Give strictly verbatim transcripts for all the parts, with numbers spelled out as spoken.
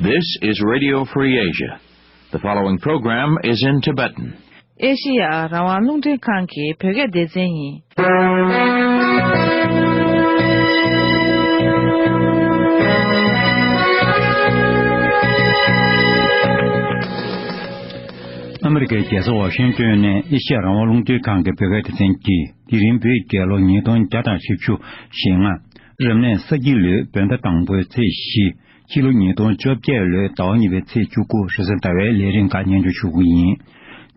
This is Radio Free Asia. The following program is in Tibetan. ཨེ་ཤི་ཡ་རང་དབང་རླུང་འཕྲིན་ཁང་གི་བོད་སྐད་སྡེ་ཚན་ཡིན། ཨ་མི་རི་ཀའི་རྒྱལ་ས་ཝ་ཤིང་ཏོན་ནས་ཨེ་ཤི་ཡ་རང་དབང་རླུང་འཕྲིན་ཁང་གི་བོད་སྐད་སྡེ་ཚན་གྱིས། དེ་རིང་བོད་རྒྱལ་ལོ་ཉིས་སྟོང་བརྒྱ་དང་བཞི་བཅུ་ཞེ་ལྔ། རབ་གནས་ས་ཁྱི་ལོའི་བོད་ཟླ་དང་པོའི་ཚེས་བཞི། ཕྱི་ལོ་ཉིས་སྟོང་བཅོ་བརྒྱད་ལོའི་ཟླ་བ་གཉིས་པའི་ཚེས་བཅུ་དགུ་རེས་གཟའ་ཟླ་བའི་ལས་རིམ་ཁག་སྙན་སྒྲོན་ཞུ་གི་ཡིན།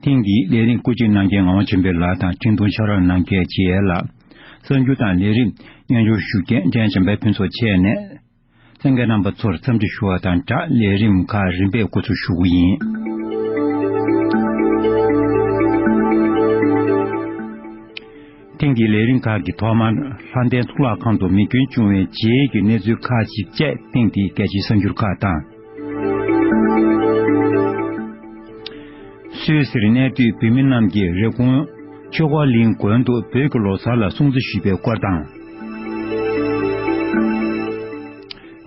ཐེངས་འདིའི་ལས་རིམ་བཀོད་སྒྲིག་གནང་མཁན་ངག་དབང་ཆོས་འཕེལ་ལགས་དང་འཕྲིན་གཏོང་ཕྱག་རོགས་གནང་མཁན་རྗེ་ཡལ་ལགས། གསར་འགྱུར་དང་ལས་རིམ་སྙན་སྒྲོན་ཞུ་མཁན་ཕྲན་བྱམས་པའི་ཕུན་ཚོགས་བཅས་ནས། གསན་མཁན་རྣམ་པ་ཚོར་འཚམས་འདྲི་ཞུ་བ་དང་སྦྲགས་ལས་རིམ་ཁག་རིམ་པས་འགོ་འཛུགས་ཞུ་གི་ཡིན། ཐེངས་འདིའི་ལས་རིམ་ཁག་གི་ཐོག་མར་ལྷ་ལྡན་གཙུག་ལག་ཁང་དུ་མེ་སྐྱོན་བྱུང་བའི་རྗེས་ཀྱི་གནས་ཚུལ་ཁག་ཅིག་བཅས། ཐེངས་འདིའི་རྒྱལ་སྤྱིའི་གསར་འགྱུར་ཁག་དང་། སུད་སིར་གནས་སྡོད་བོད་མི་རྣམས་ཀྱིས་རེབ་གོང་ཆོས་འཁོར་གླིང་དགོན་དུ་བོད་ཀྱི་ལོ་གསར་ལ་སྲུང་བརྩི་ཞུས་པའི་སྐོར་དང་།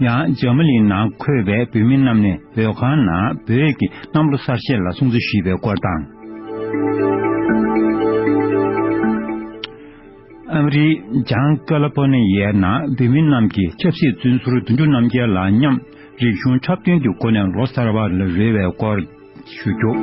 ཡང་འཇར་མ་ནིའི་ནང་འཁོད་པའི་བོད་མི་རྣམས་ནས་བོད་ཁང་ནང་བོད་ཀྱི་གནམ་ལོ་གསར་བཞད་ལ་སྲུང་བརྩི་ཞུས་པའི་སྐོར་དང་། ཨ་མི་རིའི་བྱང་ཀ་ལི་ཕོར་ནི་ཡའི་ནང་བོད་མི་རྣམས་ཀྱིས་ཆབ་སྲིད་བཙོན་ཟུར་བདུན་ཅུ་རྣམས་ཀྱི་ལ་མཉམ་རིག་གཞུང་འཁྲབ་སྟོན་གྱི་སྒོ་ནས་ལོ་གསར་པ་ལ་རོལ་བའི་སྐོར། ཞུ་རྒྱུ།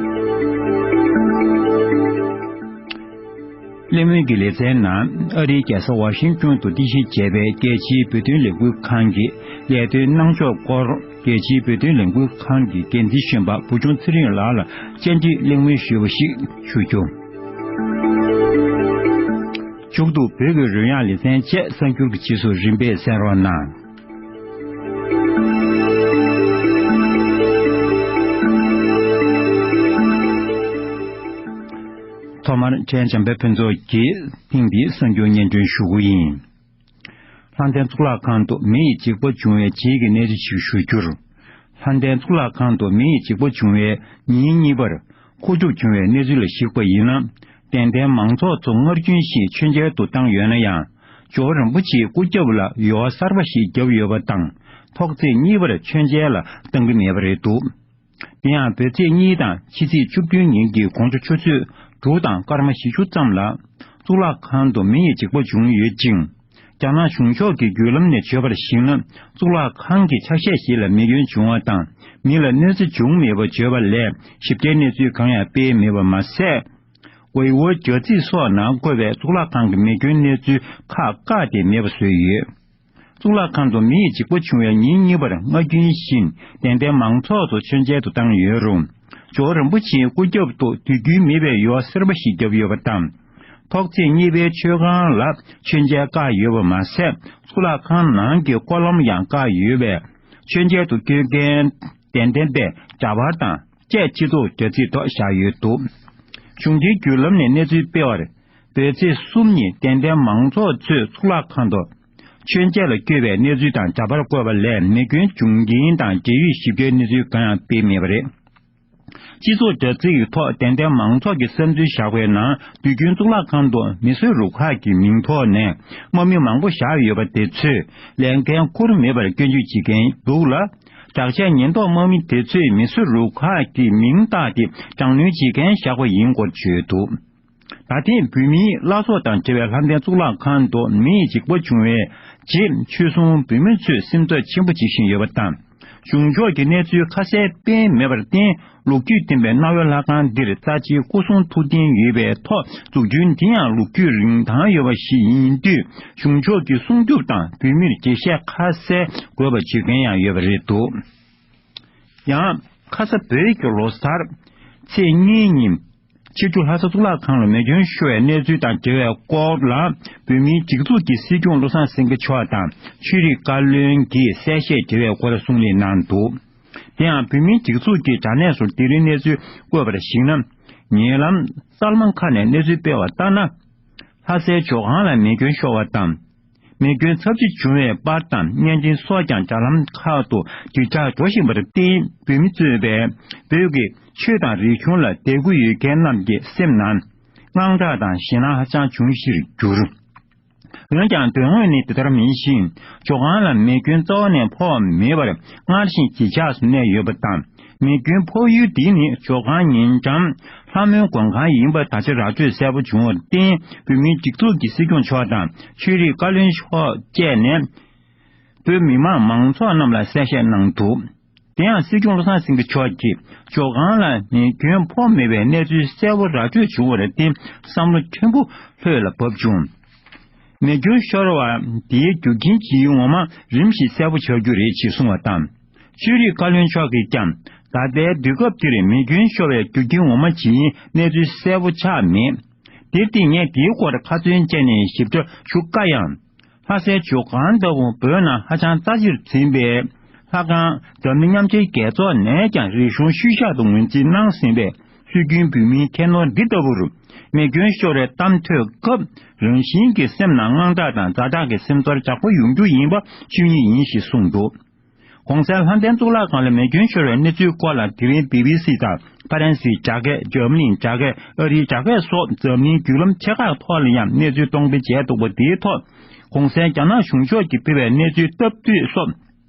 གླེང་མོལ་གྱི་ལེ་ཚན་ནང་ཨ་རིའི་རྒྱལ་ས་ཝ་ཤིང་ཏོན་དུ་རྟེན་གཞི་བྱས་པའི་རྒྱལ་སྤྱིའི་བོད་དོན་ལས་འགུལ་ཁང་གི་ལས་དོན་གནང་ཕྱོགས་སྐོར། རྒྱལ་སྤྱིའི་བོད་དོན་ལས་འགུལ་ཁང་གི་འགན་འཛིན་གཞོན་པ་བུ་ཆུང་ཚེ་རིང་ལགས་ལ་བཅར་འདྲི་གླེང་མོལ་ཞུས་པ་ཞིག་ཞུ་རྒྱུ། མཇུག་ཏུ་བོད་ཀྱི་རོལ་དབྱངས་ལེ་ཚན་བཅས་གསར་འགྱུར་གྱི་རྗེས་སུ་རིམ་པས་གསན་རོགས་གནང་། ཐོག་མར་ཕྲན་བྱམས་པའི་ཕུན་ཚོགས་ཀྱིས་ཐེངས་འདིའི་གསར་འགྱུར་སྙན་སྒྲོན་ཞུ་གི་ཡིན། ལྷ་ལྡན་གཙུག་ལག་ཁང་དུ་མེ་ཡི་འཇིགས་པ་བྱུང་བའི་རྗེས་ཀྱི་གནས་ཚུལ་ཞིག་ཞུ་རྒྱུར། ལྷ་ལྡན་གཙུག་ལག་ཁང་དུ་མེ་ཡི་འཇིགས་པ་བྱུང་བའི་ཉིན་གཉིས་པར་མཁོ་སྒྲུབ་བྱུང་བའི་གནས་ཚུལ་ལ་གཞིགས་པ་ཡིན་ན། དད་ལྡན་མང་ཚོགས་ཚོ་སྔར་རྒྱུན་བཞིན་མཆོད་མཇལ་དུ་བཏང་ཡོད་ན་ཡང་། ཇོ་བོ་རིན་པོ་ཆེའི་སྐུ་རྒྱབ་ལ་ཡོལ་བ་གསར་པ་ཞིག་བརྒྱབ་ཡོད་པ་དང་། ཐོག་བརྩེགས་གཉིས་པར་མཆོད་མཇལ་ལ་བཏང་གི་མེད་པ་རེད་འདུག། དེ་ཡང་བོད་ཚེས་གཉིས་དང་ཕྱི་ཚེས་བཅུ་བདུན་ཉིན་གྱི་དགོང་དྲོ་ཆུ་ཚོད་དྲུག་དང་སྐར་མ་བཞི་བཅུ་ཙམ་ལ། གཙུག་ལག་ཁང་དུ་མེ་ཡི་འཇིགས་པ་བྱུང་ཡོད་ཅིང་། རྒྱ་ནག་གཞུང་ཕྱོགས་ཀྱི་བརྒྱུད་ལམ་ནས་བརྗོད་པར་གཞིགས་ན། གཙུག་ལག་ཁང་གི་ཆ་ཤས་ཤིག་ལ་མེ་སྐྱོན་བྱུང་བ་དང་། མི་ལ་གནོད་འཚེ་བྱུང་མེད་པ་བརྗོད་པ་ལས་ཞིབ་ཕྲའི་གནས་ཚུལ་གང་ཡང་སྤེལ་མེད་པ་མ་ཟད། ཝེ་ཝོ་རྒྱ་རྩིས་སོགས་ནང་བཀོད་པའི་གཙུག་ལག་ཁང་གི་མེ་སྐྱོན་གནས་ཚུལ་ཁག་བཀག་སྟེ་མེད་པ་བཟོས་ཡོད། གཙུག་ལག་ཁང་དུ་མེ་ཡི་འཇིགས་པ་བྱུང་བའི་ཉིན་གཉིས་པར་སྔར་རྒྱུན་བཞིན་དད་ལྡན་མང་ཚོགས་ཚོ་མཆོད་མཇལ་དུ་བཏང་ཡོད་རུང་། ཇོ་བོ་རིན་པོ་ཆེའི་སྐུ་རྒྱབ་ཏུ་དུས་རྒྱུན་མེད་པའི་ཡོལ་བ་སེར་པོ་ཞིག་བརྒྱབ་ཡོད་པ་དང་། ཐོག་བརྩེགས་གཉིས་པའི་མཆོད་ཁང་ལ་མཆོད་མཇལ་བཀག་ཡོད་པ་མ་ཟད། གཙུག་ལག་ཁང་ནང་གི་སྐོར་ལམ་ཡང་བཀག་ཡོད་པས། མཆོད་མཇལ་དུ་སྐྱོད་མཁན་དད་ལྡན་པས་འདྲ་པར་དང་བཅས་སྤྱི་ཚོགས་དྲ་ཚིགས་ཐོག་བཞག་ཡོད་འདུག། གཞུང་འབྲེལ་བརྒྱུད་ལམ་ནས་གནས་ཚུལ་སྤེལ་བར། བོད་ཚེས་གསུམ་ཉིན་དད་ལྡན་མང་ཚོགས་ཚོས་གཙུག་ལག་ཁང་དུ་མཆོད་མཇལ་ལ་བསྐྱོད་པའི་གནས་ཚུལ་དང་འདྲ་པར་བཀོད་པ་ལས་མེ་སྐྱོན་བྱུང་རྐྱེན་དང་འབྲེལ་ཡོད་ཞིབ་ཕྲའི་གནས་ཚུལ་གང་ཡང་སྤེལ་མེད་པ་རེད། སྤྱི་ཚོགས་དྲ་ཚིགས་ཀྱི་ཐོག་དད་ལྡན་མང་ཚོགས་ཀྱིས་བསམ་ཚུལ་བཞག་པའི་ནང་། དུས་རྒྱུན་གཙུག་ལག་ཁང་དུ་མི་གསོད་རུ་ཁག་གི་མིང་ཐོག་ནས་དམག་མི་མང་པོ་བཞག་ཡོད་པ་དེ་ཚོས་ལས་འགན་འཁུར་མེད་པར་སྐྱོན་བརྗོད་བྱེད་མཁན་འདུག་ལ། དྲག་ཆས་ཉེན་རྟོག་དམག་མི་དེ་ཚོས་མི་གསོད་རུ་ཁག་གི་མིང་བཏགས་ཏེ་དྲག་གནོན་བྱེད་མཁན་བཞག་པ་ཡིན་སྐོར་བརྗོད་འདུག། ད་ཐེངས་བོད་མིའི་བླ་སྲོག་དང་འབྲེལ་བའི་ལྷ་ལྡན་གཙུག་ལག་ཁང་དུ་མེ་ཡི་འཇིགས་པ་བྱུང་བའི་རྗེས། ཆོས་སྲུང་བོད་མི་ཚོས་སེམས་འཚབ་ཆེན་པོ་བྱེད་བཞིན་ཡོད་པ་དང་། གཞུང་ཕྱོགས་ཀྱིས་གནས་ཚུལ་ཁ་གསལ་སྤེལ་མེད་པར་བརྟེན། ལོ་རྒྱུས་ལྡན་པའི་གནའ་བོའི་ལྷ་ཁང་འདིར་རྩ་ཆེའི་སྐུ་གསུང་ཐུགས་རྟེན་ཡོད་པའི་ཐོག། འཛུགས་སྐྲུན་འདི་ཡང་ལོ་རྒྱུས་རིན་ཐང་ཡོད་པ་ཞིག་ཡིན་དུས། གཞུང་ཕྱོགས་ཀྱི་སྲུང་སྐྱོབ་དང་བོད་མིར་འགྲེལ་བཤད་ཁ་གསལ་དགོས་པ་བརྗོད་མཁན་ཡང་ཡོད་པ་རེད་འདུག། ཡང་། ཁ་ས་བོད་ཀྱི་ལོ་གསར་ཚེས་གཉིས་ཉིན། ཕྱི་དྲོ་ལྷ་ས་གཙུག་ལག་ཁང་ལ་མེ་སྐྱོན་ཤོར་བའི་གནས་ཚུལ་དང་འབྲེལ་བའི་སྐོར་ལ། བོད་མིའི་སྒྲིག་འཛུགས་ཀྱི་སྲིད་སྐྱོང་བློ་བཟང་སེང་གེ་མཆོག་དང་ཆོས་རིག་བཀའ་བློན་གྱིས་གསལ་བཤད་འབྲེལ་བའི་སྐོར་གསུང་གླེང་གནང་འདུག། དེ་ཡང་བོད་མིའི་སྒྲིག་འཛུགས་ཀྱི་དྲ་གནས་སུ་དེ་རིང་གནས་ཚུལ་བཀོད་པར་གཞིགས་ན། ཉེ་ལམ་གསར་ལམ་ཁག་ནས་གནས་ཚུལ་སྤེལ་བ་ལྟར་ན། ལྷ་སའི་ཇོ་ཁང་ལ་མེ་སྐྱོན་ཤོར་བ་དང་། མེ་སྐྱོན་ཚབས་ཆེ་བྱུང་བའི་པར་དང་བརྙན་འཕྲིན་སོགས་ཀྱང་དྲ་ལམ་ཁག་ཏུ་དྲིལ་བསྒྲགས་འགྲོ་བཞིན་པར་བརྟེན། བོད་མི་གཙོས་པའི་བོད་ཀྱི་ཆོས་དང་རིག་གཞུང་ལ་དད་གུས་ཡོད་མཁན་རྣམས་ཀྱི་སེམས་ནང་དངངས་སྐྲག་དང་ཞེད་སྣང་ཧ་ཅང་བྱུང་གཞིར་གྱུར། འོན་ཀྱང་དོན་དངོས་ནི་དེ་ལྟར་མིན་ཞིང་། ཇོ་ཁང་ལ་མེ་སྐྱོན་རྩ་བ་ནས་ཕོག་མེད་པར་སྔར་བཞིན་གྱི་ཆགས་སུ་གནས་ཡོད་པ་དང་། མེ་སྐྱོན་ཕོག་ཡུལ་འདི་ནི་ཇོ་ཁང་ཉེ་འགྲམ་ལྷ་མོའི་མགོན་ཁང་ཡིན་པ་ད་ཆ་ར་སྤྲོད་གསལ་པོ་བྱུང་བར་བརྟེན། བོད་མིའི་སྒྲིག་འཛུགས་ཀྱི་སྲིད་སྐྱོང་མཆོག་དང་ཆོས་རིག་བཀའ་བློན་མཆོག་བཅས་ནས། བོད་མི་མང་མང་ཚོགས་རྣམས་ལ་གསལ་བཤད་གནང་འདུག། དེ་ཡང་སྲིད་སྐྱོང་བློ་བཟང་སེང་གེ་མཆོག་གིས་ཇོ་ཁང་ལ་མེ་སྐྱོན་ཕོག་མེད་པའི་གནས་ཚུལ་གསལ་པོ་ར་སྤྲོད་བྱུང་བར་བརྟེན། བསམ་བློ་ཕྲན་བུ་ལྷོད་ལ་བབས་བྱུང་། མེ་སྐྱོན་ཤོར་བ་དེའི་རྒྱུ་རྐྱེན་ཇི་ཡིན་ངོ་མ་རིམ་བཞིན་གསལ་པོ་ཆགས་རྒྱུ་རེད་ཅེས་གསུངས་པ་དང་། ཆོས་རིག་བཀའ་བློན་མཆོག་གིས་ཀྱང་ད་ལྟའི་དུས་སྐབས་འདིར་མེ་སྐྱོན་ཤོར་བའི་རྒྱུ་རྐྱེན་ངོ་མ་ཇི་ཡིན་གནས་ཚུལ་གསལ་པོ་ཆགས་མེད། དེར་བརྟེན་ངས་དེའི་སྐོར་ཁ་ཚོན་བཅད་ནས་ཞིབ་ཕྲ་ཞུ་དཀའ་ཡང་། ལྷ་སའི་ཇོ་ཁང་ལྟ་བུ་བོད་ནང་ཧ་ཅང་རྩ་ཆེར་འཛིན་པའི་ལྷ་ཁང་འཛམ་གླིང་མཉམ་འབྲེལ་རྒྱལ་ཚོགས་ནས་ཀྱང་རིག་གཞུང་ཤུལ་བཞག་ཏུ་ངོས་འཛིན་གནང་ཟིན་པའི་སྲོལ་རྒྱུན་བོད་མིའི་ཁྱད་ནོར་འདི་ལྟ་བུར་མེ་སྐྱོན་ཤོར་བའི་གཏམ་ཐོས་སྐབས་རང་བཞིན་གྱིས་སེམས་ནང་དངངས་སྐྲག་དང་ཛ་དྲག་གི་སེམས་ཚོར་ཡག་པོ་ཡོང་རྒྱུ་ཡིན་པ་ཆོས་ཉིད་ཡིན་ཞེས་གསུངས་འདུག། གོང་གསལ་ལྷ་ལྡན་གཙུག་ལག་ཁང་ལ་མེ་སྐྱོན་ཤོར་བའི་གནས་ཚུལ་སྐོར་ལ་དེ་རིང་བི་བི་སི་དང་ཕ་རན་སིའི་དྲ་རྒྱ། འཛམ་གླིང་དྲ་རྒྱ། ཨ་རིའི་དྲ་རྒྱ་སོགས་འཛམ་གླིང་བརྒྱུད་ལམ་ཆེ་ཁག་ཐོག་ལ་ཡང་གནས་ཚུལ་གཏོང་སྤེལ་བྱས་འདུག་པ། དེའི་ཐོག་གོང་གསལ་རྒྱ་ནག་གཞུང་ཕྱོགས་ཀྱིས་ཕུལ་བའི་གནས་ཚུལ་སྟབས་བསྟུན་སོགས་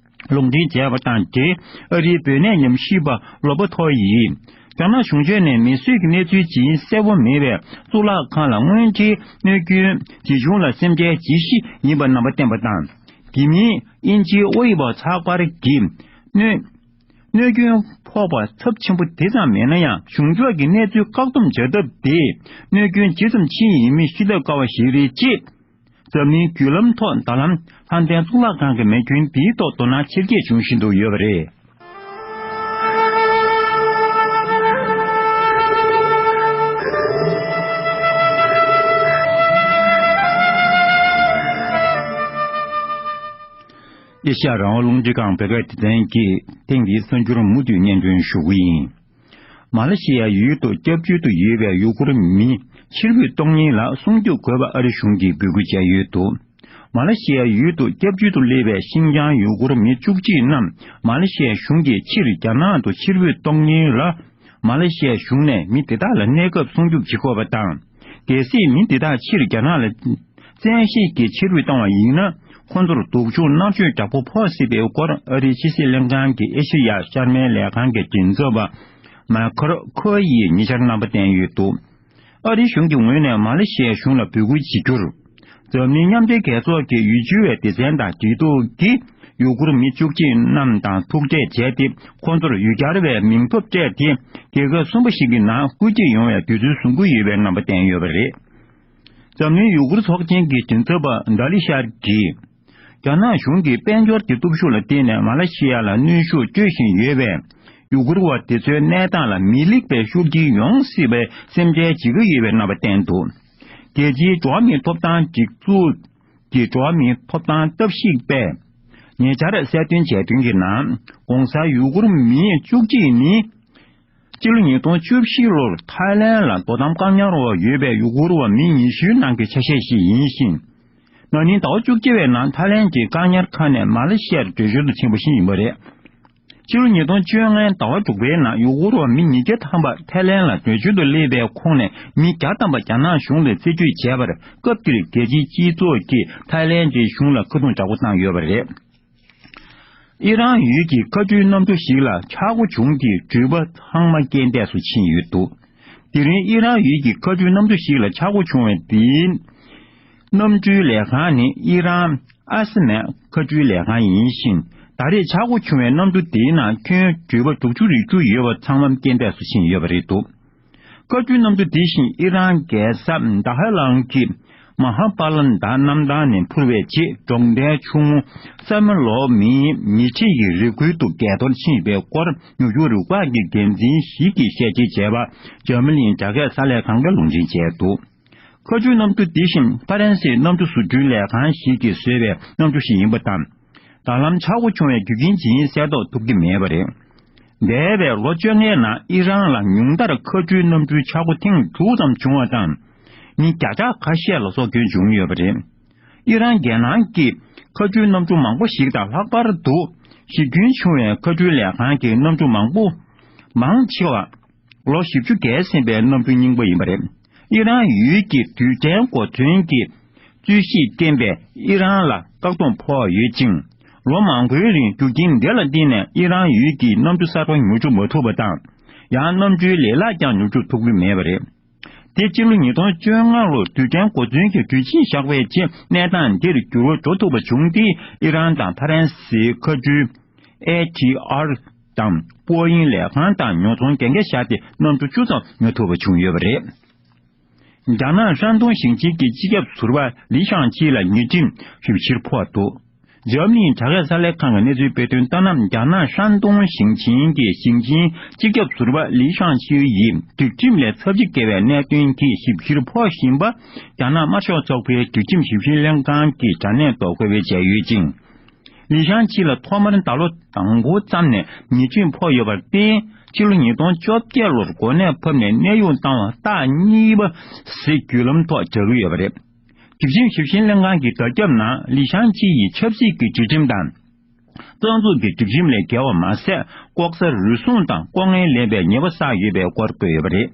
ལུང་འདྲེན་བྱས་པ་དང་འབྲེལ། ཨ་རིའི་བོད་གནད་ཉམས་ཞིབ་པ་རོ་པ་ཐོ་ཡིས། རྒྱ་ནག་གཞུང་ཕྱོགས་ནས་མེ་གསོད་ཀྱི་གནས་ཚུལ་ཇི་ཡིན་གསལ་པོ་མེད་པའི་གཙུག་ལག་ཁང་ལ་སྔོན་འགྲེལ་གནོད་སྐྱོན་ཇི་བྱུང་ལ་སེམས་ཁྲལ་ཇི་ཞིག་ཡིན་པ་རྣམ་པ་བསྟན་པ་དང་། དེ་མིན་དབྱིན་ཇིའི་ཨོ་ཡི་པ་ཚགས་པར་གྱིས་གནོད། གནོད་སྐྱོན་ཕོག་པ་ཚབས་ཆེན་པོ་དེ་ཙམ་མེད་ན་ཡང་། གཞུང་ཕྱོགས་ཀྱི་གནས་ཚུལ་བཀག་སྡོམ་བྱ་ཐབས་དེས་གནོད་སྐྱོན་ཇི་ཙམ་ཕྱིན་ཡིན་མིན་ཤེས་ཐབས་དཀའ་བ་ཞིག་རེད་ཅེས། འཛམ་གླིང་བརྒྱུད་ལམ་ཐོག་ད་ལམ་ལྷ་ལྡན་གཙུག་ལག་ཁང་གི་མེ་སྐྱོན་འདིའི་ཐོག་དོ་སྣང་ཆེར་སྐྱེད་བྱུང་བཞིན་དུ་ཡོད་པ་རེད། ཨེ་ཤ་ཡ་རང་དབང་རླུང་འཕྲིན་ཁང་བོད་སྐད་སྡེ་ཚན་གྱིས་ཐེངས་འདིའི་གསར་འགྱུར་མུ་མཐུད་སྙན་སྒྲོན་ཞུ་གི་ཡིན། མ་ལེ་ཤི་ཡའི་ཡུལ་དུ་སྐྱབས་བཅོལ་དུ་ཡོད་པའི་ཡུ་གུར་མི་ཕྱིར་འབུད་གཏོང་ཉེན་ལ་སྲུང་སྐྱོབ་དགོས་པ་ཨ་རི་གཞུང་གིས་འབོད་སྐུལ་བྱས་ཡོད་འདུག། མ་ལེ་ཤི་ཡའི་ཡུལ་དུ་སྐྱབས་བཅོལ་དུ་སླེབས་པའི་ཤིན་ཅང་ཡུ་གུར་མི་བཅུ་གཅིག་རྣམས་མ་ལེ་ཤི་ཡའི་གཞུང་གིས་ཕྱིར་རྒྱ་ནག་ཏུ་ཕྱིར་འབུད་གཏོང་ཉེན་ལ། མ་ལེ་ཤི་ཡའི་གཞུང་ནས་མི་དེ་དག་ལ་གནས་སྐབས་སྲུང་སྐྱོབ་བྱེད་དགོས་པ་དང་། གལ་སྲིད་མི་དེ་དག་ཕྱིར་རྒྱ་ནག་ལ་བཙན་ཤེད་ཀྱིས་ཕྱིར་འབུད་བཏང་བ་ཡིན་ན། ཁོ་ཚོར་སྡུག་སྦྱོང་མནར་གཅོད་ཡག་པོ་ཕོག་སྲིད་པའི་སྐོར་ཨ་རིའི་ཕྱི་སྲིད་ལྷན་ཁང་གི་ཨེ་ཤེ་ཡ་ཤར་མའི་ལས་ཁང་གི་མགྲིན་ཚབ་པ་མཱ་ཁར་ཁོ་ཡིས་ཉེ་ཆར་རྣམ་པ་བསྟན་ཡོད་འདུག། ཨ་རིའི་གཞུང་གི་ངོས་ནས་མ་ལེ་ཤི་ཡའི་གཞུང་ལ་འབོད་སྐུལ་བྱེད་རྒྱུར། འཛམ་གླིང་མཉམ་འབྲེལ་རྒྱལ་ཚོགས་ཀྱི་ཡུལ་ཤུལ་བའི་སྡེ་ཚན་དང་འབྲེལ་གཏུག་གིས་ཡུ་གུར་མི་བཅུ་གཅིག་རྣམས་དང་ཐུག་འཕྲད་བྱས་ཏེ། ཁོ་ཚོར་ཡུལ་གྱར་བའི་མིང་ཐོབ་སྤྲད་དེ། རྒྱལ་ཁབ་གསུམ་པ་ཞིག་གི་ནང་སྐུལ་སྐྱོད་ཡོང་བའི་དུས་ཚོད་བཟུང་གི་ཡོད་པའི་རྣམ་པ་བསྟན་ཡོད་པ་རེད། འཛམ་གླིང་ཡུ་གུར་ཚོགས་ཆེན་གྱི་མགྲིན་ཚབ་པ་ཌ་ལི་ཤར་གྱིས། རྒྱ་ནག་གཞུང་གིས་དཔལ་འབྱོར་གྱི་སྟོབས་ཤུགས་ལ་བརྟེན་ནས་མ་ལེ་ཤི་ཡ་ལ་གནོན་ཤུགས་སྤྲོད་བཞིན་ཡོད་པས། ཡུ་གུར་བ་དེ་ཚོའི་གནས་སྟངས་ལ་མི་ལེགས་པའི་ཤུགས་རྐྱེན་ཡོང་སྲིད་པའི་སེམས་ཁྲལ་བྱེད་ཀྱི་ཡོད་པའི་རྣམ་པ་བསྟན་འདུག། རྒྱལ་སྤྱིའི་འགྲོ་བ་མིའི་ཐོབ་ཐང་སྒྲིག་འཛུགས་ཀྱི་འགྲོ་བ་མིའི་ཐོབ་ཐང་ལྟ་ཞིབ་པས། ཉེ་ཆར་གསལ་སྟོན་བྱས་དོན་གྱི་ནང་། གོང་གསལ་ཡུ་གུར་མི་བཅུ་གཅིག་ནི། སྤྱི་ལོ་ཉིས་སྟོང་བཅུ་བཞི་ལོར་ཐའི་ལན་ལ་དོ་དམ་བཀག་ཉར་འོག་ཡོད་པའི་ཡུ་གུར་བ་མི་ཉི་ཤུའི་ནང་གི་ཆ་ཤས་ཤིག་ཡིན་ཞིང་། ན་ནིང་ཟླ་བ་བཅུ་གཅིག་པའི་ནང་ཐའི་ལན་གྱི་བཀག་ཉར་ཁང་ནས་མ་ལེ་ཤི་ཡར་བྲོས་བྱོལ་དུ་ཕྱིན་པ་ཞིག་ཡིན་པ་རེད། ཕྱི་ལོ་ཉིས་སྟོང་བཅོ་ལྔའི་ཟླ་བ་དྲུག་པའི་ནང་ཡུ་གུར་བ་མི་ཉིས་བརྒྱ་ཐམ་པ་ཐའི་ལན་ལ་བྲོས་བྱོལ་དུ་སླེབས་པའི་ཁོངས་ནས་མི་བརྒྱ་ཐམ་པ་རྒྱ་ནག་གཞུང་ལ་རྩིས་སྤྲོད་བྱས་པར། སྐབས་དེར་རྒྱལ་སྤྱིའི་སྤྱི་ཚོགས་ཀྱིས་ཐའི་ལན་གྱི་གཞུང་ལ་ཁ་རྡུང་དྲག་པོ་བཏང་ཡོད་པ་རེད། ཨི་རན་ཡུལ་གྱི་མཁའ་འགྲུལ་གནམ་གྲུ་ཞིག་ལ་ཆག་སྒོ་བྱུང་སྟེ། འགྲུལ་པ་ཚང་མ་རྐྱེན་འདས་སུ་ཕྱིན་ཡོད་འདུག། དེ་རིང་ཨི་རན་ཡུལ་གྱི་མཁའ་འགྲུལ་གནམ་གྲུ་ཞིག་ལ་ཆག་སྒོ་བྱུང་བའི་དེའི་གནམ་གྲུའི་ལས་ཁང་ནི་ཨི་རན་ཨ་སི་མེ་མཁའ་འགྲུལ་ལས་ཁང་ཡིན་ཞིང་། ད་རེས་ཆག་སྒོ་བྱུང་བའི་གནམ་གྲུ་དེའི་ནང་ཁྱོན་འགྲུལ་པ་དྲུག་ཅུ་རེ་བཅུ་ཡོད་པ་ཚང་མ་རྐྱེན་འདས་སུ་ཕྱིན་ཡོད་པ་རེད་འདུག། མཁའ་འགྲུལ་གནམ་གྲུ་དེ་བཞིན་ཨི་རན་རྒྱལ་ས་དཱ་ཧ་ལང་གི་མ་ཧ་པ་ལན་དཱ་གནམ་ཐང་ནས་འཕུར་བའི་རྗེས། གྲོང་རྡལ་ཆུང་ངུ་ས་མ་ལོ་མིའི་མི་ཁྲི་ཡི་རི་ཁུལ་དུ་འགས་གཏོར་ཕྱིན་པའི་སྐོར། ནིའུ་ཡོག་རུ་ཁག་གི་འགན་འཛིན་ཞིག་གིས་བཤད་ཅིང་བྱས་པ། འཇར་མ་ནིའི་དྲ་རྒྱ་གསར་ལས་ཁང་གིས་ལུང་འདྲེན་བྱས་འདུག། མཁའ་འགྲུལ་གནམ་གྲུ་དེ་བཞིན་ཧྥ་རན་སིའི་གནམ་གྲུ་བཟོ་སྐྲུན་ལས་ཁང་ཞིག་གིས་བཟོས་པའི་གནམ་གྲུ་ཞིག་ཡིན་པ་དང་། ད་ལམ་ཆག་སྒོ་བྱུང་བའི་རྒྱུ་རྐྱེན་ཇི་ཡིན་གསལ་རྟོགས་ཐུབ་ཀྱི་མེད་པ་རེད། འདས་པའི་ལོ་བཅོ་ལྔའི་ནང་ཨི་རན་ལ་ཉུང་མཐར་མཁའ་འགྲུལ་གནམ་གྲུའི་ཆག་སྒོ་ཐེངས་དྲུག་ཙམ་བྱུང་བ་དང་། མི་བརྒྱ་ཕྲག་ཁ་ཤས་ལ་སྲོག་སྐྱོན་བྱུང་ཡོད་པ་རེད། ཨི་རན་རྒྱལ་ནང་གི་མཁའ་འགྲུལ་གནམ་གྲུ་མང་པོ་ཞིག་དང་། ལྷག་པར་དུ་གཞི་ཁྱོན་ཆུང་བའི་མཁའ་འགྲུལ་ལས་ཁང་གི་གནམ་གྲུ་མང་པོ། མང་ཆེ་བ་ལོ་བཞི་བཅུ་བརྒལ་ཟིན་པའི་གནམ་གྲུ་རྙིང་པ་ཡིན་པ་རེད། ཨི་རན་ཡུལ་གྱི་རྡུལ་ཕྲན་འགོ་ཐོན་གྱི་ རྩོད་གཞི་བརྟེན་པའི་ཨི་རན་ལ་བཀག་སྡོམ་ཕོག་ཡོད་ཅིང་། ལོ་མང་པོའི་རིང་རྒྱུ་རྐྱེན་འདི་ལ་བརྟེན་ནས་ཨི་རན་ཡུལ་གྱི་གནམ་གྲུ་གསར་པ་ཉོ་སྒྲུབ་མ་ཐུབ་པ་དང་། ཡང་གནམ་གྲུའི་ལེ་ལག་ཀྱང་ཉོ་སྒྲུབ་ཐུབ་ཀྱི་མེད་པ་རེད། དེ་ཕྱི་ལོ་ཉིས་སྟོང་བཅོ་ལྔ་ལོར་རྡུལ་ཕྲན་གོ་མཚོན་གྱི་དུས་ཆེན་བཞག་པའི་རྗེས་གནས་སྟངས་འདིར་འགྱུར་བ་འགྲོ་ཐུབ་པ་བྱུང་སྟེ། ཨི་རན་དང་ཕ་རན་སིའི་མཁའ་སྤྱོད་ཨེ་ཐི་ཨར་དང་པོ་ཨིན་ལས་ཁང་དང་ཉོ་ཚོང་གན་རྒྱ་བཞག་སྟེ་གནམ་གྲུ་བཅུ་ཙམ་ཉོ་ཐུབ་པ་བྱུང་ཡོད་པ་རེད། རྒྱ་ནག་ཧྲན་ཏུང་ཞིང་ཆེན་གྱི་སྤྱི་ཁྱབ་ཟུར་པ་ལི་ཤང་ཆི་ལ་ཉེས་ཁྲིམས་ཞིབ་བཤེར་ཕོག་འདུག་འཇར་མ་ནིའི་དྲ་རྒྱ་གསར་ལས་ཁང་གི་གནས་ཚུལ་སྤེལ་དོན་ལྟར་ན། རྒྱ་ནག་ཧྲན་ཏུང་ཞིང་ཆེན་གྱི་ཞིང་ཆེན་སྤྱི་ཁྱབ་ཟུར་པ་ལི་ཤང་ཆི་ཡིས་སྒྲིག་ཁྲིམས་ལས་ཚབས་ཆེ་བཀལ་བའི་གནད་དོན་དེ་ཞིབ་བཤེར་ཕོག་བཞིན་པ། རྒྱ་ནག་དམར་ཤོག་ཚོགས་པའི་སྒྲིག་ཁྲིམས་ཞིབ་བཤེར་ལྷན་ཁང་གིས་དྲ་གནས་ཐོག་འགོད་སྤེལ་བྱས་ཡོད་ཅིང་། ལི་ཤང་ཆི་ལ་ཐོག་མར་ཟླ་ལོ་དང་པོ་ཙམ་ནས་ཉེས་ཁྲིམས་ཕོག་ཡོད་པར་བརྟེན། ཕྱི་ལོ་ཉིས་སྟོང་བཅོ་བརྒྱད་ལོར་གོ་གནས་ཕབ་ནས་གནས་དབྱུང་བཏང་བ་རྟགས་གཉིས་པ་ཟེར་བརྒྱུད་ལམ་ཐོག་བྱ་གི་ཡོད་པ་རེད། སྒྲིག་ཁྲིམས་ཞིབ་བཤེར་ལྷན་ཁང་གི་བརྡ་ཁྱབ་ནང་ལི་ཤང་ཆི་ཡིས་ཆབ་སྲིད་ཀྱི་སྒྲིག་ཁྲིམས་དང་། རྩ་འཛུགས་ཀྱི་སྒྲིག་ཁྲིམས་ལས་འགལ་བ་མ་ཟད། ལྐོག་ཟ་རུལ་སུངས་དང་ལྐོག་རྔན་ལེན་པའི་ཉེས་པ་བསགས་ཡོད་པའི་སྐོར་བཀོད་ཡོད་པ་རེད།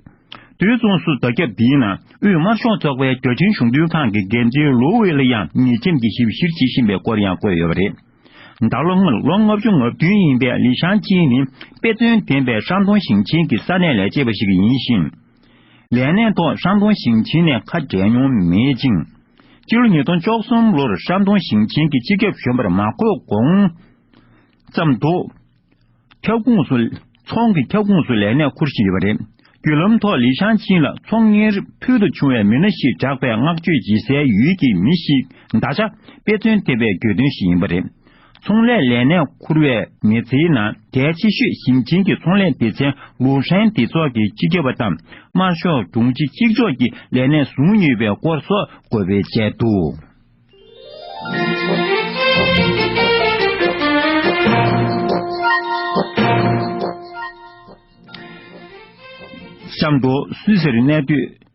དུས་མཚུངས་སུ་བརྡ་ཁྱབ་འདིའི་ནང་དབུས་དམར་ཤོག་ཚོགས་པའི་རྒྱལ་སྤྱིའི་གཞུང་དོན་ཁང་གི་འགན་འཛིན་ལོ་ཝེ་ལ་ཡང་ཉེས་ཁྲིམས་ཀྱི་ཞིབ་བཤེར་བྱེད་བཞིན་པའི་སྐོར་ཡང་བཀོད་ཡོད་པ་རེད། ཟླ་ལོ་སྔོན་ལོ་ལྔ་བཅུ་ང་བདུན་ཡིན་པའི་ལི་ཤང་ཆི་ནི་དཔེ་མཚོན་ལྡན་པའི་ཧྲན་ཏུང་ཞིང་ཆེན་གྱི་ས་གནས་ལས་བྱེད་པ་ཞིག་ཡིན་ཞིང་། ལས་གནས་ཐོག་ཧྲན་ཏུང་ཞིང་ཆེན་ནས་ཁ་བྲལ་མྱོང་མེད་ཅིང་། སྤྱི་ལོ་ཉིས་སྟོང་བཅུ་གསུམ་ལོར་ཧྲན་ཏུང་ཞིང་ཆེན་གྱི་སྤྱི་ཁྱབ་གཞོན་པར་མ་བསྐོས་གོང་ཙམ་དུ། ཁྱབ་ཁོངས་སུ། ཚོང་གི་ཁྱབ་ཁོངས་སུ་ལས་གནས་འཁུར་བཞིན་ཡོད་པ་རེད། བརྒྱུད་ལམ་ཐོག་ལི་ཤང་ཆིན་ལ་ཚོང་གཉེར་ཕུལ་དུ་བྱུང་བའི་མི་སྣ་ཞིག་གྲགས་པའི་བསྔགས་བརྗོད་བྱེད་སའི་ཡུལ་གྱི་མི་ཞིག་ད་ཆ་དཔེ་མཚོན་ལྡན་པའི་གྱོད་དོན་ཞིག་ཡིན་པ་རེད། ཚོང་ལས་ལས་གནས་འཁུར་བའི་མི་ཚེའི་ནང་གལ་ཆེ་ཤོས་ཞིང་ཆེན་གྱི་ཚོང་ལས་སྡེ་ཚན་ལུའུ་ཧྲན་སྡེ་ཚོགས་ཀྱི་སྤྱི་ཁྱབ་པ་དང་དམར་ཤོག་དྲུང་ཆེ་གཅིག་ལྕོགས་ཀྱི་ལས་གནས་བཟུང་ཡོད་པའི་སྐོར་སོགས་འགོད་སྤེལ་བྱས་འདུག་གཤམ་དུ་སུད་སིར་གནས་སྡོད་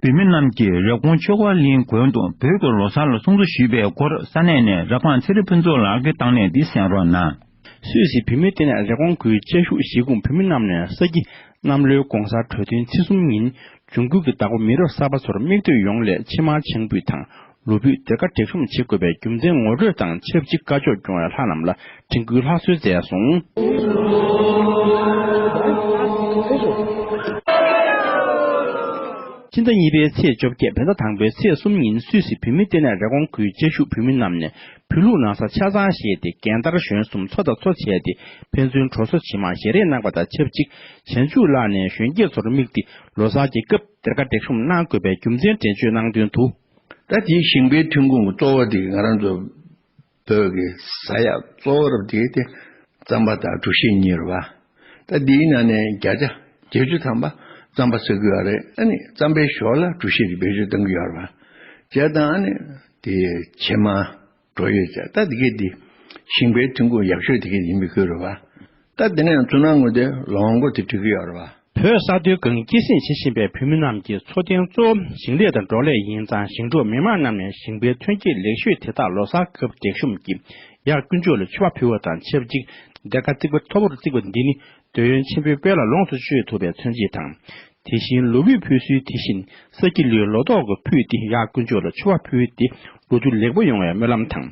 བོད་མི་རྣམས་ཀྱིས་རེབ་གོང་ཆོས་འཁོར་གླིང་དགོན་དུ་བོད་ཀྱི་ལོ་གསར་ལ་སྲུང་བརྩི་ཞུས་པའི་སྐོར་ས་གནས་ནས་རབ་སྒང་ཚེ་རིང་ཕུན་ཚོགས་ལགས་ཀྱིས་བཏང་གནས་འདི་གསན་རོགས་གནང་། སུད་སི་བོད་མིའི་ལྟེ་གནས་རེབ་གོང་ཁུལ་བཅའ་བཞུགས་གཞིས་ཁོངས་བོད་མི་རྣམས་ནས་ས་ཁྱི་གནམ་ལོའི་གོང་གསར་གྲོས་སྟོན་ཚེས་གསུམ་ཉིན་འབྱུང་འགྱུར་གྱི་བདག་པོ་མི་རབས་གསར་པ་ཚོར་མིག་ལྟོས་ཡོངས་སླད་ཕྱེ་མར་ཆང་ཕུད་དང་ལོ་ཕུད་སྡེར་ཁ་འབྲེག་ཤོམ་བྱེད་དགོས་པའི་རྒྱུ་མཚན་ངོ་སྤྲོད་དང་ཆབས་ཅིག་བཀའ་ཆོས་སྐྱོང་བའི་ལྷ་རྣམས་ལ་དྲན་སྐུལ་ལྷ་གསོལ་མཛད་སོང་། སྤྱི་ཟླ་གཉིས་པའི་ཚེས་བཅོ་བརྒྱད་བོད་ཟླ་དང་པོའི་ཚེས་གསུམ་ཉིན་སུད་སི་བོད་མིའི་ལྟེ་གནས་རེབ་གོང་ཁུལ་བཅའ་བཞུགས་བོད་མི་རྣམས་ནས་བོད་ལུགས་ན་བཟའ་ཆ་ཚང་བཞེས་ཏེ་རྒན་དར་གཞོན་གསུམ་མཚོ་དང་མཚོ་བྱས་ཏེ་ཕན་ཚུན་དྲོ་བཟོ་བྱེད་མར་ཞལ་རས་གནང་བ་དང་ཆབས་ཅིག་བྱང་ཆུབ་ལགས་ནས་གཞོན་སྐྱེས་ཚོར་དམིགས་ཏེ་ལོ་གསར་གྱི་སྐབས་སྡེར་ཁ་འབྲེག་ཤོམ་གནང་དགོས་པའི་རྒྱུ་མཚན་འགྲེལ་བརྗོད་གནང་དོན་དུ། ད་དེའི་ཞིང་པའི་ཐོན་ཁུངས་ཀྱི་གཙོ་བོ་དེ་ང་རང་ཚོ་བོད་ཀྱི་ཟ་ཡག་གཙོ་བོ་རབ་དེ་དེ་རྩམ་པ་དང་གྲོ་ཞིབ་གཉིས་རེད་བ། ད་འདིའི་ནང་ནས་བརྒྱ་ཆ་བརྒྱད་ཅུ་ཐམ་པ་རྩམ་པ་ཟ་གི་ཡོད་རེད། ཨ་ནི་རྩམ་པའི་ཞོར་ལ་གྲོ་ཞིབ་ཀྱི་བེད་སྤྱོད་གཏོང་གི་ཡོད་རེད་བ། བྱས་ཙང་ཨ་ནི་དེ་ཕྱེ་མར་འགྲོ་ཡོད་ཅག་ད་དེ་གས་དེ་ཞིང་པའི་ཐོན་ཁུངས་ཡག་ཤོས་དེ་གས་ཡིན་པའི་ཁུལ་རེད་བ། ད་དེ་ནས་ཚུར་སྣང་ངོས་དེ་ལོ་མགོ་དེ་སྤྲོད་ཀྱི་ཡོད་རེད་བ། བོད་ས་མཐོའི་སྒང་སྐྱེད་སྲིང་བྱེད་བཞིན་པའི་བོད་མི་རྣམས་ཀྱི་འཚོ་རྟེན་གཙོ་བོ་ཞིང་ལས་དང་འབྲོག་ལས་ཡིན་ཙང་ཞིང་འབྲོག་མི་མང་རྣམས་ནས་ཞིང་པའི་ཐོན་སྐྱེད་ལེགས་ཤོས་དེ་དག་ལོ་གསར་སྐབས་འབྲེག་ཤོམ་གྱིས་ཡར་དཀོན་མཆོག་ལ་མཆོད་པ་ཕུལ་བ་དང་ཆབས་ཅིག་སྡེར་ཁ་རྩིག་པ་མཐོ་པོར་བརྩིགས་པ་འདི་ནི་འདོད་ཡོན་ཆེན་པོའི་དཔལ་ལ་ལོངས་སུ་སྤྱོད་ཐུབ་པའི་མཚོན་བྱེད་དང་། དེ་བཞིན་ལོ་ཕུད་ཕུལ་སྲོལ་དེ་བཞིན་ས་ཁྱི་ལུའི་ལོ་ཏོག་གི་ཕུད་དེ་ཡར་དཀོན་མཆོག་ལ་མཆོད་པ་ཕུལ་ཏེ་ལོ་དུས་ལེགས་པོ་ཡོང་བའི་སྨོན་ལམ་དང་།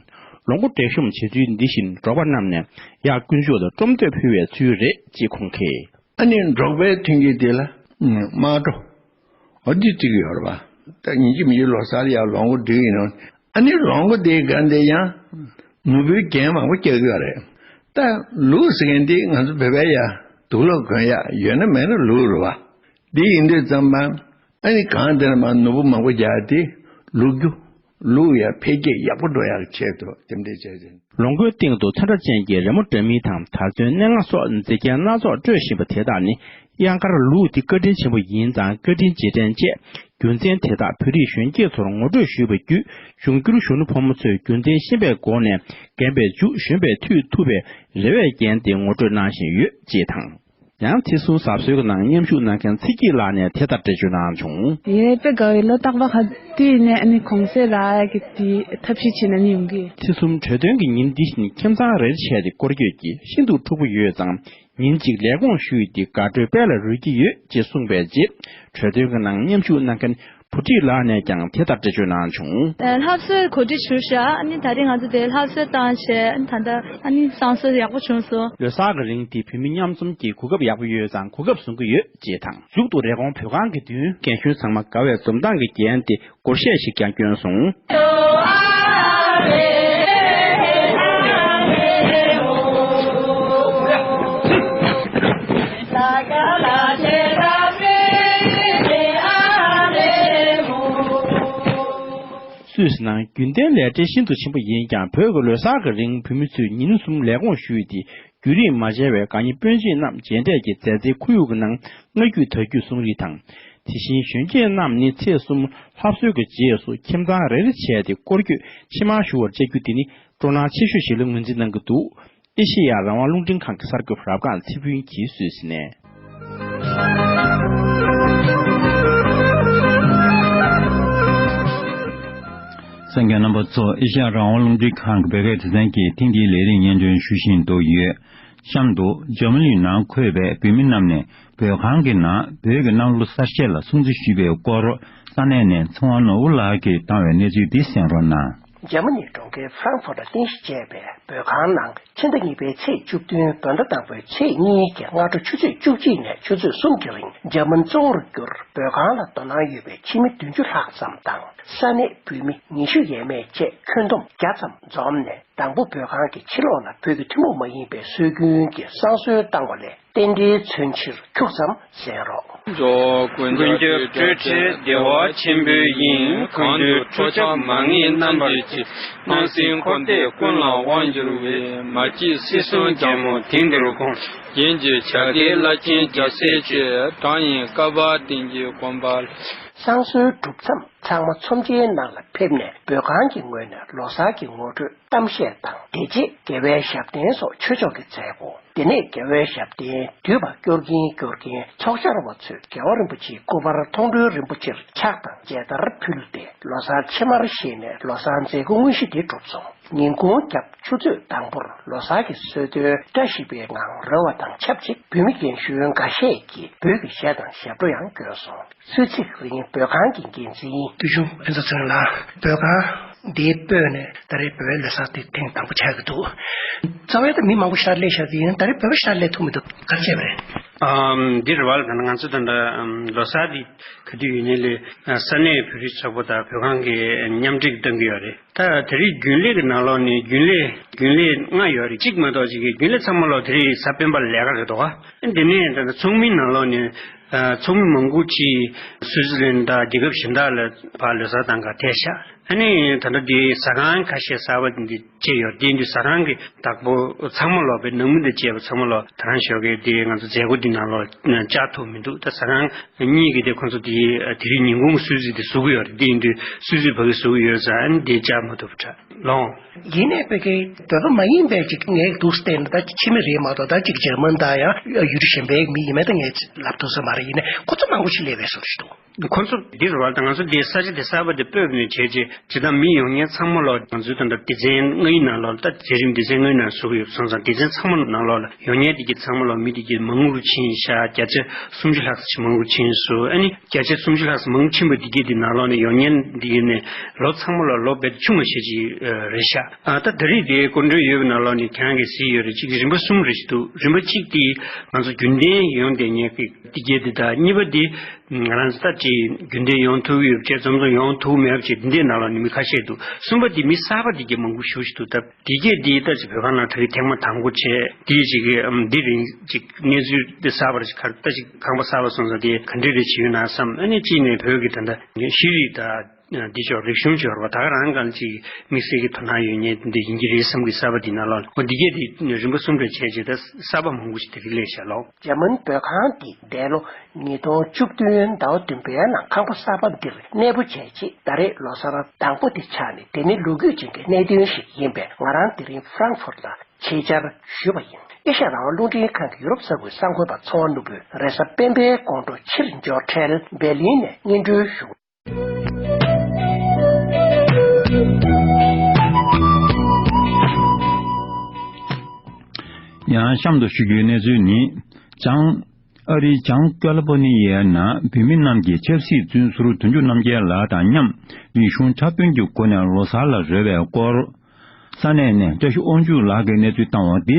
ལོ་མགོ་འབྲེག་ཤོམ་བྱེད་ཚུལ་འདི་བཞིན་འབྲོག་པ་རྣམས་ནས་ཡར་དཀོན་མཆོག་ལ་སྤྲོ་བསྡད་ཕུལ་བའི་ཚུལ་རེད་ཅེས་ཁོང་གིས། ཨ་ནི་འབྲོག་པའི་མཐུན་རྐྱེན་དེ་ལ་དམག་སྒྲོ་འོ་འདི་བརྩི་གི་ཡོད་རེད་བ། ད་ཉིན་གཅིག་མི་གཅིག་ལོ་གསར་ཡར་ལོ་མགོ་སྒྲིལ་ཡིན་ནོ། ཨ་ནི་ལོ་མགོ་དེའི་སྒང་དེ་ཡང་ནོར་བུའི་རྒྱན་མང་པོ་རྒྱག་གི་ཡོད་རེད། ད་ལུག་ཟེར་མཁན་དེ་ང་ཚོ་བོད་པའི་ཡ་དུག་ལོག་གོན་ཡག་ཡོད་ན་མེད་ན་ལུག་རེད་བ། འདི་ཡིན་དུས་ཙམ་པ་ཨ་ནི་གང་དེ་ན་མ་ནོར་བུ་མང་པོ་རྒྱག་དེ་ལུག་རྒྱུ། ལུག་ཡ་འཕེལ་རྒྱས་ཡག་པོ་འགྲོ་ཡག་ཆེད་དུ་རྟེན་འབྲེལ་བྱས་ཟིན། ལོ་མགོའི་སྟེང་དུ་ཚོན་ཁྲ་ཅན་གྱི་རི་མོ་འདྲ་མིན་དང་དར་ཚོན་སྣ་ལྔ་སོགས་མཛེས་རྒྱན་སྣ་ཚོགས་སྤྲོས་བཞིན་པ་དེ་དག་ནི་གཡང་དཀར་ལུག་འདི་བཀའ་དྲིན་ཆེན་པོ་ཡིན་ཙང་བཀའ་དྲིན་རྗེས་དྲན་བཅས་རྒྱུ་མཚན་དེ་དག་བོད་རིགས་གཞོན་སྐྱེས་ཚོར་ངོ་སྤྲོད་ཞུས་པ་བརྒྱུད་འབྱུང་འགྱུར་གཞོན་ནུ་ཕོ་མོ་ཚོས་རྒྱུ་མཚན་ཤེས་པའི་སྒོ་ནས་རྒན་པའི་མཇུག་གཞོན་པས་མཐུད་ཐུབ་པའི་རེ་བའི་རྒྱན་དེ་ངོ་སྤྲོད་གནང་བཞིན་ཡོད་ཅེས་དང་། ཡང་ཚེས་གསུམ་གཟབ་གསོལ་གྱི་ནང་མཉམ་ཞུགས་གནང་མཁན་ཚེ་སྐྱིད་ལགས་ནས་དེ་ལྟར་འགྲེལ་བརྗོད་གནང་བྱུང་། ཡས་དཔེ་དགའ་བའི་ལོ་རྟག་པར་ག་དུས་ནས་ཨ་ནི་གུང་སེང་རག་གི་དེ་ཐབས་ཤེས་བྱས་ནས་ནི་ཡོང་གི། ཚེས་གསུམ་གྲོས་སྟོན་གྱི་ཉིན་འདི་བཞིན་ཁྱིམ་ཚང་རེར་བྱས་ཏེ་སྐོར་སྐྱོད་ཀྱིས་ཤིན་ཏུ་འཁྲུག་པོ་ཡོད་ཙང་ཉིན་གཅིག་ལས་ཁུངས་ཞུས་ཏེ་དགའ་སྤྲོའི་དཔལ་ལ་རོལ་གྱི་ཡོད་ཅེས་གསུངས་པའི་རྗེས་གྲོས་སྟོན་གྱི་ནང་མཉམ་ཞུགས་གནང་མཁན་ བུ་ཁྲིད་ལགས་ནས་ཀྱང་དེ་ལྟར་འགྲེལ་བརྗོད་གནང་བྱུང་། ལྷ་གསོལ་གོ་སྒྲིག་ཞུས་ཤག་ཨ་ནི་ད་རེས་ང་ཚོ་དེ་ལྷ་གསོལ་བཏང་བྱས་ཨ་ནི་ད་ལྟ་ཨ་ནི་བསང་གསོལ་ཡག་པོ་བྱུང་སོང་། ལོ་གསར་གྱི་རིང་དེ་བོད་མི་མཉམ་འཛོམས་ཀྱི་གོ་སྐབས་ཡག་པོ་ཡོད་ཙང་གོ་སྐབས་བཟུང་གི་ཡོད་ཅེས་དང་། མཇུག་ཏུ་རེབ་གོང་བོད་ཁང་གི་མདུན་རྒན་གཞོན་ཚང་མ་དགའ་བའི་འཛུམ་མདངས་ཀྱིས་བརྒྱན་ཏེ། སྒོར་གཞས་ཤིག་ཀྱང་བསྐྱོན་སོང་། སུད་སི་ནང་རྒྱུན་ལྡན་ལས་བྲེལ་ཤིན་ཏུ་ཆེན་པོ་ཡིན་ཀྱང་། བོད་ཀྱི་ལོ་གསར་གྱི་རིང་བོད་མི་ཚོས་ཉིན་གསུམ་ལས་ཁུངས་ཞུས་ཏེ། རྒྱུན་རིང་མ་མཇལ་བའི་དགའ་ཉེ་སྤུན་མཆེད་རྣམས་མཇལ་འཕྲད་ཀྱིས་མཛའ་བརྩེའི་ཁོར་ཡུག་གི་ནང་མངའ་རྒྱུད་དར་རྒྱུད་སྲུང་རེས་དང་། དེ་བཞིན་གཞོན་སྐྱེས་རྣམས་ནི་ཚེས་གསུམ་ལྷ་གསོལ་གྱི་རྗེས་སུ་ཁྱིམ་ཚང་རེ་རེ་བྱས་ཏེ་སྐོར་སྐྱོད་ཕྱི་མར་ཞུ་བར་བཅར་རྒྱུ་དེ་ནི་སྤྲོ་སྣང་ཆེ་ཤོས་ཤིག་ལ་ངོས་འཛིན་གནང་གི་འདུག་ཨེ་ཤེ་ཡ་རང་དབང་རླུང་འཕྲིན་ཁང་གི་གསར་འགོད་པ་རབ་སྒང་ཚེ་ཕུན་གྱིས་སུད་སི་ནས། གསན་མཁན་རྣམ་པ་ཚོ། ཨེ་ཤེ་ཡ་རང་དབང་རླུང་འཕྲིན་ཁང་གི་བོད་སྐད་སྡེ་ཚན་གྱིས་ཐེངས་འདིའི་ལས་རིམ་སྙན་སྒྲོན་ཞུ་བཞིན་དུ་ཡོད། གཤམ་དུ་འཇར་མ་ནི་ནང་འཁོད་པའི་བོད་མི་རྣམས་ནས་བོད་ཁང་གི་ནང་བོད་ཀྱི་གནམ་ལོ་གསར་བཞད་ལ་སྲུང་བརྩི་ཞུས་པའི་སྐོར། ས་གནས་ནས་ཚེ་དབང་ནོར་བུ་ལགས་ཀྱིས་བཏང་བའི་གནས་ཚུལ་འདི་གསན་རོགས་གནང་། འཇར་མ་ནིའི་གྲོང་ཁྱེར་ཧྥ་རང་ཧྥུར་ལ་རྟེན་གཞི་བྱས་པའི་བོད་ཁང་ནང་། ཕྱི་ཟླ་གཉིས་པའི་ཚེས་བཅུ་བདུན་བོད་ཟླ་དང་པོའི་ཚེས་གཉིས་ཀྱི་སྔ་དྲོ་ཆུ་ཚོད་བཅུ་གཅིག་ནས་ཆུ་ཚོད་གསུམ་གྱི་རིང་འཇར་མན་གཙོ་བོར་གྱུར་བོད་ཁང་ལ་དོ་སྣང་ཡོད་པའི་ཕྱི་མི་བདུན་ཅུ་ལྷག་ཙམ་དང་ས་གནས་བོད་མི་ཉི་ཤུ་ཡས་མས་བཅས་ཁྱོན་བསྡོམས་བརྒྱ་ཙམ་འཛོམས་ནས། དང་པོ་བོད་ཁང་གི་ཕྱི་ལོགས་ལ་བོད་ཀྱི་ཐུན་མོང་མ་ཡིན་པའི་སྲོལ་རྒྱུན་གྱི་བསང་གསོལ་བཏང་བ་ལས་རྟེན་འབྲེལ་མཚོན་ཕྱིར་ཁྱུག་ཙམ་གསན་རོགས། ཀུན་ཀྱང་སྤྲོས་བྲལ་བདེ་བ་ཆེན་པོའི་དབྱིངས། གང་དུ་ཁྲོ་ཆགས་མ་ངེས་རྣམ་པར་གཅོད། སྣང་སྲིད་འཁོར་འདས་ཀུན་ལ་དབང་བསྒྱུར་བའི། མ་སྐྱེས་སྲིད་གསུམ་རྒྱལ་མོ་དེང་འདིར་དགོངས། ཡིད་འགྱུར་བྱ་དཀའི་བླ་ཆེན་རྒྱལ་སྲས་ཆེ། གྲགས་སྙན་བསྐལ་པ་བསྟན་གྱི་དགོངས་པ། བསང་གསོལ་གྲུབ་མཚམས་ཚང་མ་ཚོམས་ཆེན་ནང་ལ་ཕེབས་ནས་བོད་ཁང་གི་ངོས་ནས་ལོ་གསར་གྱི་ངོ་སྤྲོད་གཏམ་བཤད་དང་། དེ་རྗེས་རྒྱལ་བའི་ཞབས་བརྟན་སོགས་ཆོས་ཕྱོགས་ཀྱི་མཛད་སྒོ། དེ་ནས་རྒྱལ་བའི་ཞབས་བརྟན་འདུས་པ་སྐྱོར་གྱིན་སྐྱོར་གྱིན་ཚོགས་བཅར་བ་ཚོས་རྒྱལ་བ་རིན་པོ་ཆེའི་སྐུ་པར་མཐོང་གྲོལ་རིན་པོ་ཆེར་ཕྱག་དང་མཇལ་དར་ཕུལ་ཏེ་ལོ་གསར་ཕྱེ་མར་བཞེས་ནས་ལོ་གསར་མཛད་སྒོ་དངོས་གཞི་དེ་གྲུབ་སོང་། ཉིན་གུང་རྒྱབ་ཆུ་ཚོད་དང་པོར་ལོ་གསར་གྱི་གསོལ་སྟོན་བཀྲ་ཤིས་པའི་ངང་རོལ་བ་དང་ཆབས་ཅིག་བོད་མི་རྒན་གཞོན་འགའ་ཤས་ཀྱིས་བོད་ཀྱི་གཞས་དང་ཞབས་བྲོ་ཡང་བཀོལ་སོང་། གསོལ་ཚིགས་རིང་བོད་ཁང་གི་འགན་འཛིན། དུས་ཆུང་ཕུན་ཚོགས་ཚེ་རིང་ལགས། བོད་ཁང་འདིའི་སྤོས་ནས་ད་རེས་བོད་པའི་ལོ་གསར་དེ་ཐེངས་དང་པོ་ཆགས་ཀྱི་འདུག་རྩ་བའི་ད་མི་མང་པོ་ཞེ་དྲག་སླེབས་ཤག་དེ་ཡིན་ན་ད་རེས་བོད་པ་ཞེ་དྲག་སླེབས་ཐུབ་མི་འདུག་ག་རེ་བྱས་པ་རེད། ཨམ། འདི་རེད་བ་ལ། ད་ནི་ང་ཚོ་ད་ལྟ་ཨམ་ལོ་གསར་འདི་ག་དུས་ཡོད་ནའི་ལས་ས་གནས་བོད་རིགས་ཚོགས་པ་དང་བོད་ཁང་གི་མཉམ་འབྲེལ་གྱིས་གཏོང་གི་ཡོད་རེད། ད་དེ་རིང་རྒྱུན་ལས་ཀྱི་ནང་ལོགས་ནས་རྒྱུན་ལས་རྒྱུན་ལས་ལྔ་ཡོད་རེད། གཅིག་མ་གཏོགས་གཅིག་གི་རྒྱུན་ལས་ཚང་མ་ལོག་དེ་རིང་གཟའ་སྤེན་པ་ལ་ལས་ཀ་རེད་འདུག་ག་དེ་ནས་ད་ལྟ་ཚོགས་མི་ནང་ལོགས་ནས་ཨ་ཚོགས་མི་མང་པོ་ཅིག་སུའི་ཙི་ལན་དང་རྒྱལ་ཁབ་གཞན་དག་ལ་ཕར་ལོ་གསར་གཏོང་ག་ཐད་ཤག་ཨ་ནི་ད་ལྟ་དེ་ཟ་ཁང་ཁ་ཤས་གསར་པ་འདི་བྱས་ཡོད། དེ་འདི་ཟ་ཁང་གི་བདག་པོ་ཚང་མ་ལོག་པའི་ནང་མི་དང་བཅས་པ་ཚང་མ་ལོག་ད་རང་ཞོགས་ཀས་དེ་ང་ཚོ་མཛད་སྒོ་འདི་ནང་ལོག་བཅར་ཐུབ་མི་འདུག་ད་ཟ་ཁང་གཉིས་ཀྱིས་དེ་ཁོང་ཚོ་དེ་དེ་རིང་ཉིན་གུང་གི་སུའི་ཙི་དེ་བཟོ་གི་ཡོད་རེད། དེ་ཡིན་དུས་སུའི་ཙི་ཕ་གི་བཟོ་གི་ཡོད་ཙང་ཨ་ནི་དེ་བཅར་མ་ཐུབ་པ་འདྲ་ལོང་། ཡིན་ནའི་བོད་སྐད་བོད་པ་མ་ཡིན་པའི་ཅིག་ངས་འདུག་བལྟས་ན་ད་ཕྱི་མི་རེད་མ་གཏོགས་ད་ཅིག་འཇར་མན་དང་ཡང་ཡུལ་གྲུ་གཞན་པའི་མི་ཡིན་མེད་ད་ངས་ལབ་ཐུབ་ས་མ་རེད། ཡིན་ནའི་ཁོ་ཚོ་མང་པོ་ཞིག་སླེབས་པའི་བཟོ་འདྲ་ཞིག་འདུག་ཁོ་ཚོ་འདི་རུ་བ་དང་ང་ཚོ་འདི་ས་ཆ་འདི་གསར་པ་འདི་སྤོས་ནས་བྱས་རྗེས་ཇི་ལྟར་མི་ཡོང་མཁན་ཚང་མ་ལོག་ང་ཚོའི་ད་ལྟ་སྡེ་ཚན་ལྔ་ཡི་ནང་ལོགས་ད་མཛད་རིམ་སྡེ་ཚན་ལྔ་ཡི་ནང་བཟོ་གི་ཡོད་སོང་ཙང་སྡེ་ཚན་ཚང་མ་ནང་ལོགས་ལ་ཡོང་མཁན་འདི་གི་ཚང་མ་ལོག་མི་འདི་གི་མང་རུ་ཕྱིན་ཤག་བརྒྱ་ཆ་སུམ་ཅུ་ལྷག་ཙམ་མང་རུ་ཕྱིན་སོང་། ཨ་ནི་བརྒྱ་ཆ་སུམ་ཅུ་ལྷག་ཙམ་མང་རུ་ཕྱིན་པ་འདི་གི་འདི་ནང་ལོགས་ནས་ཡོང་མཁན་འདི་གི་ནས་ལོ་ཚང་མ་ལོག་ལོ་རྦད་ཆུང་བ་ཞེ་ཅིག་རེད་ཤག་ཨ་ད་ད་རེས་འདི་སྐུ་མགྲོན་ཡོད་པའི་ནང་ལོགས་ནས་ཁྱེད་རང་གིས་གཟིགས་ཡོད་རེད། གཅིག་རིམ་པ་གསུམ་རེ་ཞིག་འདུག་རིམ་པ་གཅིག་འདི་ང་ཚོ་རྒྱུན་ལྡན་ཡོང་བསྡད་མཁན་གྱི་འདི་གས་འདི་དང་གཉིས་པ་འདི། ང་རང་ཚོ་ད་ཅིག་རྒྱུན་ལྡན་ཡོང་ཐུབ་ཡོད་ཅེས་འཛོམས་འཛོམས་ཡོང་ཐུབ་མེད་པ་ཅིག་འདི་འདྲའི་ནང་ལ་ནི་མི་ཁ་ཤས་འདུག་གསུམ་པ་འདི་མི་གསར་པ་འདི་གས་མང་པོ་ཞེ་ཅིག་འདུག་ད་འདི་གས་འདི་ད་ཅིག་བོད་ཁང་ནང་ད་གིན་ཐེངས་མ་དང་པོ་བྱས་འདི་ཅིག་གི་འདི་རིང་ཅིག་གནས་ཚུལ་འདི་གསར་པ་རེ་ཅིག་ག་ད་ཅིག་ཁང་པ་གསར་པ་སོང་ཙང་འདི་ག་འདྲ་རེ་བྱེད་ཡོད་ན་བསམ། ཨ་ནི་གཅིག་ནས་བོད་ཀྱི་ད་ལྟ་ཤེས་རིག་དང་འདི་ཕྱོགས་རིག་གཞུང་ཕྱོགས་རེད་པ། ད་ག་རང་གང་ཅིག་དམིགས་བསལ་གྱི་དོ་སྣང་ཡོད་མཁན་འདི་ཡིན་གྱི་རེད་བསམ་གྱི་གསར་པ་འདི་ནང་ལོགས་འོ་འདི་གས་འདི་རིམ་པ་གསུམ་རེ་བྱས་རྗེས་ད་གསར་པ་མང་པོ་ཞིག་དེ་རིང་སླེབས་ཤག་ལོ། འཇར་མན་བོད་ཁང་འདི་འདས་ལོ་ཉིས་སྟོང་བཅུ་བདུན་ཟླ་བ་བདུན་པའི་ནང་ཁང་པ་གསར་པ་འདིར་གནས་སྤོ་བྱས་རྗེས་ད་རེས་ལོ་གསར་དང་པོ་འདི་ཆགས་ནས་དེ་ནི་ལོ་རྒྱུས་ཅན་གྱི་གནད་དོན་ཞིག་ཡིན་པས་ང་རང་དེ་རིང་ཧྥ་རང་ཧྥུར་ལ་ཆེད་བཅར་ཞུས་པ་ཡིན། ཨེ་ཤ་ཡ་རང་དབང་རླུང་འཕྲིན་ཁང་གི་ཡུ་རོབ་ས་ཁུལ་གསར་འགོད་པ་ཚོང་དཔོན་ནོར་བུས་རེས་གཟའ་སྤེན་པའི་དགོང་དྲོ་ཕྱིར་འབྱོར་འཕྲལ་འབེར་ལིན་ནས་སྙན་སྒྲོན་ཞུ། ཡང་གཤམ་དུ་ཞུ་རྒྱུའི་གནས་ཚུལ་ནི། ལྕང་ ཨ་རིའི་བྱང་ཀ་ལི་ཧྥོ་ནི་ཡའི་ནང་བོད་མི་རྣམས་ཀྱིས་ཆབ་སྲིད་བཙོན་ཟུར་དོན་གྲུབ་རྣམ་རྒྱལ་ལགས་དང་མཉམ་རིག་གཞུང་འཁྲབ་སྟོན་གྱི་སྒོ་ནས་ལོ་གསར་ལ་རོལ་བའི་སྐོར། ས་གནས་ནས་བཀྲ་ཤིས་དབང་ཕྱུག་ལགས་ཀྱིས་གནས་ཚུལ་བཏང་བ་འདི་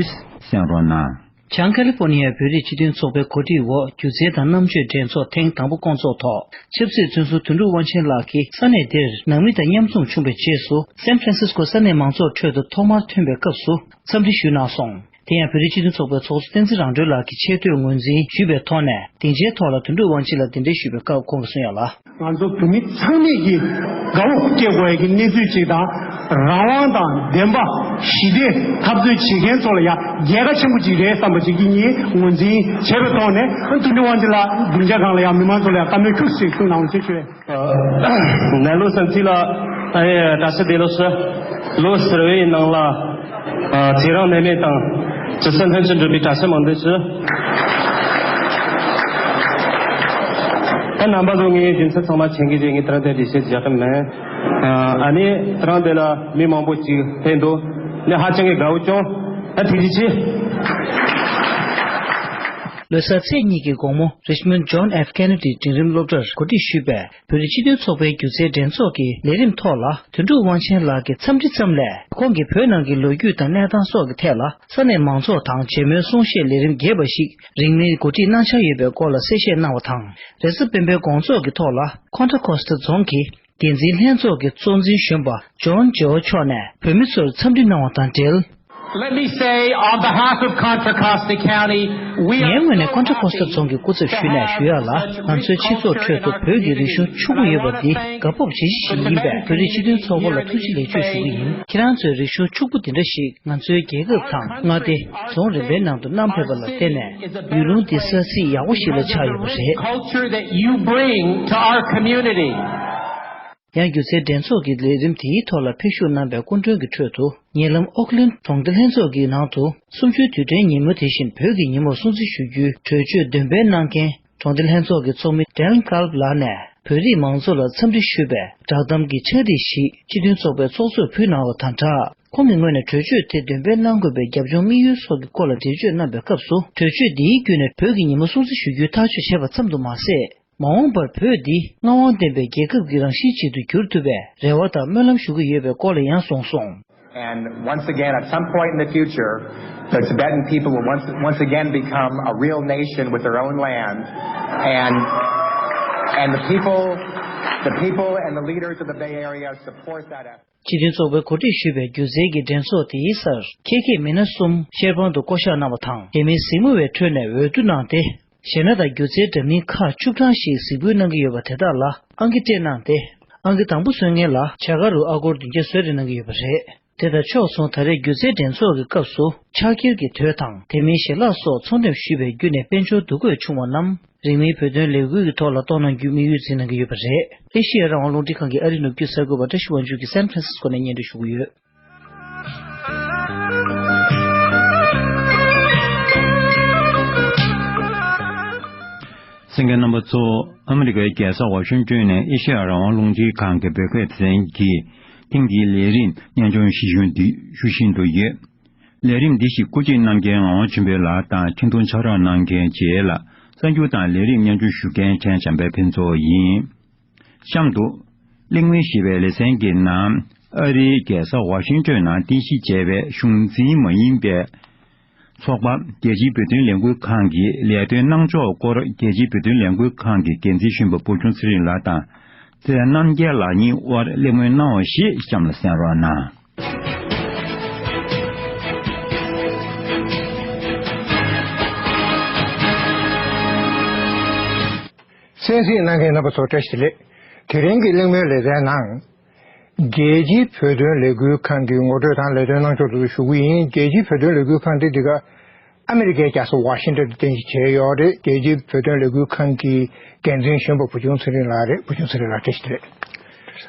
གསན་རོགས་གནང་། བྱང་ཀ་ལི་ཧྥོ་ནི་ཡའི་བོད་རིགས་སྤྱི་མཐུན་ཚོགས་པའི་གོ་སྒྲིག་འོག་སྒྱུ་རྩལ་དང་རྣམ་དཔྱོད་འགྲན་ཚོགས་ཐེངས་དང་པོ་སྐོང་ཚོགས་ཐོག་ཆབ་སྲིད་བཙོན་ཟུར་དོན་གྲུབ་དབང་ཆེན་ལགས་ཀྱིས་ས་གནས་འདིར་ནང་མི་དང་མཉམ་འཛོམས་བྱུང་བའི་རྗེས་སུ། སན་ཧྥ་རན་སིས་ཀོ་ས་གནས་མང་ཚོགས་ཁྲོད་དུ་ཐོག་མར་ཐོན་པའི་སྐབས་སུ་འཚམས་འདྲི་ཞུས་གནང་སོང་། དེ་ཡང་བོད་རིགས་སྤྱི་མཐུན་ཚོགས་པའི་ཚོགས་གཙོ་བསྟན་འཛིན་རང་གྲོལ་ལགས་ཀྱིས་ཆེ་བསྟོད་ངོས་འཛིན་ཞུས་པའི་ཐོག་ནས། སྡིངས་ཆའི་ཐོག་ལ་དོན་གྲུབ་དབང་ཆེན་ལགས་གདན་འདྲེན་ཞུས་པའི་སྐབས་ཁོང་གིས་གསུངས་ཡག་ལ། ང་ཚོ་བོད་མི་ཚང་མས་ཀྱིས་དགའ་བོ་སྐྱེ་དགོས་ཡ་གི་གནས་ཚུལ་ཅིག་དང་། རང་དབང་དང་བདེན་པ། ཞི་བདེ་འཐབ་རྩོད་བྱེད་མཁན་ཚོ་ལ་ཡང་རྒྱལ་ཁ་ཆེན་པོ་ཅིག་རེད་བསམ་པ་ཅིག་གི་ངས་ངོས་འཛིན་བྱས་པའི་ཐོག་ནས། དོན་གྲུབ་དབང་ཆེན་ལགས་སྡིངས་ཆ་སྒང་ལ་ཡང་མི་མང་ཚོ་ལ་ཡང་བཀའ་མོལ་ཁྱུག་ཙམ་ཞིག་གསུང་གནང་རོགས་བྱེད་ཞུ། ནད་ལོ་སེམས་ཚིག་ལ་ཨ་ཡེ་བཀྲ་ཤིས་བདེ་ལེགས་ཞུ། ལོ་གསར་བའི་ནང་ལ་ཨ་ཚེ་རིང་ནད་མེད་དང་ཇི་སྲིད་ལྷུན་གྱིས་འགྲུབ་པའི་བཀྲ་ཤིས་སྨོན་འདུན་ཞུ། ད་རྣམ་པ་ཚོ་ངའི་རྒྱུ་མཚན་ཚང་མ་མཁྱེན་གྱི་རེད། ངས་དེ་རིང་དེ་འགྲེལ་བཤད་རྒྱག་གི་མིན། ཨ་ནི་དེ་རིང་དེ་ལ་མི་མང་པོ་ཅིག་ཕེབས་འདུག་ནི་ཧ་ཅང་གི་དགའ་བོ་བྱུང་། ཨ་ཐུགས་རྗེ་ཆེ། ལོ་གསར་ཚེས་གཉིས་ཀྱི་དགོང་མོ་རིཆ་མོན་ཌི་ཇོན་ཨེཕ་ཁེ་ནེ་ཌི་འབྲིང་རིམ་སློབ་གྲྭར་གོ་སྒྲིག་ཞུས་པའི་བོད་རིགས་སྤྱི་མཐུན་ཚོགས་པའི་སྒྱུ་རྩལ་འགྲན་ཚོགས་ཀྱི་ལས་རིམ་ཐོག་ལ། དོན་གྲུབ་དབང་ཆེན་ལགས་ཀྱི་འཚམས་འདྲི་ཙམ་ལས། ཁོང་གིས་བོད་ནང་གི་ལོ་རྒྱུས་དང་གནས་སྟངས་སོགས་ཀྱི་ཐད་ལ་ས་གནས་མང་ཚོགས་དང་མཇལ་མོལ་གསུང་བཤད་ལས་རིམ་རྒྱས་པ་ཞིག་རིང་མིན་གོ་སྒྲིག་གནང་འཆར་ཡོད་པའི་སྐོར་ལ་གསལ་བཤད་གནང་བ་དང་། རེས་གཟའ་སྤེན་པའི་དགོང་ཚོགས་ཀྱི་ཐོག་ལ་ཁོན་ཊ་ཁོ་སི་ཊ་རྫོང་གི་འགན་འཛིན་ལྷན་ཚོགས་ཀྱི་གཙོ་འཛིན་གཞོན་པ་ཇོན་ཇེའོ་མཆོག་ནས་བོད་མི་ཚོར་འཚམས་འདྲི་གནང་བ་དང་འབྲེལ། Let me say on behalf of Contra Costa County, we are ངའི་ངོས་ནས་ཁོན་ཊ་ཁོ་སི་ཊ་རྫོང་གི་སྐུ་ཚབ་ཞུས་ནས་ཞུ་ཡག་ལ། ང་ཚོའི་སྤྱི་ཚོགས་ཁྲོད་དུ་བོད་ཀྱི་རིག་གཞུང་ཕྱུག་པོ་ཡོད་པ་འདི་དགའ་སྤོབས་བྱེད་གཞི་ཞིག་ཡིན་པས། བོད་རིགས་སྤྱི་མཐུན་ཚོགས་པ་ལ་ཐུགས་རྗེ་ལེགས་བརྗོད་ཞུ་གི་ཡིན། ཁྱེད་རང་ཚོའི་རིག་གཞུང་ཕྱུག་པོ་འདི་འདྲ་ཞིག་ང་ཚོའི་རྒྱལ་ཁབ་དང་མངའ་སྡེ། རྫོང་རིམ་པའི་ནང་དུ་བསྣམས་ཕེབས་པ་ལ་བརྟེན་ནས། ཡུལ་ལུང་འདི་ས་ཚིགས་ཡག་པོ་ཞིག་ལ་ཆགས་ཡོད་པ་རེད། Culture that you bring to our community. ཡང་སྒྱུ་རྩལ་འགྲན་ཚོགས་ཀྱི་ལས་རིམ་དེའི་ཐོག་ལ་ཕེབས་ཞུགས་གནང་པའི་སྐུ་མགྲོན་གྱི་ཁྲོད་དུ། ཉེ་ལམ་ཨོ་ཀི་ལན་གྲོང་སྡེ་ལྷན་ཚོགས་ཀྱི་ནང་དུ་གསུམ་བཅུའི་དུས་དྲན་ཉིན་མོ་དེ་བཞིན་བོད་ཀྱི་ཉིན་མོར་སྲུང་བརྩི་ཞུ་རྒྱུའི་གྲོས་ཆོད་འདོན་སྤེལ་གནང་མཁན་གྲོང་སྡེ་ལྷན་ཚོགས་ཀྱི་ཚོགས་མི་ཌན་ཀལབ་ལགས་ནས། བོད་རིགས་མང་ཚོགས་ལ་འཚམས་འདྲི་ཞུས་པའི་བསྒྲགས་གཏམ་གྱི་ཕྱག་བྲིས་ཤིག་སྤྱི་མཐུན་ཚོགས་པའི་ཚོགས་གཙོར་ཕུལ་གནང་བ་དང་སྦྲགས། ཁོང་གི་ངོས་ནས་གྲོས་ཆོད་དེ་འདོན་སྤེལ་གནང་དགོས་པའི་རྒྱབ་ལྗོངས་དམིགས་ཡུལ་སོགས་ཀྱི་སྐོར་ལ་འགྲེལ་བརྗོད་གནང་པའི་སྐབས་སུ། གྲོས་ཆོད་འདིའི་བརྒྱུད་ནས་བོད་ཀྱི་ཉིན་མོ་སྲུང་བརྩི་ཞུ་རྒྱུའི་ཐག་གཅོད་བྱས་པ་ཙམ་དུ་མ་ཟད། མ་འོངས་པར་བོད་འདི་མངའ་དབང་ལྡན་པའི་རྒྱལ་ཁབ་ཀྱི་རང་བཞིན་ཅིག་ཏུ་འགྱུར་ཐུབ་པའི་རེ་བ་དང་སྨོན་ལམ་ཞུ་གི་ཡོད་པའི་སྐོར་ལ་ཡང་གསུངས་སོང་། And once again, at some point in the future, the Tibetan people will once, once again become a real nation with their own land. And, and the people, the people and the leaders of the Bay Area support that effort. སྤྱི་མཐུན་ཚོགས་པའི་གོ་སྒྲིག་ཞུས་པའི་སྒྱུ་རྩལ་གྱི་འགྲན་ཚོགས་དེའི་སར་ཁྱད་མཁས་མི་སྣ་གསུམ་ཤེར་ཕང་དུ་བསྐོ་གཞག་གནང་བ་དང་། དེ་མིན་གཟིགས་མོ་བའི་ཁྲོད་ནས་འོས་བསྡུ་གནང་སྟེ། གཞས་སྣ་དང་སྒྱུ་རྩལ་འདྲ་མིན་ཁག་བཅུ་གྲངས་ཤིག་གཟིགས་འབུལ་གནང་གི་ཡོད་པ་དེ་དག་ལ་ཨང་ཀི་སྤྲད་གནང་སྟེ། ཨང་ཀི་དང་པོ་སོན་མཁན་ལ་བྱ་དགའ་རུ་ཨ་སྒོར་བདུན་བརྒྱ་གསོལ་རས་གནང་གི་ཡོད་པ་རེད། དེ་དང་ཕྱོགས་མཚུངས། ད་རེས་སྒྱུ་རྩལ་འགྲན་ཚོགས་ཀྱི་སྐབས་སུ་ཕྱག་འཁྱེར་གྱི་དོས་དང་དེ་མིན་ཞལ་ལག་སོགས་ཚོང་འགྲེམས་ཞུས་པའི་བརྒྱུད་ནས་དཔལ་འབྱོར་འདུ་འགོད་བྱུང་བ་རྣམས། རིང་མིན་བོད་དོན་ལས་འགུལ་གྱི་ཐོག་ལ་གཏོང་གནང་རྒྱུའི་དམིགས་ཡུལ་འཛིན་གནང་གི་ཡོད་པ་རེད། ཨེ་ཤེ་ཡ་རང་དབང་རླུང་འཕྲིན་ཁང་གི་ཨ་རིའི་ནུབ་རྒྱུད་གསར་འགོད་པ་བཀྲ་ཤིས་དབང་ཕྱུག་གིས་སན་ཧྥ་རན་སིས་ཀོ་ནས་སྙན་སྒྲོན་ཞུ་གི་ཡོད། གསན་མཁན་རྣམ་པ་ཚོ། ཨ་མི་རི་ཀའི་རྒྱལ་ས་ཝ་ཤིང་ཏོན་ནས་ཨེ་ཤེ་ཡ་རང་དབང་རླུང་འཕྲིན་ཁང་གི་བོད་སྐད་སྡེ་ཚན་གྱི་ཐེངས་འདིའི་ལས་རིམ་སྙན་སྒྲོན་ཞུ་བཞིན་འདུག་ཞུ་བཞིན་དུ་ཡོད། ལས་རིམ་འདི་ཞིག་སྐུ་གཅིག་གནང་མཁན་ངག་དབང་ཆོས་འཕེལ་ལགས་དང་འཕྲིན་ཐུང་ཕྱག་རོགས་གནང་མཁན་རྗེ་ལགས། གསར་འགྱུར་དང་ལས་རིམ་སྙན་སྒྲོན་ཞུ་མཁན་ཕྲན་བྱམས་པའི་ཕུན་ཚོགས་ཡིན། གཤམ་དུ། གླེང་མོལ་ཞེས་པའི་ལེ་ཚན་གྱི་ནང་། ཨ་རིའི་རྒྱལ་ས་ཝ་ཤིང་ཏོན་ནང་རྟེན་གཞི་བྱས་པའི་གཞུང་འཛིན་མ་ཡིན་པའི་ཚོགས་པ། རྒྱལ་སྤྱིའི་བོད་དོན་ལས་འགུལ་ཁང་གི་ལས་དོན་གནང་ཕྱོགས་སྐོར། རྒྱལ་སྤྱིའི་བོད་དོན་ལས་འགུལ་ཁང་གི་འགན་འཛིན་གཞོན་པ་བུ་ཆུང་ཚེ་རིང་ལགས་དང་། རྩེ་རྣམ་རྒྱལ་ལགས་གཉིས་དབར་གླེང་མོལ་གནང་བ་ཞིག་གཤམ་ལ་གསན་རོགས་གནང་། གསན་གཟིགས་གནང་མཁན་རྣམ་པ་ཚོ་བཀྲ་ཤིས་བདེ་ལེགས། དེ་རིང་གི་གླེང་མོལ་ལེ་ཚན་ནང་། རྒྱལ་སྤྱིའི་བོད་དོན་ལས་འགུལ་ཁང་གི་ངོ་སྤྲོད་དང་ལས་དོན་གནང་ཕྱོགས་དེ་ཚོ་ཞུ་གི་ཡིན། རྒྱལ་སྤྱིའི་བོད་དོན་ལས་འགུལ་ཁང་དེ་འདི་ག་ཨ་མི་རི་ཀའི་རྒྱལ་ས་ཝ་ཤིང་ཏོན་དུ་རྟེན་གཞི་བྱས་ཡོད་རེད། རྒྱལ་སྤྱིའི་བོད་དོན་ལས་འགུལ་ཁང་གི་འགན་འཛིན་གཞོན་པ་བུ་ཆུང་ཚེ་རིང་ལགས་རེད། བུ་ཆུང་ཚེ་རིང་ལགས་བཀྲ་ཤིས་བདེ་ལེགས།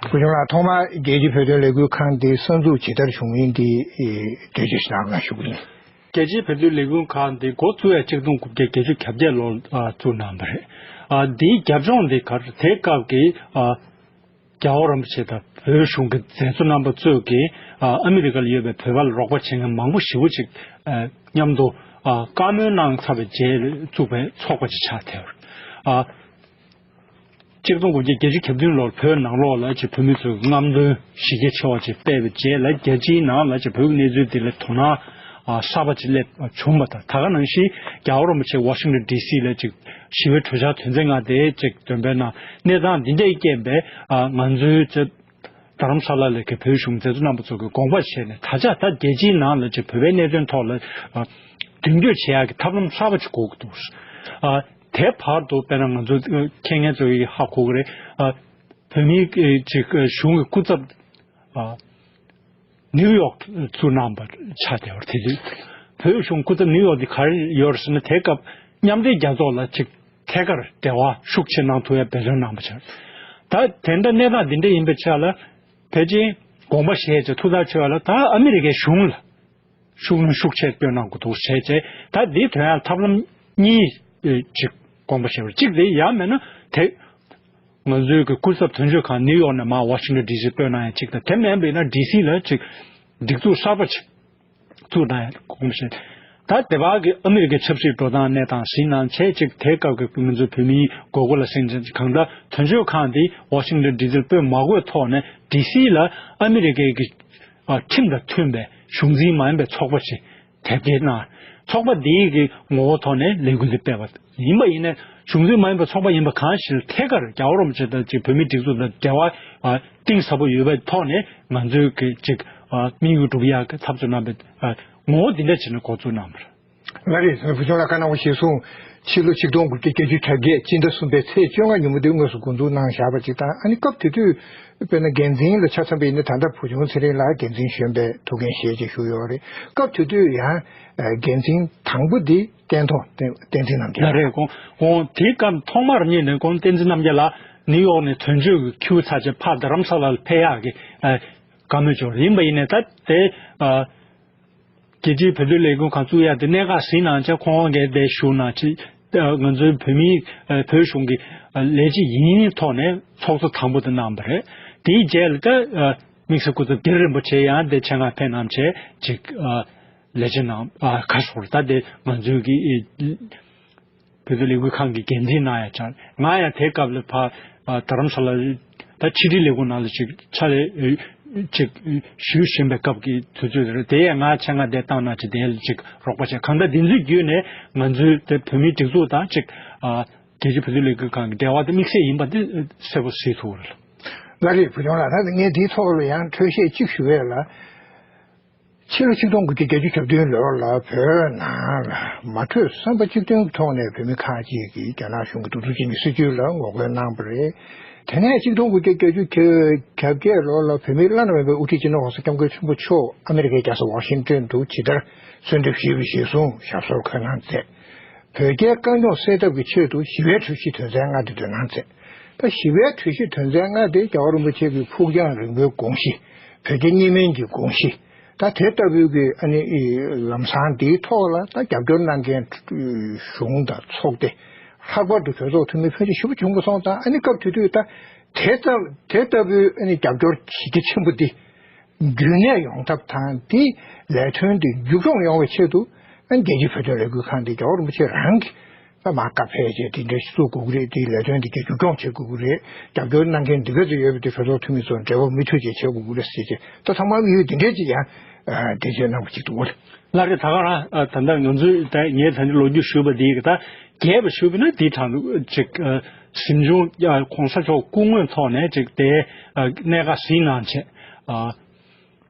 བུ་ཆུང་ལགས། ཐོག་མར་རྒྱལ་སྤྱིའི་བོད་དོན་ལས་འགུལ་ཁང་འདི་གསར་འཛུགས་ཇི་ལྟར་བྱུང་ཡིན་འདི་འགྲེལ་བརྗོད་ཞིག་གནང་རོགས་གནང་ཞུ་གི་ཡིན། རྒྱལ་སྤྱིའི་བོད་དོན་ལས་འགུལ་ཁང་འདི་འགོ་བཙུགས་ཡ་ཆིག་སྟོང་དགུ་བརྒྱ་བརྒྱད་ཅུ་གྱ་བརྒྱད་ལོར་ཨ་བཙུགས་གནང་བ་རེད། ཨ་འདིའི་རྒྱབ་ལྗོངས་འདི་ག་རེ། དེ་སྐབས་ཀྱི་ཨ་ རྒྱལ་བ་རིན་པོ་ཆེ་དང་བོད་གཞུང་གི་མཛད་གཙོ་རྣམ་པ་ཚོས་ཀྱིས་ཨ་ཨ་མི་རི་ཀ་ལ་ཡོད་པའི་བོད་པ་ལ་རོགས་པ་བྱེད་མཁན་མང་པོ་ཞེ་པོ་ཅིག་ཨ་མཉམ་དུ་ཨ་བཀའ་མོལ་གནང་ཚར་བའི་རྗེས་བཙུགས་པའི་ཚོགས་པ་ཅིག་ཆགས་བསྡད་ཡོད་རེད། ཨ་གཅིག་སྟོང་དགུ་བརྒྱ་བརྒྱད་ཅུ་གྱ་བདུན་ལོར་བོད་ནང་ལོགས་ལ་ཅིག་བོད་མི་ཚོས་རྔམ་སྟོན་གཞི་རྒྱ་ཆེ་བ་ཅིག་སྤེལ་བའི་རྗེས་ལ་རྒྱལ་སྤྱིའི་ནང་ལ་ཅིག་བོད་ཀྱི་གནས་ཚུལ་འདི་ལ་དོ་སྣང་ཨ་གསར་པ་ཅིག་སླེབས་བྱུང་བ་དང་། ད་ག་ནང་བཞིན་རྒྱལ་བ་རིན་པོ་ཆེ་ཝ་ཤིང་ཊོན་ཌི་སི་ལ་ཅིག་ཞི་བའི་གྲོས་འཆར་དོན་ཚན་ལྔ་དེ་ཅིག་འདོན་པའི་ནང་གནས་སྟངས་འདི་འདྲ་ཡི་རྐྱེན་པས་ཨ་ང་ཚོའི་ཅིག་རྡ་རམ་ས་ལ་ལ་གི་བོད་གཞུང་མཛད་གཙོ་རྣམ་པ་ཚོ་གིས་དགོངས་པ་བཞེས་ནས། ད་ཆ་ད་རྒྱལ་སྤྱིའི་ནང་ལ་ཅིག་བོད་པའི་གནད་དོན་ཐོག་ལ་ཨ་མདུན་སྐྱོད་བྱེད་ཡག་གི་ཐབས་ལམ་གསར་པ་ཅིག་དགོས་ཀྱི་འདུག་ཨ་དེ་བར་དུ་དཔེར་ན་ང་ཚོ་ཨ་མཁྱེན་མཁན་ཚོ་གིས་ཧ་གོ་གི་རེད། ཨ་བོད་མིའི་ཨ་ཅིག་ཨ་གཞུང་གི་སྐུ་ཚབ་ཨ་ནིའུ་ཡོག་བཙུགས་གནང་བ་ཆགས་བསྡད་པ་རེད། དེ་དུས་བོད་གཞུང་སྐུ་ཚབ་ནིའུ་ཡོག་དེ་ག་རེ་ཡོད་རེད་ཟེར་ན། དེ་སྐབས་མཉམ་འབྲེལ་རྒྱལ་ཚོགས་ལ་ཅིག་ཐད་ཀར་འབྲེལ་བ་ཤུགས་ཆེ་གནང་ཐུབ་ཡ་འབད་བརྩོན་གནང་བ་ཆགས། ད་དེ་འདྲ་གནས་སྟངས་འདི་འདྲ་ཡིན་པའི་ཆ་ལ་ཕལ་ཆེར་དགོངས་པ་བཞེས་བྱས་ཐུགས་ཐག་ཆོད་ཡ་ལ་ད་ཨ་མི་རི་ཀའི་གཞུང་ལ་ཤུགས་སྣོན་ཤུགས་ཆེ་སྤྲོད་གནང་དགོས་འདུག་བྱས་བྱས། ད་འདི་དོན་ཡང་ཐབས་ལམ་གཉིས་ཅིག་དགོངས་པ་བཞེས་པ། གཅིག་དེ་ཡང་མིན་ན་དེ་ང་ཚོའི་གི་སྐུ་ཚབ་དོན་གཅོད་ཁང་ནིའུ་ཡོག་ནས་མར་ཝ་ཤིང་ཊོན་ཌི་སི་སྤོས་གནང་ཡ་གཅིག་དང་། དེ་མིན་པ་ཡིན་ན་ཌི་སི་ལ་ཅིག་སྒྲིག་འཛུགས་གསར་པ་ཅིག་བཙུགས་གནང་ཡ་དགོངས་པ་བཞེས། ད་དེ་བར་གྱི་ཨ་མི་རི་ཀའི་ཆབ་སྲིད་འགྲོ་སྟངས་གནས་སྟངས་གཟིགས་གནང་བྱས། ཅིག་དེའི་སྐབས་ཀྱི་ང་ཚོའི་བོད་མིའི་དགོས་མཁོ་ལ་གཟིགས་ནས། གང་ལྟར་དོན་གཅོད་ཁང་འདི་ཝ་ཤིང་ཊོན་ཌི་སིར་སྤོས་མ་དགོས་ཐོག་ནས་ཌི་སི་ལ་ཨ་མི་རི་ཀའི་གི་ཨ་ཁྲིམས་དང་མཐུན་པའི་གཞུང་འཛིན་མ་ཡིན་པའི་ཚོགས་པ་ཞིག་དེབ་སྐྱེལ་གནང་། ཚོགས་པ་འདིའི་གི་ངོ་བོ་ཐོག་ནས་ལས་འགུལ་འདི་སྤེལ་བ་ཡིན་པ་ཡིན་ན། གཞུང་འཛིན་མ་ཡིན་པའི་ཚོགས་པ་ཡིན་པ་གང་ཞིག་ལ་ཐད་ཀར་རྒྱལ་བ་རིན་པོ་ཆེ་དང་ཅིག་བོད་མིའི་སྒྲིག་འཛུགས་དང་འབྲེལ་བ་ཨ་གཏིང་ཟབ་པོ་ཡོད་པའི་ཐོག་ནས་ང་ཚོའི་གི་ཅིག་ཨ་དམིགས་ཡུལ་འགྲུབ་ཡག་གི་འཐབ་རྩོད་གནང་བའི་ཨ་ངོ་བོ་འདི་འདྲ་བྱས་ནས་འགོ་བཙུགས་གནང་བ་རེད། ལགས་རེད། བུ་ཆུང་ལགས་བཀའ་གནང་བ་གཞིར་བཟུང་། ཕྱི་ལོ་ཆིག་སྟོང་དགུ་བརྒྱ་བརྒྱད་ཅུ་གྱ་བརྒྱད་སྤྱི་ཟླ་གསུམ་པའི་ཚེས་བཅོ་ལྔ་ཉིན་མོ་དེ་དངོས་སུ་འགོ་འཛུགས་གནང་བཞག་པ་ཅིག་དང་། ཨ་ནི་སྐབས་དེ་དུས་དཔེར་ན་འགན་འཛིན་ལ་ཆ་མཚོན་པ་ཡིན་ན། ད་ལྟ་བུ་ཆུང་ཚེ་རིང་ལགས་འགན་འཛིན་གཞོན་པའི་ཐུགས་འགན་བཞེས་བྱས་བཞུགས་ཡོད་རེད། སྐབས་དེ་དུས་ཡང་འགན་འཛིན་དང་པོ་འདི་བསྟན་ཐོག་བསྟན་བསྟན་འཛིན་རྣམ་རྒྱལ་ལགས་རེད། ཁོང་ཁོང་དེའི་སྐབས་ཐོག་མར་ཉིད་ནས་ཁོང་བསྟན་འཛིན་རྣམ་རྒྱལ་ལགས་ནིའུ་ཡོག་ནས་དོན་གཅོད་ཀྱི་ཁྱུ་ཚར་བྱས་ཕར་རྡ་རམ་ས་ལར་ཕེབས་ཡག་གི་བཀའ་མོལ་བྱུང་རེད། ཡིན་པ་ཡིན་ནའི་ད་དེ། རྒྱལ་སྤྱིའི་བོད་དོན་ལས་འགུལ་ཁང་བཙུགས་ཡ་དེ་གནད་འགག་ཟིན་གནང་བྱས། ཁོང་གིས་དེ་ཞུ་གནང་བྱས། ང་ཚོའི་བོད་མིའི་བོད་གཞུང་གི་ལས་བྱེད་ཡིན་ཐོག་ནས་ཚོགས་གཙོ་དང་པོ་དེ་གནང་བ་རེད། དེའི་རྗེས་ལ་ད་དམིགས་བསལ་སྐུ་ཚབ་དིལ་རིན་པོ་ཆེ་ཡང་དེ་ཆེད་མངགས་ཕེབས་གནང་བྱས་ཅིག་ལས་བྱེད་གནང་། ཁ་ཤོར་ད་དེ་ང་ཚོའི་གི་བོད་དོན་ལས་འགུལ་ཁང་གི་འགན་འཛིན་གནང་ཡ་ཆགས། ང་ཡང་དེ་སྐབས་ལ་ཕར་རྡ་རམ་ས་ལ་ད་ཕྱི་དྲིལ་ལས་ཁུངས་ནང་ལ་ཅིག་ཕྱག་ལས་ཅིག་ཞུ་བཞིན་པའི་སྐབས་ཀྱི་དུས་ཚོད་རེད། དེ་ཡང་ང་ཆེད་མངགས་དེ་བཏང་གནང་བྱས། དེ་ལ་ཅིག་རོགས་པ་བྱས། གང་ལྟར་འདི་ཚོའི་བརྒྱུད་ནས་ང་ཚོའི་དེ་བོད་མིའི་སྒྲིག་འཛུགས་དང་ཅིག་རྒྱལ་སྤྱིའི་བོད་དོན་ལས་འགུལ་ཁང་གི་འབྲེལ་བ་དེ་དམིགས་བསལ་ཡིན་པ་དེ་གསལ་པོ་གཟིགས་ཐུབ་རེད། ལགས་རེད། བུ་ཆུང་ལགས། ད་ངས་འདིའི་ཐོག་ལ་ཡང་འཕྲོས་བཤད་གཅིག་ཞུ་བས་ལ། ཕྱི་ལོ་ཆིག་སྟོང་དགུ་བརྒྱ་བརྒྱད་ཅུ་གྱ་བདུན་ལོར་ལ་བོད་ནང་ལ་མ་གྲོས་བསམ་པ་གཅིག་མཐུན་གྱི་ཐོག་ནས་བོད་མི་ཁག་ཅིག་གིས་རྒྱ་ནག་གཞུང་གི་གདུག་རྩུབ་ཅན་གྱི་སྲིད་བྱུས་ལ་ངོ་རྒོལ་གནང་བ་རེད། དེ་ནས་ཆིག་སྟོང་དགུ་བརྒྱ་བརྒྱད་ཅུ་གྱ་བརྒྱད་ལོར་ལ་བོད་མིའི་བླ་ན་མེད་པའི་དབུ་ཁྲིད་སྤྱི་ནོར་༸གོང་ས་༸སྐྱབས་མགོན་ཆེན་པོ་མཆོག་ཨ་མི་རི་ཀའི་རྒྱལ་ས་ཝ་ཤིང་ཏོན་དུ་ཇི་ལྟར་གསོལ་འདེབས་ཞུས་པ་གཞིར་བཟུང་ཞབས་སོར་འཁོད་གནང་མཛད། བོད་རྒྱའི་དཀའ་རྙོག་སེལ་ཐབས་ཀྱི་ཆེད་དུ་ཞི་བའི་གྲོས་གཞི་དོན་ཚན་ལྔ་དེ་འདོན་གནང་མཛད། ད་ཞི་བའི་གྲོས་གཞི་དོན་ཚན་ལྔ་དེ་རྒྱལ་བ་རིན་པོ་ཆེ་གི་ཕུགས་རྒྱང་རིང་པོའི་དགོངས་གཞི། བོད་རྒྱ་གཉིས་སྨན་གྱི་དགོངས་གཞི། ད་དེ་ལྟ་བུའི་གི་ཨ་ནི་ལམ་སང་འདིའི་ཐོག་ལ་ད་རྒྱབ་སྐྱོར་གནང་མཁན་གཞུང་དང་ཚོགས་སྡེ། ལྷག་པར་དུ་གྲོས་ཚོགས་འཐུས་མི་ཕོན་ཆེ་ཞེ་པོ་བྱུང་དགོས་སོང་། ད་ཨ་ནི་སྐབས་དེ་དུས་ད་དེ་ལྟ་དེ་ལྟ་བུའི་ཨ་ནི་རྒྱབ་སྐྱོར་གཞི་རྒྱ་ཆེན་པོ་འདི་རྒྱུན་གནས་ཡོང་ཐབས་དང་། འདི་ལས་དོན་འདི་མཇུག་སྐྱོང་ཡོང་བའི་ཆེད་དུ་ཨ་ནི་རྒྱལ་སྤྱིའི་བོད་དོན་ལས་འགུལ་ཁང་འདི་རྒྱལ་བ་རིན་པོ་ཆེ་རང་གིས་ད་མར་བཀའ་ཕེབས་བྱས་དེ་འདྲ་ཞིག་བཙུགས་དགོས་ཀྱི་རེད། དེའི་ལས་དོན་འདི་རྒྱ་མཇུག་སྐྱོང་བྱེད་དགོས་ཀྱི་རེད། རྒྱབ་སྐྱོར་གནང་མཁན་འདི་ག་ཚོད་ཡོད་པ་དེ་གྲོས་ཚོགས་འཐུས་མི་ཚོར་འབྲེལ་བ་མུ་མཐུད་བཅས་བྱེད་དགོས་ཀྱི་རེད་ཟེར་བྱས། ད་ཚང་མ་དམིགས་ཡུལ་འདི་འདྲའི་ཅིག་ཡང་འགྲེལ་བརྗོད་གནང་བ་ཅིག་འདུག་ལགས་རེད། ད་ག་རང་ད་ལྟ་ང་ཚོས་ད་ངས་ད་ནི་ལོ་རྒྱུས་ཞུས་པ་འདི་ད་རྒྱས་པ་ཞུས་པ་ན་འདིའི་དྲང་དུ་ཅིག་གཟིམ་ཆུང་༸གོང་ས་མཆོག་སྐུ་ངོའི་ཐོག་ནས་ཅིག་དེ་གནད་འགག་གཟིགས་གནང་བྱས།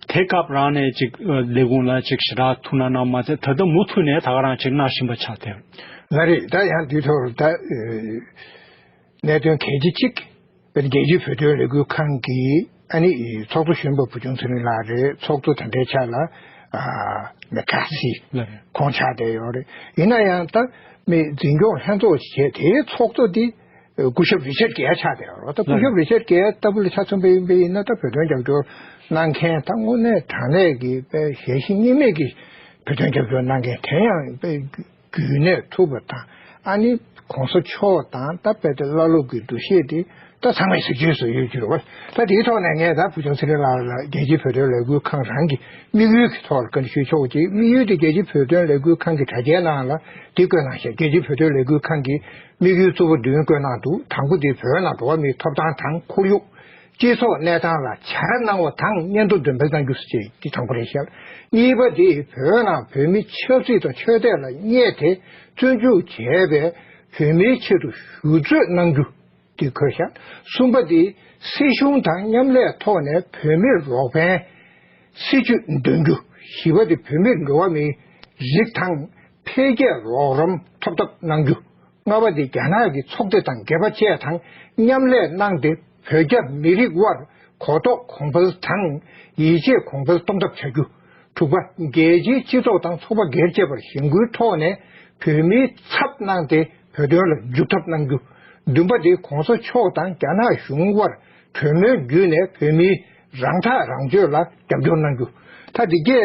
དེ་སྐབས་རང་ནས་ཅིག་ལས་ཁུངས་ལ་ཅིག་ཞེ་དྲག་ཐུགས་སྣང་གནང་མ་ཚད། ད་ལྟ་མུ་མཐུད་ནས་ད་ག་རང་ཅིག་གནང་བཞིན་པ་ཆགས་བསྡད། ལགས་རེད། ད་ཡང་འདིའི་ཐོག་ད་གནད་དོན་གལ་ཆེ་གཅིག་རྒྱལ་སྤྱིའི་བོད་དོན་ལས་འགུལ་ཁང་གི་ཨ་ནི་ཚོགས་གཙོ་གཞོན་པ་བུ་ཆུང་ཚེ་རིང་ལགས་རེད། ཚོགས་གཙོ་དེ་འདྲའི་ཆ་ལ་མེ་ཁ་སི་ལགས་རེད། ཁོང་ཆགས་བསྡད་ཡོད་རེད། ཡིན་ན་ཡང་ད་མི་འཛིན་སྐྱོང་ལྷན་ཚོགས་བྱས། དེའི་ཚོགས་གཙོ་འདི་སྐུ་ཞབས་རི་ཆར་གྷེར་ཆགས་བསྡད་ཡོད་རེད། ད་སྐུ་ཞབས་རི་ཆར་གྷེར་ལྟ་བུ་ལ་ཆ་མཚོན་པ་ཡིན་པ་ཡིན་ན། ད་བོད་དོན་རྒྱབ་སྐྱོར་གནང་མཁན་ད་དངོས་གནས་དྲང་གནས་ཀྱི་དཔེ་ཞལ་བཞེས་གཉིས་མེད་ཀྱི་བོད་དོན་རྒྱབ་སྐྱོར་གནང་མཁན། དེ་ཡང་དཔེ་རྒྱུན་གནས་ཐུབ་པ་དང་། ཨ་ནི་༸གོང་ས་མཆོག་དང་ད་དཔེ་དེ་བླ་སློབ་ཀྱི་འདུ་ཤེས་དེ་ ད་ཚང་མས་གཟིགས་ཚུལ་བཟོ་ཡོད་ཀྱི་རེད་བ། ད་དེའི་ཐོག་ནས་ངས་ད་བུ་ཆུང་ཚེ་རིང་ལགས་ལ་རྒྱལ་སྤྱིའི་བོད་དོན་ལས་འགུལ་ཁང་རང་གི་དམིགས་ཡུལ་གྱི་ཐོག་ལ་བཀའ་འདྲི་ཞུ་ཆོག་ཅིག་དམིགས་ཡུལ་དེ་རྒྱལ་སྤྱིའི་བོད་དོན་ལས་འགུལ་ཁང་གི་དྲ་རྒྱའི་ནང་ལ་དེ་བཀོད་གནང་ཤག་རྒྱལ་སྤྱིའི་བོད་དོན་ལས་འགུལ་ཁང་གི་དམིགས་ཡུལ་གཙོ་བོ་བདུན་བཀོད་གནང་འདུག་དང་པོ་དེ་བོད་ནང་འགྲོ་བ་མིའི་ཐོབ་ཐང་དང་ཁོར་ཡུག་སྤྱི་ཚོགས་གནས་སྟངས་ལ་བྱ་ར་གནང་བ་དང་སྙན་ཐོ་འདོན་སྤེལ་གནང་རྒྱུ་ཟེར་བྱས་དེ་དང་པོ་རེད་ཤག་གཉིས་པ་དེ་བོད་ནང་བོད་མི་ཆབ་སྲིད་དང་ཆོས་དད་ལ་བསྙད་དེ་བཙོན་འཇུག་བྱས་པའི་བོད་མིའི་ཆེད་དུ་ཞུ་རྩོད་གནང་རྒྱུ། དེ་འཁོད་ཤག་གསུམ་པ་དེ་སྲིད་གཞུང་དང་མཉམ་ལས་ཐོག་ནས་བོད་མིར་རོགས་ཕན་སྲིད་ཇུས་འདོན་རྒྱུ། བཞི་པ་དེ་བོད་མིར་འགྲོ་བ་མིའི་རིགས་དང་འཕེལ་རྒྱས་རོགས་རམ་ཐོབ་ཐབས་གནང་རྒྱུ། ལྔ་པ་དེ་རྒྱ་ནག་གི་ཚོགས་སྡེ་དང་སྒེར་པ་བཅས་དང་མཉམ་ལས་གནང་སྟེ་བོད་རྒྱ་མི་རིགས་དབར་གོ་རྟོགས་གོང་འཕེལ་དང་ཡིད་ཆེས་གོང་འཕེལ་གཏོང་ཐབས་བྱ་རྒྱུ། དྲུག་པ། རྒྱལ་སྤྱིའི་སྤྱི་ཚོགས་དང་ཚོགས་པ་སྒེར་བཅས་པར་གཞེན་སྐུལ་ཐོག་ནས་བོད་མིའི་ཚབ་གནང་སྟེ་བོད་དོན་ལ་མཇུག་མཐར་གནང་རྒྱུ། བདུན་པ་དེ་གོང་ས་མཆོག་དང་རྒྱ་ནག་གཞུང་དབར་གྲོས་མོལ་བརྒྱུད་ནས་བོད་མིའི་རང་ཐག་རང་གཅོད་ལ་རྒྱབ་སྐྱོར་གནང་རྒྱུ། ད་འདི་གས་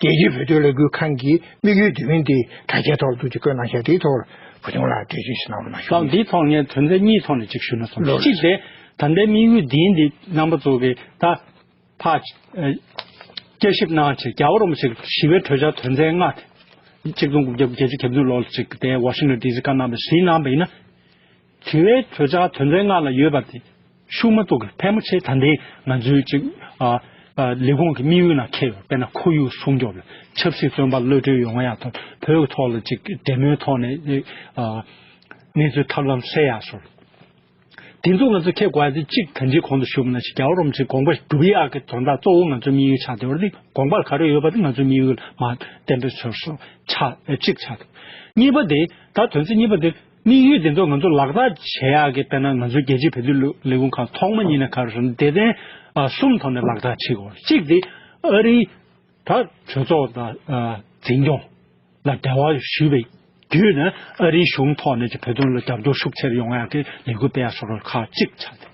རྒྱལ་སྤྱིའི་བོད་དོན་ལས་འགུལ་ཁང་གི་དམིགས་ཡུལ་དེ་མིན་ཏེ་དྲ་རྒྱའི་ཐོག་ཏུ་ཅིག་བཀོད་གནང་བཞག་དེའི་ཐོག་ལ་བུ་ཆུང་ལགས་འགྲེལ་བརྗོད་ཞིག་གནང་རོགས་གནང་ཞུ། ལགས་འདིའི་ཐོག་ངས་དོན་ཚན་གཉིས་ཐོག་ནས་ཅིག་ཞུ་ན་བསམ། ལགས། གཅིག་དེ་ད་ལྟའི་དམིགས་ཡུལ་འདིའི་འདི་རྣམ་པ་ཚོ་གི་ད། ཕར། ཨ། བསྐྱར་ཞིབ་གནང་བྱས་རྒྱལ་བ་རིན་པོ་ཆེ་ཞི་བའི་གྲོས་འཆར་དོན་ཚན་ལྔ་དེ་གཅིག་སྟོང་དགུ་བརྒྱ་བརྒྱད་ཅུ་གྱ་བདུན་ལོ་ལ་ཅིག་དེ་ཝ་ཤིང་ཊོན་ཌི་སི་བཀའ་གནང་བའི་གཟིགས་གནང་བ་ཡིན་ན། ཞི་བའི་གྲོས་འཆར་དོན་ཚན་ལྔ་ལ་ཡོད་པ་དེ་ཤུགས་མ་གཏོགས་ཀྱི་ཕལ་མོ་ཆེ་ད་ལྟའི་ང་ཚོའི་ཅིག་ཨ། ཨ། ལས་ཁུངས་ཀྱི་དམིགས་ཡུལ་ནང་འཁེལ་ཡོད། དཔེར་ན་ཁོར་ཡུག་སྲུང་སྐྱོབ་ལ་ཆབ་སྲིད་བཙོན་པ་གློད་གྲོལ་ཡོང་ཡག་དང་བོད་ཀྱི་ཐོག་ལ་ཅིག་འབྲེལ་མོལ་ཐོག་ནས་ཨ། གནས་ཚུལ་ཐབས་ལམ་སེལ་ཡག་སོགས། དེ་ཚོ་ང་ཚོ་འཁྱེར་དགོས་ཡ་དེ་གཅིག་ད་ཅི་གོང་དུ་ཞུས་པ་ནང་བཞིན་རྒྱལ་བ་རིན་པོ་ཆེའི་དགོངས་པ་སྒྲུབ་ཡག་གི་དོན་དག་གཙོ་བོ་ང་ཚོའི་དམིགས་ཡུལ་ཆགས་བསྡད་པ་དེ་དགོངས་པ་ག་རེ་ཡོད་པ་དེ་ང་ཚོའི་དམིགས་ཡུལ་མར་གཏན་འབེབས་བཟོས་སོང་ཆགས་གཅིག་ཆགས་འདུག་གཉིས་པ་དེ་ད་དོན་ཚན་གཉིས་པ་དེ་དམིགས་ཡུལ་དེ་ཚོ་ང་ཚོ་ལག་བསྟར་བྱེད་ཡག་གི་དཔེར་ན་ང་ཚོའི་རྒྱལ་སྤྱིའི་བོད་དོན་ལས་ཁུངས་ཁག་ཐོག་མ་ཉིད་ནས་ག་རེ་ཟེར་ན་སྡེ་ཚན་གསུམ་ཐོག་ནས་ལག་བསྟར་བྱེད་དགོས། གཅིག་དེ་ཨ་རིའི་ད་གྲོས་ཚོགས་དང་འཛིན་སྐྱོང་ལ་འབྲེལ་བ་ཞུས་པའི་བརྒྱུད་ནས་ཨ་རིའི་གཞུང་ཐོག་ནས་ཀྱི་བོད་དོན་ལ་རྒྱབ་སྐྱོར་ཤུགས་ཆེར་ཡོང་ཡག་གི་ལས་འགུལ་སྤེལ་ཡག་སོགས་ཁག་གཅིག་ཆགས་ཏེ།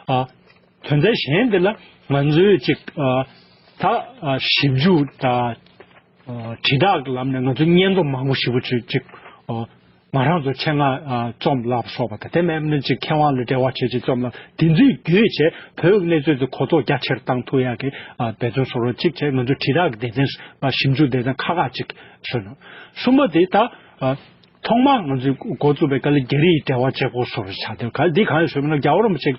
ཨ། དོན་ཚན་གཞན་འདི་ལ་ང་ཚོས་ཅིག་ཨ། ད་ཨ། ཞིབ་འཇུག་དང་ཨ། དྲིལ་བསྒྲགས་ཀྱི་ལམ་ནས་ང་ཚོས་སྙན་ཐོ་མང་པོ་ཞེ་པོ་ཅིག་ཅིག་ཨ། ང་རང་ཚོ་ཆེད་མངགས་ཨ། རྩོམ་ལབ་སོགས་པ་དང་དེ་མིན་ན་ཅིག་མཁས་དབང་ལ་འབྲེལ་བ་བྱས་ཅིག་རྩོམ་ལབ་དེ་ཚོའི་བརྒྱུད་བྱས་བོད་ཀྱི་གནས་ཚུལ་དེ་གོ་རྟོགས་རྒྱ་ཆེར་བཏང་ཐུབ་ཡག་གི་ཨ། འབད་བརྩོན་སོགས་རོགས་གཅིག་བྱས་ང་ཚོས་དྲིལ་བསྒྲགས་ཀྱི་སྡེ་ཚན་ཨ། ཞིབ་འཇུག་སྡེ་ཚན་ཁག་ཁག་ཅིག་བཟོས་ནས། གསུམ་པ་དེ་ད་ཨ། ཐོག་མར་ང་ཚོས་འགོ་བཙུགས་པའི་སྐབས་ལ་རྒྱ་རིགས་འབྲེལ་བ་བྱེད་དགོས་སོགས་ཆགས་ཏེ་ག་འདི་གང་ཡིན་ཞུས་པ་ན་རྒྱལ་བ་རིན་པོ་ཆེ་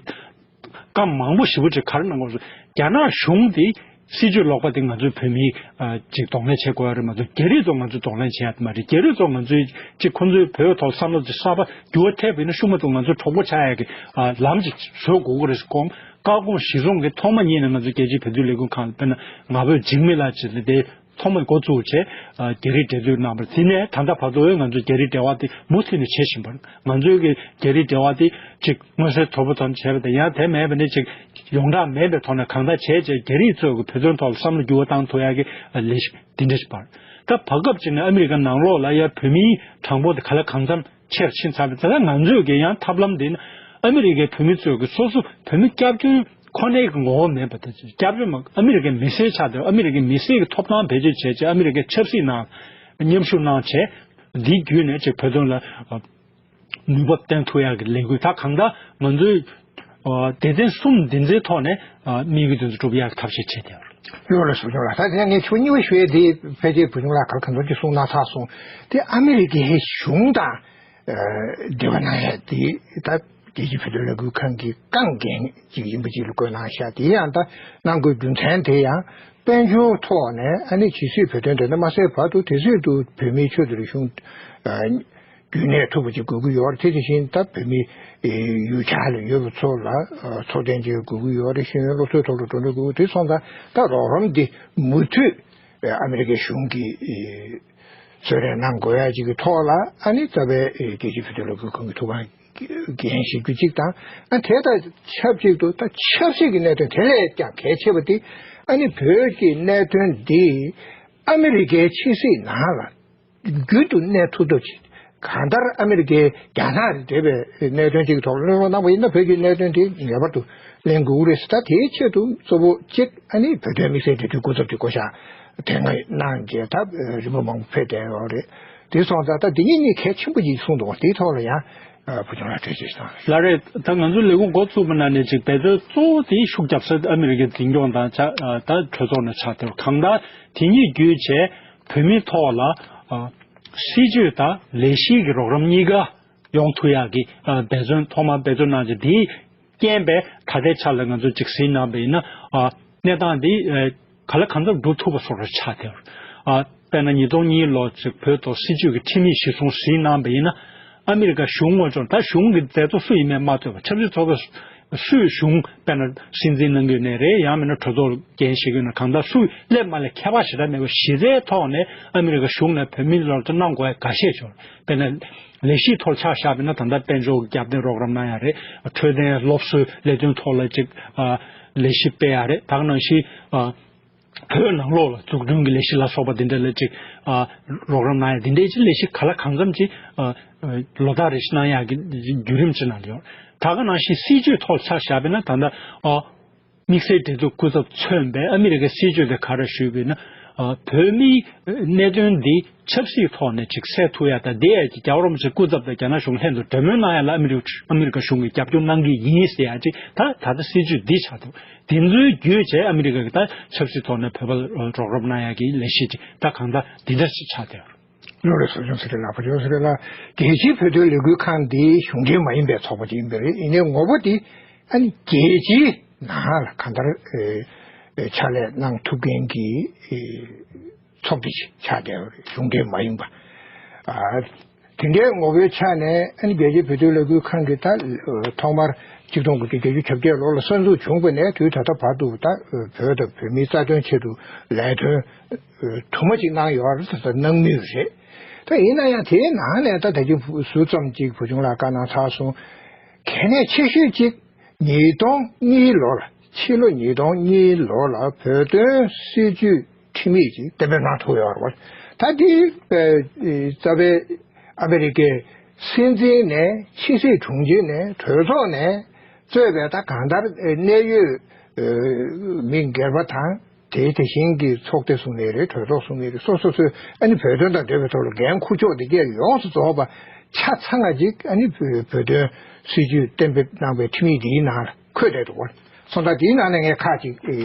བཀའ་མང་པོ་ཞེ་པོ་ཅིག་ག་རེ་གནང་དགོས་སོ། རྒྱ་ནག་གཞུང་དེ་སྲིད་ཇུས་ལོག་པ་དེ་ང་ཚོའི་བོད་མིའི་ཨ། ཅིག་གདོང་ལེན་བྱེད་དགོས་ཡ་རེད་མ་གཏོགས་རྒྱ་རིགས་ཚོ་ང་ཚོའི་གདོང་ལེན་བྱེད་ཡ་མ་རེད། རྒྱ་རིགས་ཚོ་ང་ཚོའི་ཅིག་ཁོང་ཚོའི་བོད་ཐོག་བསམ་བློ་ཅིག་གསར་པ་འགྱུར་བ་ཐེབས་པ་ཡིན་ན་ཤུགས་མ་གཏོགས་ང་ཚོ་གྲོགས་པོ་ཆགས་ཡ་གི་ཨ། ལམ་ཅིག་བཟོ་དགོས་ཀྱི་རེད་ཟེར་གོང་བཀའ་དགོངས་གཞིར་བཟུང་གི་ཐོག་མ་ཉིད་ནས་ང་ཚོ་རྒྱལ་སྤྱིའི་བོད་དོན་ལས་ཁུངས་ཁང་ལ་དཔེར་ན་ང་ཕོད་འཇིགས་མེད་ལགས་ཅིག་ལ་དེ། ཐོག་མར་འགོ་བཙུགས་བྱས་ཨ། རྒྱ་རིགས་འབྲེལ་མཐུད་གནང་བར་དེ་ནས་ད་ལྟ་བར་དུ་ང་ཚོས་རྒྱ་རིགས་འབྲེལ་བ་དེ་མུ་མཐུད་ནས་བྱེད་བཞིན་པ་རེད། ང་ཚོའི་གི་རྒྱ་རིགས་འབྲེལ་བ་དེ་ཅིག་མངོན་གསལ་དོད་པོ་ཐོག་ནས་བྱས་པ་དང་ཡང་དེ་མེད་པ་ནི་ཅིག་ཡོངས་གྲགས་མེད་པའི་ཐོག་ནས་གང་ལྟར་བྱས་བྱས་རྒྱ་རིགས་ཚོས་གི་བོད་དོན་ཐོག་ལ་བསམ་བློ་འགྱུར་བ་བཏང་ཐུབ་ཡག་གི་ལས་གཞི་འདི་འདྲ་ཞིག་པར། ད་བར་སྐབས་ཅིག་ནས་ཨ་མི་རི་ཀ་ནང་ལོགས་ལ་ཡ་བོད་མིའི་གྲངས་འབོར་དེ་ག་ལ་གང་འཚམ་ཆེར་ཕྱིན་ཚར་བས་ད་ལྟ་ང་ཚོས་གི་ཡང་ཐབས་ལམ་འདི་ནི་ཨ་མི་རི་ཀའི་བོད་མི་ཚོས་གི་སོ་སོ་བོད་མི་སྐྱབས་བཅོལ་ཁོ་ནའི་གི་ངོ་བོ་མེད་པ་དེ་སྐྱབས་བཅོལ་མ་ཨ་མི་རི་ཀའི་མི་སེར་ཆགས་ཏེ་ཨ་མི་རི་ཀའི་མི་སེར་གི་ཐོབ་ཐང་བེད་སྤྱོད་བྱས་བྱས་ཨ་མི་རི་ཀའི་ཆབ་སྲིད་ནང་མཉམ་ཞུགས་གནང་བྱས་འདི་བརྒྱུད་ནས་ཅིག་བོད་དོན་ལ་ནུས་པ་བཏོན་ཐུབ་ཡག་གི་ལས་འགུལ་ད་གང་ལྟར་ང་ཚོས་སྡེ་ཚན་གསུམ་འདི་ཚོའི་ཐོག་ནས་དམིགས་ཡུལ་དེ་ཚོ་སྒྲུབ་ཡག་གི་ཐབས་ཤེས་བྱས་ཏེ། ལོས་ལ་བཟོ་སྐྱོང་ལ་ད་དེ་ངས་ཆུ་གཉིས་པ་ཞུ་ཡས་དེ་ཕལ་ཆེར་བུ་ཆུང་ལགས་ག་ལ་གང་འཚམ་ཅིག་གསུངས་གནང་ཚར་སོང་། དེ་ཨ་མི་རི་ཀའི་གཞུང་དང་འབྲེལ་བ་གནང་ཡས་དེ་ད་རྒྱལ་སྤྱིའི་བོད་དོན་ལས་འགུལ་ཁང་གི་རྐང་འགན་ཅིག་ཡིན་པ་ཅིག་ལ་བཀོད་གནང་ཤག་དེ་ཡང་ད་གནང་དགོས་རྒྱུ་མཚན་དེ་ཡང་དཔལ་འབྱོར་ཐོག་ནས་ཨ་ནི་ཇི་སྲིད་བོད་དོན་དེ་འདྲ་མ་སེལ་བར་དུ་དེ་སྲིད་དུ་བོད་མིའི་ཆེད་དུ་རིག་གཞུང་རྒྱུན་གནས་ཐུབ་པ་ཅིག་དགོས་ཀྱི་ཡོད་རེད། དེ་དེ་བཞིན་ད་བོད་མི་ཡུལ་གྱར་ལ་ཡོད་པ་ཚོ་ལ་ཚོགས་ཐེངས་ཅིག་དགོས་ཀྱི་ཡོད་རེད། ཤེས་ཡོན་སློབ་གསོའི་ཐོག་ལ་འགྲོ་གྲོན་དགོས་ཀྱི་དེ་སོང་ཙང་ད་རོགས་རམ་འདི་མུ་མཐུད་ཨ་མི་རི་ཀའི་གཞུང་གིས་གསོལ་རས་གནང་དགོས་ཡ་ཅིག་གི་ཐོག་ལ་ཨ་ནི་རྩ་བའི་རྒྱལ་སྤྱིའི་བོད་དོན་ལས་འགུལ་ཁང་གི་ཐུགས་ཁུར་འགན་བཞེས་རྒྱུ་གཅིག་དང་ཨ་དེ་དང་ཆབས་ཅིག་ཏུ་ད་ཆབ་སྲིད་ཀྱི་གནད་དོན་དེ་ལས་ཀྱང་གལ་ཆེ་བ་དེ་ཨ་ནི་བོད་ཀྱི་གནད་དོན་འདི་ཨ་མི་རི་ཀའི་ཕྱི་སྲིད་ནང་ལ་རྒྱུན་དུ་གནས་ཐུབ་ཐབས་ཅིག་གང་ལྟར་ཨ་མི་རི་ཀའི་རྒྱ་ནག་དང་འབྲེལ་བའི་གནད་དོན་ཅིག་གི་ཐོག་གླེང་སློང་གནང་བ་ཡིན་ན་བོད་ཀྱི་གནད་དོན་དེ་ངེས་པར་དུ་གླེང་དགོས་ཀྱི་རེད་ཟེར། ད་དེའི་ཆེད་དུ་གཙོ་བོ་གཅིག་ཨ་ནི་བོད་དོན་དམིགས་བསལ་འབྲེལ་མཐུད་སྐུ་ཚབ་ཀྱི་བསྐོ་བཞག་དེ་སྔ་གནང་རྗེས་ད་རིམ་པ་མང་པོ་ཕེབས་བསྡད་ཡོད་རེད། དེ་སོང་ཙང་ད་འདི་གཉིས་གཉིས་གལ་ཆེན་པོ་ཅིག་གསུངས་འདུག་དེའི་ཐོག་ལ་ཡང་ ཨ། བུ་ཆུང་ལགས་འགྲེལ་བརྗོད་གནང་། ལགས་རེད། ད་ང་ཚོ་ལས་ཁུངས་འགོ་བཙུགས་པ་ནང་ནས་ཅིག་འབད་བརྩོན་གཙོ་བོ་དེ་ཤུགས་རྒྱབ་ས་ཨ་མི་རི་ཀའི་འཛིན་སྐྱོང་དང་ཆ་ཨ་ད་གྲོས་ཚོགས་ནང་ཆགས་བསྡད་པ། གང་ལྟར་དེ་གཉིས་བརྒྱུད་བྱས་བོད་མིའི་ཐོག་ལ་ཨ་སྲིད་ཇུས་དང་ལས་གཞི་གི་རོགས་རམ་གཉིས་ཀ་ཡོང་ཐུབ་ཡག་གི་ཨ་འབད་བརྩོན་ཐོག་མར་འབད་བརྩོན་གནང་བྱས། དེའི་རྐྱེན་པས་ད་ལྟའི་ཆ་ལ་ང་ཚོ་ཅིག་གཟིགས་གནང་བ་ཡིན་ན་ཨ་གནས་སྟངས་འདི་ཨ་ག་ལ་གང་འཚམ་འགྲུབ་ཐུབ་པ་བཟོ་འདྲ་ཆགས་བསྡད་ཡོད། ཨ་དཔེར་ན་ཉིས་སྟོང་གཉིས་ལོ་ཅིག་བོད་ཐོག་སྲིད་ཇུས་ཀྱི་ཁྲིམས་ཡིག་གཞིར་བཟུང་གཟིགས་གནང་བ་ཡིན་ན། ཨ་མི་རི་ཀ་གཞུང་ངོ་ཅོག་ད་གཞུང་གི་མཛད་གཙོ་སུ་ཡིན་མིན་མ་ལྟོས་པར་ཆབ་སྲིད་ཚོགས་པ་སུས་གཞུང་དཔེར་ན་སྲིད་འཛིན་གནང་གི་ཡོད་ནའི་རེད། ཡང་མིན་ན་གྲོས་ཚོགས་འགན་བཞེས་ཀྱི་ཡོད་ན། གང་ལྟར་སུས་སླེབས་མ་སླེབས་ཁྱད་པར་ཞེ་དྲག་མེད་པར་གཞི་རྩའི་ཐོག་ནས་ཨ་མི་རི་ཀ་གཞུང་ནས་བོད་མི་ལ་གནང་དགོས་ཡ་འགའ་ཤས་ཡོད། དཔེར་ན་ལས་གཞིའི་ཐོག་ཆ་བཞག་པ་ཡིན་ན། ད་ལྟ་དཔལ་འབྱོར་རྒྱབ་རྟེན་རོགས་རམ་གནང་ཡ་རེད། འཕྲོད་བསྟེན་སློབ་གསོའི་ལས་དོན་ཐོག་ལ་ཅིག་ཨ་ལས་གཞི་སྤེལ་ཡ་རེད། ད་ག་ནང་བཞིན་ཨ་བོད་ནང་ལོགས་ལ་འཛུགས་སྐྲུན་གྱི་ལས་གཞི་ལ་སོགས་པ་འདི་འདྲ་ལ་ཅིག་ཨ་རོགས་རམ་གནང་ཡ་འདི་འདྲའི་ཅིག་ལས་གཞི་ག་ལ་གང་འཚམ་ཅིག་ཨ་ལོ་ལྟར་རེ་བཞིན་གནང་ཡག་གི་བརྒྱུད་རིམ་ཅིག་ནང་ལ་ཡོད། ད་ག་ནང་བཞིན་སྲིད་ཇུས་ཐོག་ཆ་བཞག་པ་ཡིན་ན། ད་ལྟ་ཨ་དམིགས་བསལ་འབྲེལ་གཏུག་སྐུ་ཚབ་མཚོན་པའི་ཨ་མི་རི་ཀའི་སྲིད་ཇུས་དེ་ག་རེ་ཞུས་པ་ཡིན་ན། ཨ་བོད་མིའི་གནད་དོན་འདི་ཆབ་སྲིད་ཐོག་ནས་ཅིག་སེལ་ཐུབ་ཡ་དང་། དེ་ཡ་ཅིག་རྒྱལ་བ་རིན་པོ་ཆེ་སྐུ་ཚབ་དང་རྒྱ་ནག་གཞུང་ལྷན་དུ་གྲོས་མོལ་གནང་ཡ་ལ་ཨ་མི་རི་ཨ་མི་རི་ཀ་གཞུང་གིས་རྒྱབ་སྐྱོར་གནང་གི་ཡིན་ཟེར་ཡ་ཅིག་ད་ད་ལྟ་སྲིད་ཇུས་འདི་ཆགས་འདུག་དེ་ཚོའི་བརྒྱུད་བྱས་ཨ་མི་རི་ཀ་གིས་ད་ཆབ་སྲིད་ཐོག་ནས་བོད་པ་རོགས་རམ་གནང་ཡ་གི་ལས་གཞི་ཅིག་ད་གང་ལྟར་འདི་འདྲ་ཞིག་ཆགས་བསྡད་ཡོད། ལོ་རེ་བཟོ་སྐྱོང་ཟེར་རེད་ལ། བུ་ཆུང་ཟེར་རེད་ལ། རྒྱལ་སྤྱིའི་བོད་དོན་ལས་འགུལ་ཁང་འདི་གཞུང་འབྲེལ་མ་ཡིན་པའི་ཚོགས་པ་ཅིག་ཡིན་པ་རེད། ཡིན་ནའི་ངོ་བོ་འདི་ཨ་ནི་རྒྱལ་སྤྱིའི་ནང་ལ་གང་ལྟར་ཨེ་ཨེ་ཕྱག་ལས་གནང་ཐུབ་མཁན་གྱི་ཨེ་ཚོགས་སྡེ་ཅིག་ཆགས་བསྡད་ཡོད་རེད། གཞུང་འབྲེལ་མ་ཡིན་པ། ཨ་དེ་འདྲའི་ངོ་བོའི་ཆ་ནས་ཨ་ནི་རྒྱལ་སྤྱིའི་བོད་དོན་ལས་འགུལ་ཁང་གི་ད་ཐོག་མར་ཆིག་སྟོང་དགུ་བརྒྱ་བརྒྱད་ཅུ་གྱ་བརྒྱད་ལོ་ལ་གསར་འཛུགས་བྱུང་བ་ནས་དུས་ད་ལྟ་བར་དུ་ད་བོད་དང་བོད་མིའི་རྩ་དོན་ཆེད་དུ་ལས་དོན་དུ་མ་ཅིག་གནང་ཡོད་རེད། ད་གནང་མུས་རེད། ད་ཡིན་ན་ཡང་དེའི་ནང་ནས་ད་ད་ཅིག་ཟུར་ཙམ་ཅིག་བུ་ཆུང་ལགས་བཀའ་གནང་ཚར་སོང་། གལ་གནད་ཆེ་ཤོས་ཅིག་ཉིས་སྟོང་གཉིས་ལོ་ལ། ཕྱི་ལོ་ཉིས་སྟོང་གཉིས་ལོ་ལ་བོད་དོན་སྲིད་ཇུས་ཁྲིམས་ཡིག་ཅིག་གཏན་འབེབས་གནང་ཐུབ་ཡོད་རེད་བ། ད་འདི་ཨེ་རྩ་བའི་ཨ་མི་རི་ཀའི་སྲིད་འཛིན་ནས་ཕྱི་སྲིད་དྲུང་ཆེ་ནས་གྲོས་ཚོགས་ནས་གཙོས་པའི་ད་གང་ལྟར་ཨེ་གནད་ཡོད་ཨེ་མི་སྒེར་པ་དང་། དེ་དེ་བཞིན་གྱི་ཚོགས་སྡེ་གསུང་ནི་རེད། གྲོས་ཚོགས་གསུང་ནི་རེད། སོ་སོ་སོས་ཨ་ནི་བོད་དོན་དང་འབྲེལ་བའི་ཐོག་ལ་འགན་འཁུར་ཕྱོགས་འདི་གས་ཡོངས་སུ་རྫོགས་པ་ཆ་ཚང་བ་ཅིག་ཨ་ནི་བོད་བོད་དོན་སྲིད་ཇུས་གཏན་འབེབས་གནང་བའི་ཁྲིམས་ཡིག་འདིའི་ནང་ལ་འཁོད་བསྡད་འདུག་གོ། སོང་ཙང་དེའི་ནང་ནས་ངས་ཁག་ཅིག་ཨེ་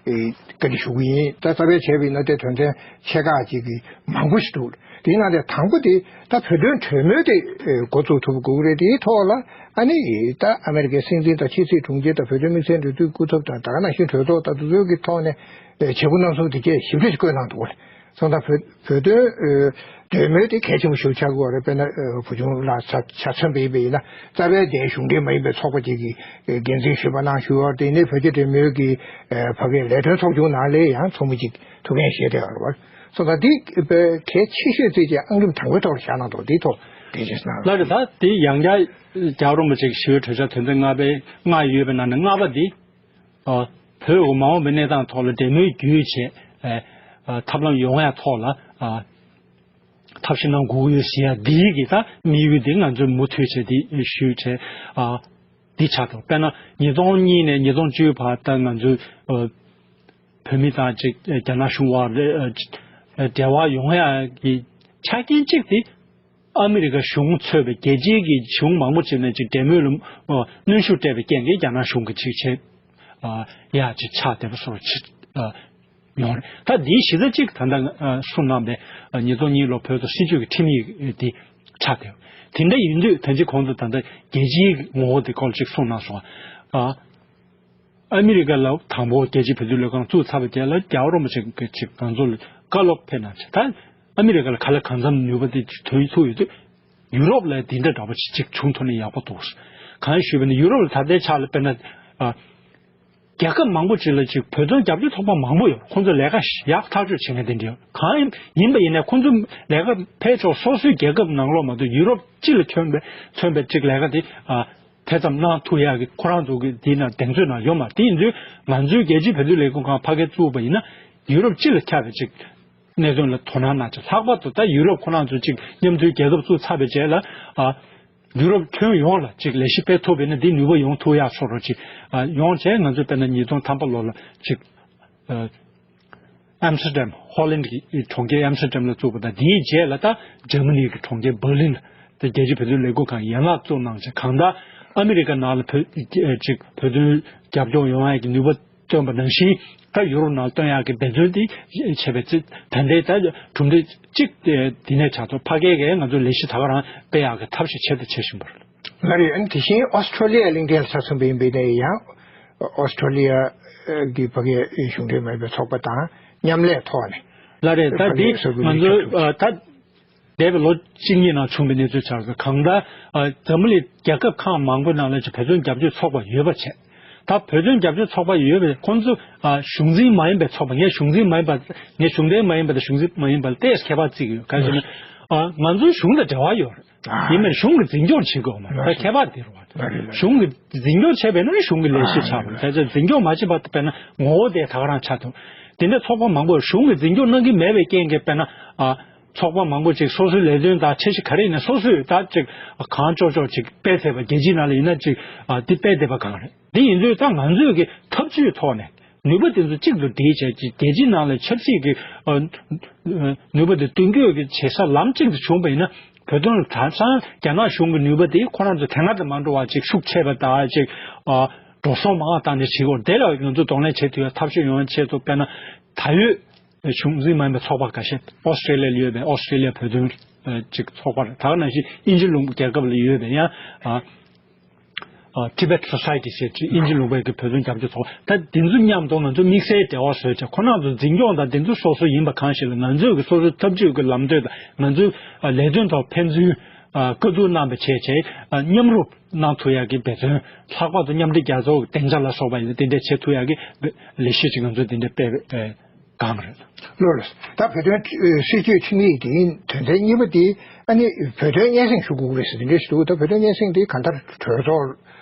ཨེ་བཀའ་འདྲི་ཞུ་གི་ཡིན། ད་རྩ་བའི་བྱས་པ་ཡིན་ན་དེ་དོན་ཚན་ཆེ་ཁག་ཅིག་གི་མང་པོ་ཞིག་འདུག། དེའི་ནང་ནས་དང་པོ་དེ་ད་བོད་དོན་གྲོས་མོལ་དེ་ཨེ་འགོ་བཙུགས་ཐུབ་དགོས་ཀྱི་རེད། དེའི་ཐོག་ལ་ཨ་ནི་ད་ཨ་མེ་རི་ཀའི་སྲིད་འཛིན་དང་ཕྱི་སྲིད་དྲུང་ཆེ་དང་བོད་དོན་དམིགས་བསལ་འབྲེལ་མཐུད་སྐུ་ཚབ་དང་། ད་ག་ནང་བཞིན་གྲོས་ཚོགས་དང་དེ་ཚོའི་གི་ཐོག་ནས་ཨེ་བྱེད་སྒོ་གནང་ཚུལ་དེ་གས་ཞིབ་ཕྲ་ཞིག་བཀོད་གནང་འདུག་གོ། སོང་ཙང་བོད་བོད་དོན་ཨེ་གྲོས་མོལ་དེ་གལ་ཆེན་པོ་ཞིག་ཆགས་ཀྱི་ཡོད་རེད། དཔེར་ན་ཨེ་བུ་ཆུང་ལགས་ཆ་ཆ་མཚོན་པ་ཡིན་པ་ཡིན་ན། རྩ་བའི་དེ་གཞུང་འབྲེལ་མ་ཡིན་པའི་ཚོགས་པ་ཅིག་གི་ཨེ་འགན་འཛིན་ཞུས་པ་གནང་ཞུས་ཡོད་རེད། དེ་ནས་བོད་རྒྱ་འབྲེལ་མོལ་གྱི་ཨེ་ཕ་གིའི་ལས་དོན་ཚོགས་ཆུང་ནང་ལ་ཡང་ཚོགས་མི་ཅིག་ཐུགས་འགན་བཞེས་བསྡད་ཡོད་རེད་བ། སོང་ཙང་འདི་དཔེ་གལ་ཆེ་ཤོས་བརྩིས་བྱས་ཨང་རིམ་དང་པོའི་ཐོག་ལ་བཞག་གནང་འདུག། འདིའི་ཐོག་གཏན་འཁེལ་གནང་རོགས། ལགས་རེད། ད་དེ་ཡང་བསྐྱར་རྒྱལ་བ་རིན་པོ་ཆེ་གི་ཞི་བའི་གྲོས་འཆར་དོན་ཚན་ལྔ་པའི་ལྔ་ཡོད་པའི་ནང་ནས་ལྔ་པ་འདི། ཨ་བོད་འོག་མ་འོངས་པའི་གནས་སྟངས་ཐོག་ལ་འབྲེལ་མོལ་བརྒྱུད་བྱས་ཨ་ཨ་ཐབས་ལམ་ཡོང་ཡ་ཐོག་ལ་ཨ་ཐབས་ཤེས་གནང་དགོས་ཀྱི་ཡོད་ཟེར་ཡ་འདིའི་གི་ད་དམིགས་ཡུལ་འདི་ང་ཚོས་མུ་མཐུད་བྱས་འདི་ཞུས་བྱས་ཨ་འདི་ཆགས་འདུག། དཔེར་ན་ཉིས་སྟོང་གཉིས་ནས་ཉིས་སྟོང་བཅུའི་བར་ད་ང་ཚོས་ཨ་བོད་མི་དང་ཅིག་རྒྱ་ནག་གཞུང་བར་ལ་ཨ་འབྲེལ་བ་ཡོང་ཡ་གི་ཆ་རྐྱེན་གཅིག་དེ། ཨ་མི་རི་ཀ་གཞུང་གཙོས་པའི་རྒྱལ་སྤྱིའི་གི་གཞུང་མང་པོ་ཅིག་ནས་ཅིག་འབྲེལ་མོལ་ལ་ཨ་གནོན་ཤུགས་སྤྲད་པའི་རྐྱེན་གྱིས་རྒྱ་ནག་གཞུང་གིས་ཅིག་བྱས་ཨ་ཡ་ཅིག་ཆགས་བསྡད་པ་སོགས་ཅིག་ཨ་ཡོང་རེད། ད་འདིའི་གཞི་རྩ་གཅིག་ད་ལྟ་ཨ་གསུངས་གནང་པའི་ཨ་ཉིས་སྟོང་གཉིས་ལོ་བོད་ཐོག་སྲིད་ཇུས་ཀྱི་ཁྲིམས་ཡིག་འདི་ཆགས་བསྡད་ཡོད། དེ་འདྲ་ཡིན་དུས་ད་ཅི་གོང་དུ་ད་ལྟ་རྒྱལ་སྤྱིའི་ངོ་བོ་དེ་སྐོར་ཅིག་གསུངས་གནང་སོང་ཨ། ཨ་མི་རི་ཀ་ལ་དང་པོ་རྒྱལ་སྤྱིའི་བོད་དོན་ལས་ཁུངས་བཙུགས་ཚར་བའི་རྗེས་ལ་རྒྱལ་བ་རིན་པོ་ཆེ་གིས་ཅིག་ང་ཚོ་ལ་བཀའ་སློབ་ཕེབས་གནང་བྱས། ད་ཨ་མི་རི་ཀ་ལ་ག་ལ་གང་འཚམ་ནུས་པ་དེ་ཐོན་ཐུབ་ཡོད་དུས། ཡུ་རོབ་ལ་འདི་འདྲ་འདྲ་པོ་ཅིག་བྱུང་ཐུབ་ན་ཡག་པོ་འདུག། གང་ཞུས་པ་ཡིན་ན་ཡུ་རོབ་ལ་ད་ལྟའི་ཆ་ལ་དཔེར་ན་ཨ་རྒྱལ་ཁབ་མང་པོ་ཅིག་ལ་ཅིག་བོད་དོན་རྒྱབ་སྐྱོར་ཚོགས་པ་མང་པོ་ཡོད། ཁོང་ཚོ་ལས་ཀ་ཡག་ཐག་ཆོད་བྱེད་མཁན་དེ་འདྲ་ཡོད། གང་ཡིན་ཡིན་པ་ཡིན་ནའི་ཁོང་ཚོ་ལས་ཀ་ཕལ་ཆེར་སོ་སོའི་རྒྱལ་ཁབ་ནང་ལོགས་མ་གཏོགས་ཡུ་རོབ་སྤྱི་ལ་མཚོན་པའི་མཚོན་པའི་ཅིག་ལས་ཀ་དེ་ཨ། དེ་ཙམ་གནང་ཐུབ་ཡག་གི་ཁོ་རང་ཚོ་གི་འདི་ན་གདེང་ཚོད་ན་ཡོད་མ་རེད། དེ་ཡིན་དུས་ང་ཚོའི་རྒྱལ་སྤྱིའི་བོད་དོན་ལས་ཁུངས་ཁང་ཕ་གིར་བཙུགས་པ་ཡིན་ན་ཡུ་རོབ་སྤྱི་ལ་ཁྱབ་པའི་ཅིག་གནད་དོན་ལ་དོ་སྣང་གནང་ཅིག། ལྷག་པར་དུ་ད་ཡུ་རོབ་ཁོ་རང་ཚོ་ཅིག་མཉམ་འབྲེལ་རྒྱལ་ཁབ་བཙུགས་ཚར་བའི་རྗེས་ལ་ཨ་ཡུ་རོབ་ཁྱོན་ཡོངས་ལ་ཅིག་ལས་གཞི་སྤེལ་ཐུབ་པ་ཡིན་ན་འདི་ནུས་པ་ཡོང་ཐུབ་ཡག་བཟོ་འདྲ་ཅིག་ཨ་ཡོང་བྱས། ང་ཚོས་དཔེར་ན་ཉིས་སྟོང་ཐམ་པ་ལོ་ལ་ཅིག་ཨ། ཨམ་སི་ཊར་ཌམ། ཧོ་ལན་གྱི་གྲོང་ཁྱེར་ཨམ་སི་ཊར་ཌམ་ལ་བཙུགས་པ་དང་། དེའི་རྗེས་ལ་ད་འཇར་མ་ནི་གི་གྲོང་ཁྱེར་འབར་ལིན་ལ་ དེ་རྒྱལ་སྤྱིའི་བོད་དོན་ལས་ཁུངས་ཁང་ཡན་ལག་བཙུགས་གནང་བྱས། གང་ལྟར་ཨ་མི་རི་ཀ་ནང་ལ་བོད་ཅིག་བོད་དོན་རྒྱབ་སྐྱོར་ཡོང་ཡག་གི་ནུས་པ་བཏོན་པ་ནང་བཞིན། ད་ཡུ་རོབ་ནང་བཏོན་ཡག་གི་འབད་བརྩོན་དེ་བྱས་པའི་ཚེ། ད་ལྟའི་ད་གྲུབ་འབྲས་གཅིག་དེ་ནས་ཆགས་ཐུབ། ཕ་གིའི་གིས་ང་ཚོ་ལས་གཞི་ད་ག་རང་སྤེལ་ཡག་གི་ཐབས་ཤེས་ཆེད་དུ་བྱེད་བཞིན་པ་རེད། ལགས་རེད། ཨ་ནི་དེ་བཞིན་ཨོ་སི་ཁྲོ་ལི་ཡའི་གླིང་ཕྲན་ལ་ཆ་མཚོན་པ་ཡིན་པ་ཡིན་ན་ཡང་། ཨོ་སི་ཁྲོ་ལི་ཡ་གི་ཕ་གིའི་གཞུང་འབྲེལ་མེད་པའི་ཚོགས་པ་དང་མཉམ་ལས་ཐོག་ནས། ལགས་རེད། ད་ཕ་འདི་གིའི་ས་ཁུལ་ང་ལ་ཚོ་ཁྱབ་ཐུབ། ཨ་ད་འདས་པའི་ལོ་གཅིག་གཉིས་ནང་བྱུང་བའི་གནས་ཚུལ་ཆགས་ཡོད། གང་ལྟར་ཨ་འཛམ་བུ་གླིང་རྒྱལ་ཁབ་ཁག་མང་པོའི་ནང་ལ་ཅིག་བོད་དོན་རྒྱབ་སྐྱོར་ཚོགས་པ་ཡོད་པ་བྱས། ད་བོད་དོན་རྒྱབ་སྐྱོར་ཚོགས་པ་ཡོད་པའི་ཁོང་ཚོ་ཨ་གཞུང་འཛིན་མ་ཡིན་པའི་ཚོགས་པ། ངས་གཞུང་འཛིན་མ་ཡིན་པ། ངས་གཞུང་འབྲེལ་མ་ཡིན་པ་དང་གཞུང་འཛིན་མ་ཡིན་པ་ལ་ཏོག་ཙམ་ཁྱད་པར་བརྩི་གི་ཡོད། གང་ཡིན་ཟེར་ན། ཨ་ང་ཚོའི་གཞུང་དང་འབྲེལ་བ་ཡོད་རེད། ཨ་ཡིན་ནའི་གཞུང་གིས་འཛིན་སྐྱོང་བྱེད་དགོས་མ་རེད། ལགས་རེད། གཞུང་གིས་འཛིན་སྐྱོང་བྱས་པས་ན་གཞུང་གིས་ལས་གཞི་ཆགས་པ་རེད། གཞུང་གི་ལས་གཞི་ཆགས་པ་རེད། དེ་ཚོ་འཛིན་སྐྱོང་མ་བྱས་པ་དཔེར་ན་ངོ་བོ་དེ་ད་ག་རང་ཆགས་ཐུབ། དེ་འདྲའི་ཚོགས་པ་མང་པོ་གཞུང་གིས་འཛིན་སྐྱོང་གནང་གི་མེད་པའི་རྐྱེན་གྱིས་དཔེར་ན། ཨ་ཚོགས་པ་མང་པོ་ཅིག་སོ་སོའི་ལས་དོན་དང་འཆར་གཞི་ག་རེ་ཡིན་ན་སོ་སོས་ད་ཅིག་གང་ལྕོགས་ལྕོགས་ཅིག་སྤེལ་ཐུབ་པ། རྒྱལ་སྤྱིའི་ནང་ལ་ཡིན་ན་ཅིག་ཨ་འདི་སྤེལ་བསྡད་པ་གང་རེད། འདི་ཡིན་དུས་ད་ང་ཚོས་ཀྱི་ཐབས་ཇུས་ཐོག་ནས་ནུས་པ་དེ་ཚོ་གཅིག་ཏུ་སྒྲིལ་བྱས་ཀྱི་རྒྱལ་སྤྱིའི་ནང་ལ་ཆབ་སྲིད་ཀྱི་ཨ་ནུས་པ་དེ་བཏོན་རྒྱུ་གི་བྱེད་ས་ལམ་གཅིག་ཏུ་བྱུང་བ་ཡིན་ན། བོད་དོན་ལ་དེང་སང་རྒྱ་ནག་གཞུང་གི་ནུས་པ་དེ་ཁོ་རང་ཚོ་དེ་སྔ་དང་མ་འདྲ་བ་ཅིག་ཤུགས་ཆེ་བ་དང་ཅིག་ཨ་འགྲོ་སོང་མང་བ་བཏང་ནས་བྱེད་དགོས། དེ་ལ་ང་ཚོ་གདོང་ལེན་བྱེད་ཐུབ་ཡ་ཐབས་ཤེས་ཡོང་ཡ་ཆེད་དུ། དཔེར་ན་ད་ཡོད་གཞུང་འཛིན་མ་ཡིན་པའི་ཚོགས་པ་ཁ་ཤས། ཨོ་སི་ཀྲེ་ལི་ཡ་ལ་ཡོད་པའི་ཨོ་སི་ཀྲེ་ལི་ཡ་བོད་དོན་ཨ་ཅིག་ཚོགས་པ་རེད། ད་ག་ནང་བཞིན་དབྱིན་ཇི་ལུང་པ་རྒྱལ་ཁབ་ལ་ཡོད་པའི་ཡང་ཨ། ཨ། Tibet Society ཞེས་ཀྱི་དབྱིན་ཇི་ལུང་པའི་གི་བོད་དོན་རྒྱབ་སྐྱོར་ཚོགས་པ། ད་འདི་ཚོ་མཉམ་དུ་ང་ཚོ་དམིགས་བསལ་འབྲེལ་བ་བཟོས་བྱས། ཁོ་རང་ཚོ་འཛིན་སྐྱོང་དང་འདི་ཚོ་སོ་སོ་ཡིན་པ་གང་ཞིག་ལ། ང་ཚོས་ཀྱི་སོ་སོའི་ཐབས་ཇུས་ཀྱི་ལམ་སྟོན་དང་། ང་ཚོའི་ཨ་ལས་དོན་ཐོག་ཕན་ཚུན་ཨ་བཀའ་བསྡུར་གནང་བ་བྱས་བྱས། ཨ་མཉམ་རུབ་གནང་ཐུབ་ཡག་གི་འབད་བརྩོན། ལྷག་པར་དུ་མཉམ་འབྲེལ་རྒྱལ་ཚོགས་ཀྱི་སྡིངས་ཆ་ལ་སོགས་པ་ཡིན་ན། དེ་འདྲ་བྱེད་ཐུབ་ཡག་གི་ལས་གཞི་ཅིག་ང་ཚོས་དེ་འདྲ་སྤེལ་བའི་སྒང་རེད། ལགས་རེད། ད་བོད་དོན་སྲིད་བྱུས་ཁྲིམས་ཡིག་དེའི་དོན་ཚན་གཉིས་པ་དེ་ཨ་ནི་བོད་དོན་སྙན་སེང་ཞུ་དགོས་ཀྱི་རེད་ཟེར་དེ་འདྲ་ཞིག་འདུག་ད་བོད་དོན་སྙན་སེང་དེ་གང་ལྟར་གྲོས་ཚོགས་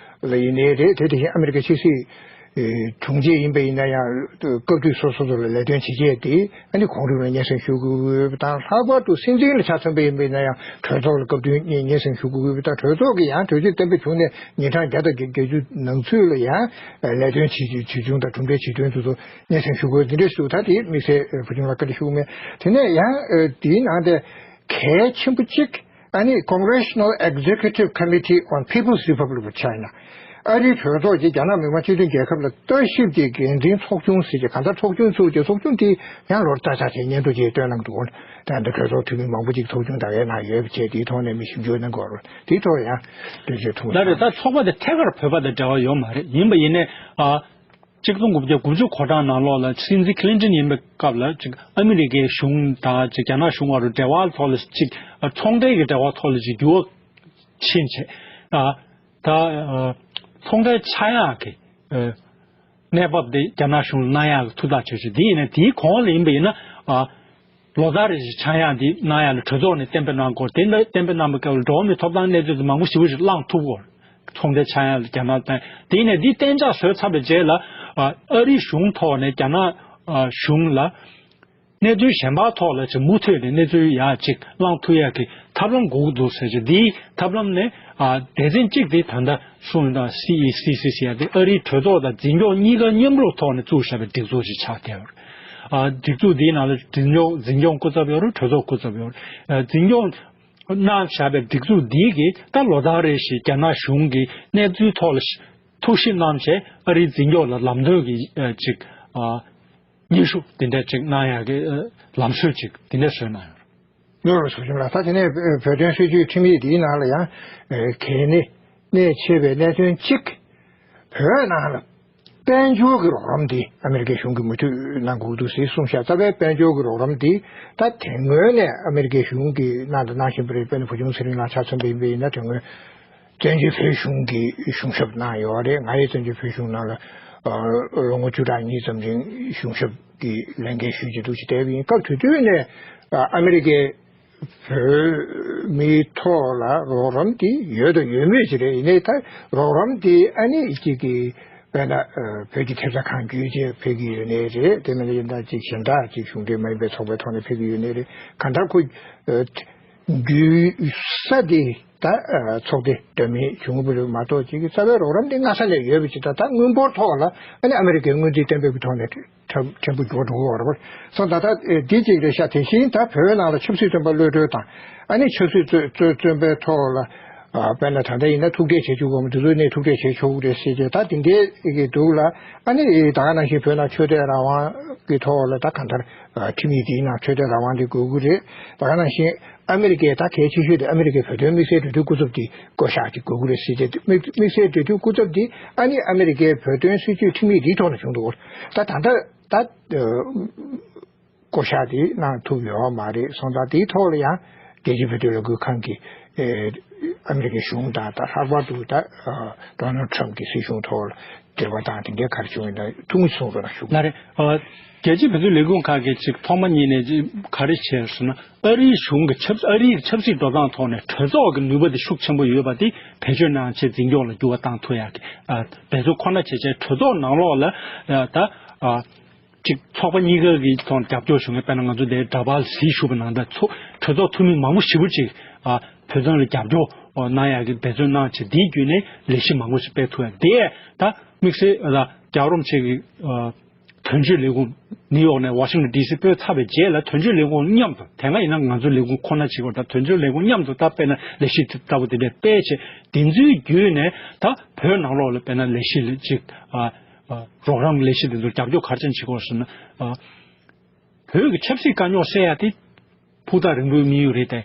ལ་ཡིན་ནའི་རེད། དེ་དེ་བཞིན་ཨ་མི་རི་ཀའི་ཕྱི་སྲིད་དྲུང་ཆེ་ཡིན་པ་ཡིན་ན་ཡང་། སྐབས་དུས་སོ་སོ་སོ་ལ་ལས་དོན་བྱེད་ཆེད་དེ་ཨ་ནི་གོང་རིམ་ལ་སྙན་སེང་ཞུ་དགོས་ཀྱི་ཡོད་པ་དང་། ལྷག་པར་དུ་སྲིད་འཛིན་ལ་ཆ་མཚོན་པ་ཡིན་པ་ཡིན་ན་ཡང་གྲོས་ཚོགས་ལ་སྐབས་དུས་སྙན་སེང་ཞུ་དགོས་ཀྱི་ཡོད་པ་དང་། གྲོས་ཚོགས་ཀྱིས་ཡང་གྲོས་ཆོད་གཏན་འབེབས་བྱུང་ནས་ཉིན་གྲངས་བརྒྱ་དང་བརྒྱད་ཅུ་ནང་ཚུད་ལ་ཡང་ལས་དོན་བྱེད་བྱེད་བྱུང་དང་གྲུབ་འབྲས་བྱེད་དོན་དེ་ཚོ་སྙན་སེང་ཞུ་དགོས། འདི་འདྲ་ཞུ། ད་དེ་དམིགས་བསལ་བུ་ཆུང་ལ་བཀའ་འདྲི་ཞུ་གི་མེད། དེ་ནས་ཡང་དེའི་ནང་དེ་གལ་ཆེན་པོ་གཅིག་ཨ་ནི་Congressional Executive Committee on People's Republic of China། ཨ་རིའི་གྲོས་ཚོགས་ཀྱིས་རྒྱ་ནག་མི་དམངས་སྤྱི་མཐུན་རྒྱལ་ཁབ་ལ་ལྟ་ཞིབ་ཀྱི་འགན་འཛིན་ཚོགས་ཆུང་ཟེར་གྱི། གང་ལྟར་ཚོགས་ཆུང་བཙུགས་ཀྱི། ཚོགས་ཆུང་དེ་ཡང་ལོ་ལྟར་ཆགས་ཆགས་སྙན་ཐོ་ཅིག་བཏོན་གནང་འདུག་ད་ལྟ་གྲོས་ཚོགས་འཐུས་མི་མང་པོ་ཅིག་ཚོགས་ཆུང་དེ་གའི་ནང་ཡོད་པ་བྱས། དེའི་ཐོག་ནས་མི་ཞིབ་འཇུག་གནང་དགོས་རེད། དེའི་ཐོག་ཡང་འགྲེལ་བརྗོད་ཐུབ་ན། ལགས་རེད། ད་ཚོགས་པ་དེ་ཐད་ཀར་བོད་པ་དང་འབྲེལ་བ་ཡོད་མ་རེད། ཡིན་པ་ཡིན་ནའི་ཨ། གཅིག་སྟོང་དགུ་བརྒྱ་དགུ་བཅུ་གོ་གྲངས་ནང་ལོགས་ལ་སྲིད་འཛིན་ཁི་ལིན་ཏོན་ཡིན་པའི་སྐབས་ལ་ཅིག་ཨ་མི་རི་ཀའི་གཞུང་དང་ཅིག་རྒྱ་ནག་གཞུང་བར་དུ་འབྲེལ་བ་ཐོག་ལ་ཅིག་ཚོང་འབྲེལ་གྱི་འབྲེལ་བ་ཐོག་ལ་ཅིག་འགྱུར་བ་ཕྱིན་བྱས། ཨ་ད་ཨ་ཚོང་འབྲེལ་ཆག་ཡག་གི་ཨ་གནས་བབ་དེ་རྒྱ་ནག་གཞུང་ལ་གནང་ཡག་གི་ཐུགས་ཐག་ཆོད་བྱས། དེ་ཡིན་ན་དེའི་གོང་ལ་ཡིན་པ་ཡིན་ན། ཨ་ལོ་ལྟར་རེ་བཞིན་ཆག་ཡག་འདི་གནང་ཡག་ལ་གྲོས་ཚོགས་ནས་གཏན་འབེབས་གནང་དགོས། དེ་འདྲ་གཏན་འབེབས་གནང་པའི་སྐབས་ལ་འགྲོ་བ་མིའི་ཐོབ་ཐང་གནས་ཚུལ་དེ་མང་པོ་ཞེ་པོ་ཞིག་བླངས་ཐུབ་དགོས། ཚོང་འབྲེལ་ཆག་ཡག་ལ་རྒྱ་ནག་དང་། དེ་ནས་འདི་གཏན་འཇགས་བཟོས་ཚར་བའི་རྗེས་ལ། ཨ་ཨ་རིའི་གཞུང་ཐོག་ནས་རྒྱ་ནག་ཨ་གཞུང་ལ་གནད་དོན་གཞན་པ་ཐོག་ལ་ཅིག་མུ་མཐུད་ནས་གནས་ཚུལ་ཡག་ཅིག་བླངས་ཐུབ་ཡག་གི་ཐབས་ལམ་དགོས་ཀྱི་འདུག་ཟེར་གྱི། འདིའི་ཐབས་ལམ་ནི་ཨ་སྡེ་ཚན་གཅིག་དེ་ད་ལྟ་གསུངས་དང་། སི་ཨི་སི་སི་ཟེར་ཡག་དེ་ཨ་རིའི་གྲོས་ཚོགས་དང་འཛིན་སྐྱོང་གཉིས་ཀ་མཉམ་རུབ་ཐོག་ནས་བཙུགས་བཞག་པའི་སྒྲིག་འཛུགས་ཅིག་ཆགས་བསྡད་ཡོད་རེད། ཨ་སྒྲིག་འཛུགས་འདིའི་ནང་ལ་འཛིན་སྐྱོང་འཛིན་སྐྱོང་སྐུ་ཚབ་ཡོད་རེད། གྲོས་ཚོགས་སྐུ་ཚབ་ཡོད་རེད། ཨ་འཛིན་སྐྱོང་གནང་བཞག་པའི་སྒྲིག་འཛུགས་འདིས་ཀྱིས་ད་ལོ་ལྟར་རེ་བཞིན་རྒྱ་ནག་གཞུང་གི་གནས་ཚུལ་ཐོག་ལ་ཐུགས་ཞིབ་གནང་བྱས། ཨ་རིའི་འཛིན་སྐྱོང་ལ་ལམ་སྟོན་གྱི་ཨ་ཅིག་ཨ་སྙན་ཞུ་དེ་འདྲ་ཅིག་གནང་ཡག་གི་ཨ་ལམ་སྲོལ་ཅིག་དེ་འདྲ་བཟོས་གནང་ཡོད་རེད། ལགས་རེད། ཚོགས་ཆུང་ལགས། ད་དེ་ནས་བོད་དོན་སྲིད་བྱུས་ཁྲིམས་ཡིག་འདིའི་ནང་ལ་ཡང་གལ་གནད་གནད་ཆེ་བའི་གནད་དོན་གཅིག་བོད་ནང་ལ་དཔལ་འབྱོར་གྱི་རོགས་རམ་དེ་ཨ་མི་རི་ཀའི་གཞུང་གིས་མུ་མཐུད་གནང་དགོས་འདུག་ཟེར་གསུངས་ཤག་རྩ་བའི་དཔལ་འབྱོར་གྱི་རོགས་རམ་དེ་ད་དེ་སྔོན་ནས་ཨ་མི་རི་ཀའི་གཞུང་གིས་གནང་དང་གནང་བཞིན་པ་རེད། དཔེར་ན་བུ་ཆུང་ཚེ་རིང་ལགས་ཆ་མཚོན་པ་ཡིན་པ་ཡིན་ན། དེ་སྔོན་བཙན་བྱོལ་བོད་གཞུང་གིས་གཞུང་ཞབས་གནང་ཡོད་རེད། ང་ཡི་བཙན་བྱོལ་བོད་གཞུང་ནང་ལ་ཨ་ལོ་ངོ་བཅུ་ཕྲག་གཉིས་ཙམ་རིང་གཞུང་ཞབས་ཀྱི་ལས་འགན་ཞུས་བྱས་འདུག་ཅེས་བསྡད་པ་ཡིན། སྐབས་དེ་དུས་ནས་ཨ་མི་རི་ཀས་བོད་མིའི་ཐོག་ལ་རོགས་རམ་དེ་ཡོད་དང་ཡོད་མུས་ཅིག་རེད། ཡིན་ནའི་ད་རོགས་རམ་དེ་ཨ་ནི་གཅིག་གི་དཔེར་ན་ཨ་བོད་ཀྱི་ཐེབས་རྩ་ཁང་བརྒྱུད་བྱས་ཕེབས་ཀྱི་ཡོད་ནའི་རེད། དེ་མིན་ཡིན་ན་ཅིག་གཞན་དག་ཅིག་གཞུང་འབྲེལ་མ་ཡིན་པའི་ཚོགས་པའི་ཐོག་ནས་ཕེབས་ཀྱི་ཡོད་ནའི་རེད། གང་ལྟར་ཁོ་ཨ་ བརྒྱུད་ས་དེ་ད་ཚོགས་སྡེ་འདྲ་མིན་བྱུང་བ་རེད་མ་གཏོགས་ཅིག་རྩ་བའི་རོགས་རམ་དེ་སྔ་ས་ནས་ཡོད་པ་ཅིག་དང་ད་དངུལ་འབོར་ཐོག་ལ་ཨ་ནི་ཨ་མི་རི་ཀའི་དངུལ་རྩིས་གཏན་འབེབས་ཀྱི་ཐོག་ནས་ཕྲན་ཕྲན་བུ་འགྱུར་བ་འགྲོ་གི་ཡོད་རེད་པ། སོང་ད་ལྟ་འདི་གཅིག་རེད་ཤག་དེ་བཞིན་ད་བོད་ནང་ལ་ཆབ་སྲིད་བཙོན་པ་གློད་གྲོལ་དང་ཨ་ནི་ཆབ་སྲིད་བཙོན་བཙོན་བཙོན་པའི་ཐོག་ལ་དཔེར་ན་ད་ལྟ་ཡིན་ན་ཐུག་འཕྲད་བྱེད་བཅུག་དགོས་མི་དེ་ཚོ་ནས་ཐུག་འཕྲད་བྱེད་ཆོག་གི་རེད་ཟེར་གྱི་ད་དེ་འདྲའི་གི་འདུག་ལ། ཨ་ནི་ད་ག་ནང་བཞིན་བོད་ནང་ཆོས་དད་རང་དབང་གི་ཐོག་ལ་ད་གང་ལྟར་ཁྲིམས་ཡིག་དེའི་ནང་ཆོས་དད་རང་དབང་དེ་དགོས་ཀྱི་རེད། ད་ག་ནང་བཞིན་ཨ་མི་རི་ཀའི་ད་གལ་ཆེ་ཤོས་དེ་ཨ་མི་རི་ཀའི་བོད་དོན་དམིགས་བསལ་འབྲེལ་མཐུད་སྐུ་ཚབ་དེ་བསྐོ་བཞག་ཅིག་དགོས་ཀྱི་རེད་ཟེར་ཏེ་དམིགས་དམིགས་བསལ་འབྲེལ་མཐུད་སྐུ་ཚབ་དེ་ཨ་ནི་ཨ་མི་རི་ཀའི་བོད་དོན་སྲིད་བྱུས་ཁྲིམས་ཡིག་དེའི་ཐོག་ནས་བྱུང་འདུག་ད་ད་ལྟ་ད་བསྐོ་བཞག་དེ་གནང་ཐུབ་ཡོད་མ་རེད། སོང་ཙང་དེའི་ཐོག་ལ་ཡང་རྒྱལ་སྤྱིའི་བོད་དོན་ལས་འགུལ་ཁང་གིས་ཨ་མི་རི་ཀའི་གཞུང་དང་ད་ལྷག་པར་དུ་ད་ཌོ་ནལ་ཊམ་གྱི་སྲིད་གཞུང་ཐོག་ལ་འབྲེལ་བ་དང་དེ་འདྲའི་ག་རེ་བྱུང་ཡོད་ན་ཐུང་ངུ་གསུང་རོགས་གནང་ཞུ། ལགས་རེད། ཨ། རྒྱལ་སྤྱིའི་བོད་དོན་ལས་ཁུངས་ཁག་གིས་ཅིག་ཐོག་མ་ཉིད་ནས་ཅིག་ག་རེ་བྱས་ཟེར་ན་ཨ་རིའི་གཞུང་གི་ཆབ་ཨ་རིའི་ཆབ་སྲིད་འགྲོ་སྟངས་ཐོག་ནས་གྲོས་ཚོགས་ཀྱི་ནུས་པ་དེ་ཤུགས་ཆེན་པོ་ཡོད་པ་དེ་བེད་སྤྱོད་གནང་བྱས་འཛིན་སྐྱོང་ལ་འགྱུར་བ་བཏང་ཐུབ་ཡག་གི་ཨ་འབད་རྩོལ་ཁོ་ན་བྱས་བྱས་གྲོས་ཚོགས་ནང་ལོགས་ལ་ཨ་ད་ཨ་ཅིག་ཚོགས་པ་གཉིས་ཀ་གི་ཐོག་རྒྱབ་སྐྱོར་ཞུ་མཁན་དཔེར་ན་ང་ཚོ་འདིར་འདྲ་པར་གཟིགས་ཞུ་བ་ནང་ལྟར་ཚོ་གྲོས་ཚོགས་འཐུས་མི་མང་པོ་ཞེ་པོ་ཅིག་ཨ་བོད་དོན་ལ་རྒྱབ་སྐྱོར་གནང་ཡག་གི་འབད་བརྩོན་གནང་བྱས་དེའི་བརྒྱུད་ནས་ལས་གཞི་མང་པོ་ཞིག་སྤེལ་ཐུབ་ཡག་དེ་ད་དམིགས་བསལ་ཨ་ད་རྒྱལ་བ་རིན་པོ་ཆེ་གི་ཨ། དོན་གཅོད་ལས་ཁུངས་ནིའུ་ཡོག་ནས་ཝ་ཤིང་ཊོན་ཌི་སི་སྤོས་ཚར་བའི་རྗེས་ལ་དོན་གཅོད་ལས་ཁུངས་མཉམ་དུ་དེ་སྔ་ཡིན་ན་ང་ཚོའི་ལས་ཁུངས་ཁོ་ན་བྱེད་དགོས་ད་དོན་གཅོད་ལས་ཁུངས་མཉམ་དུ་ད་དཔེར་ན་ལས་གཞི་དེ་ལྟ་བུ་དེ་འདྲ་སྤེལ་བྱས་དེ་ཚོའི་བརྒྱུད་ནས་ད་བོད་ནང་ལོགས་ལ་དཔེར་ན་ལས་གཞི་ལ་ཅིག་ཨ་ཨ་རོགས་རམ་ལས་གཞི་དེ་ཚོར་རྒྱབ་སྐྱོར་ག་རེ་བྱེད་དགོས་ཟེར་ན་ཨ་བོད་ཀྱི་ཆབ་སྲིད་དཀའ་རྙོག་སེལ་ཡ་དེ། ཕུགས་ཐག་རིང་པོའི་དམིགས་ཡུལ་རེད་དེ།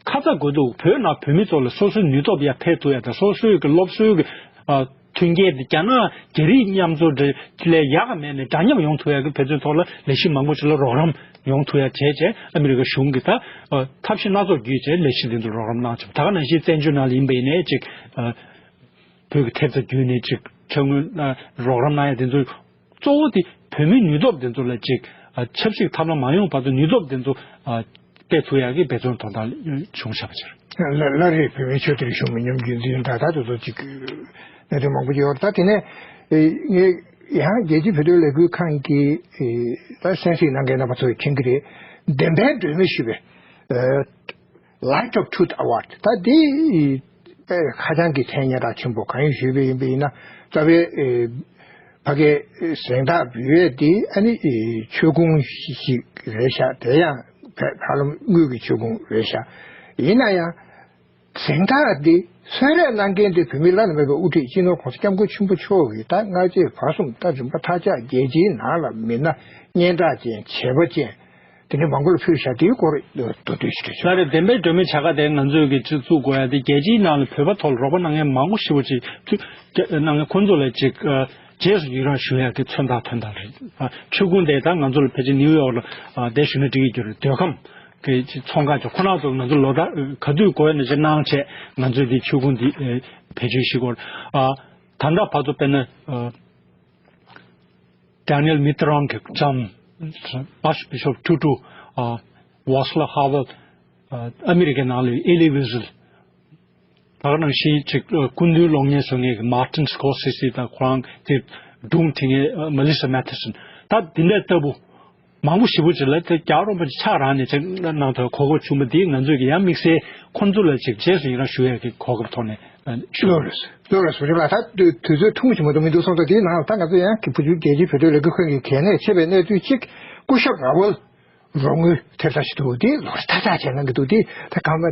ཁ་ཚ་དགོས་འདུག་བོད་ནང་བོད་མི་ཚོ་ལ་སོ་སོའི་ནུས་སྟོབས་ཡར་འཕེལ་ཐུབ་ཡ་དང་སོ་སོའི་གི་སློབ་གསོའི་གི་ཨ་མཐུན་རྐྱེན་དེ་རྒྱ་ནག་རྒྱ་རིགས་མཉམ་འཛོམས་འདྲ་ལས་ཡག་ག་མེད་ནས་འདྲ་མཉམ་ཡོང་ཐུབ་ཡ་གི་འབད་བརྩོན་ཐོག་ལ་ལས་གཞི་མང་པོ་ཞིག་ལ་རོགས་རམ་ཡོང་ཐུབ་ཡ་བྱས་བྱས་ཨ་མི་རི་ཀ་གཞུང་གི་ད་ཨ་ཐབས་ཤེས་སྣ་ཚོགས་བརྒྱུད་བྱས་ལས་གཞི་འདི་ཚོ་རོགས་རམ་གནང་བྱུང་། ད་ག་ནང་བཞིན་བཙན་བྱོལ་ནང་ལ་ཡིན་པ་ཡིན་ནའི་ཅིག་ཨ། བོད་ཀྱི་ཐེབས་རྩ་བརྒྱུད་ནས་ཅིག་ཕྱག་དངུལ་རོགས་རམ་གནང་ཡ་དེ་ཚོ་གཙོ་བོ་དེ་བོད་མིའི་ནུས་སྟོབས་དེ་ཚོ་ལ་ཅིག་ཆབ་སྲིད་ཐབས་ལམ་མ་ཡོང་བར་དུ་ནུས་སྟོབས་དེ་ཚོ་སྤེལ་ཐུབ་ཡ་གི་འབད་བརྩོན་དོན་དག་བྱུང་བཞག་པ་ཅིག་རེད། ལ་ལ་རེད། བོད་མིའི་ཆོས་དད་རིག་གཞུང་མི་ཉམས་རྒྱུན་འཛིན་ད་ལྟ་དེ་ཚོ་ཅིག་གནད་དོན་མང་པོ་ཡོད་རེད། ད་དེ་ནས་ངས་ཡང་རྒྱལ་སྤྱིའི་བོད་དོན་ལས་འགུལ་ཁང་གི་ད་གསན་གཟིགས་གནང་མཁན་རྣམ་པ་ཚོས་མཁྱེན་གྱི་རེད། བདེན་པའི་སྒྲོན་མེ་ཞུས་པའི། Light of Truth Award ད་འདི་ཧ་ཅང་གི་མཚན་སྙན་གྲགས་ཆེན་པོ་གང་ཡིན་ཞུས་པ་ཡིན་པ་ཡིན་ན་རྩ་བའི་ཕ་གའི་གཟེངས་རྟགས་འབུལ་ཡས་འདི་ཨ་ནི་ཆོས་ཁུངས་ཤིག་རེད་ཤག་དེ་ཡང་ཧ་ལམ་དངུལ་གྱི་ཆོས་ཁུངས་རེད་ཤག་ཡིན་ན་ཡང་གཟེངས་རྟགས་འདི་གསོལ་རས་གནང་མཁན་དེ་བོད་མི་བླ་ན་མེད་པའི་དབུ་ཁྲིད་སྤྱི་ནོར་༸གོང་ས་༸སྐྱབས་མགོན་ཆེན་པོ་མཆོག་གིས་ད་སྔ་རྗེས་བར་གསུམ་ད་རིམ་པ་མཐའ་ཆགས་རྒྱལ་སྤྱིའི་ནང་ལ་མི་སྣ་སྙན་གྲགས་ཅན་བྱས་པ་ཅན། དེ་ནས་མང་པོ་ལ་ཕུལ་བཞག་དེའི་སྐོར་མདོར་བསྡུས་ཤིག་རེ་ཞུ། ལགས་རེད། བདེན་པའི་སྒྲོན་མེ་བྱ་དགའ་དེ་ང་ཚོས་ཀྱི་ཅིག་བཙུགས་དགོས་ཡ་དེ་རྒྱལ་སྤྱིའི་ནང་ལ་བོད་པ་ཐོག་ལ་རོགས་པ་གནང་མཁན་མང་པོ་ཞེ་པོ་ཅིག་ཐུགས་གནང་མཁན་ཁོང་ཚོ་ལ་ཅིག་རྗེས་སུ་ཡི་རང་ཞུ་ཡ་གི་མཚོན་རྟགས་ཐོན་སྟངས་རེད། ཆོས་ཁུངས་དེ་ད་ང་ཚོ་ལ་ཕལ་ཆེར་ནིའུ་ཡོག་ལ་བསྡད་བཞུགས་ན་འགྲིག་གི་རྒྱུ་རེད། མདོ་ཁམས་ཀྱི་ཅིག་ཚོང་ཁང་ཅིག་ཁོ་རང་ཚོ་ང་ཚོ་ལོ་ལྟར་ག་དུས་དགོས་ཡ་ན་ཅིག་གནང་བྱས་ང་ཚོས་དེ་ཆོས་ཁུངས་དེ་བེད་སྤྱོད་བྱེད་དགོས། ད་ལྟ་བར་དུ་དཔེར་ན། Daniel Mitterrand གི་ལྕམ་Archbishop Tutu ཨ་Václav Havel ཨ་ཨ་མི་རི་ཀའི་ནང་ལ་Elie Wiesel ད་ག་ནང་བཞིན་ཅིག་ཨ་སྐུ་མདུན་སློབ་གཉེར་བཟོ་མཁན་གྱི་Martin Scorsese དང་ཁོ་རང་གི་སྒྲུང་འབྲི་མཁན་ཨ་Melissa Mathison ད་འདི་འདྲ་ལྟ་བུ་མང་པོ་ཞེ་པོ་ཅིག་ལ་དེ་རྒྱལ་བ་རིན་པོ་ཆེ་ཕྱག་རང་ནས་ཅིག་གནང་ཐོག་གོ་སྐབས་བྱུང་བ་འདིས་ང་ཚོས་ཀྱི་ཡང་དམིགས་བསལ་ཁོང་ཚོ་ལ་ཅིག་རྗེས་སུ་ཡི་རང་ཞུ་ཡས་ཀྱི་གོ་སྐབས་ཐོག་ནས་ཨ་ཞུ། ལོ་རེད། ལོ་རེད། སུ་རེད་ལ་ད་དུས་དུས་ཚོད་ཐུང་ཞིག་མ་གཏོགས་མི་འདུག་སོང་ཙང་དེའི་ནང་ལ་ད་ང་ཚོ་ཡང་གི་བུ་ཆུང་རྒྱལ་སྤྱིའི་བོད་དོན་ལས་འགུལ་ཁང་གི་གལ་གནད་ཆེ་བའི་གནད་དོན་གཅིག་སྐུ་ཞབས་ར་ཝལ་རོགས་དངུལ་ཐེབས་རྩ་ཞིག་འདུག་དེ་ལོ་རེ་ཐག་ཆག་བྱས་གནང་གི་འདུག་དེ་ད་གང་མ་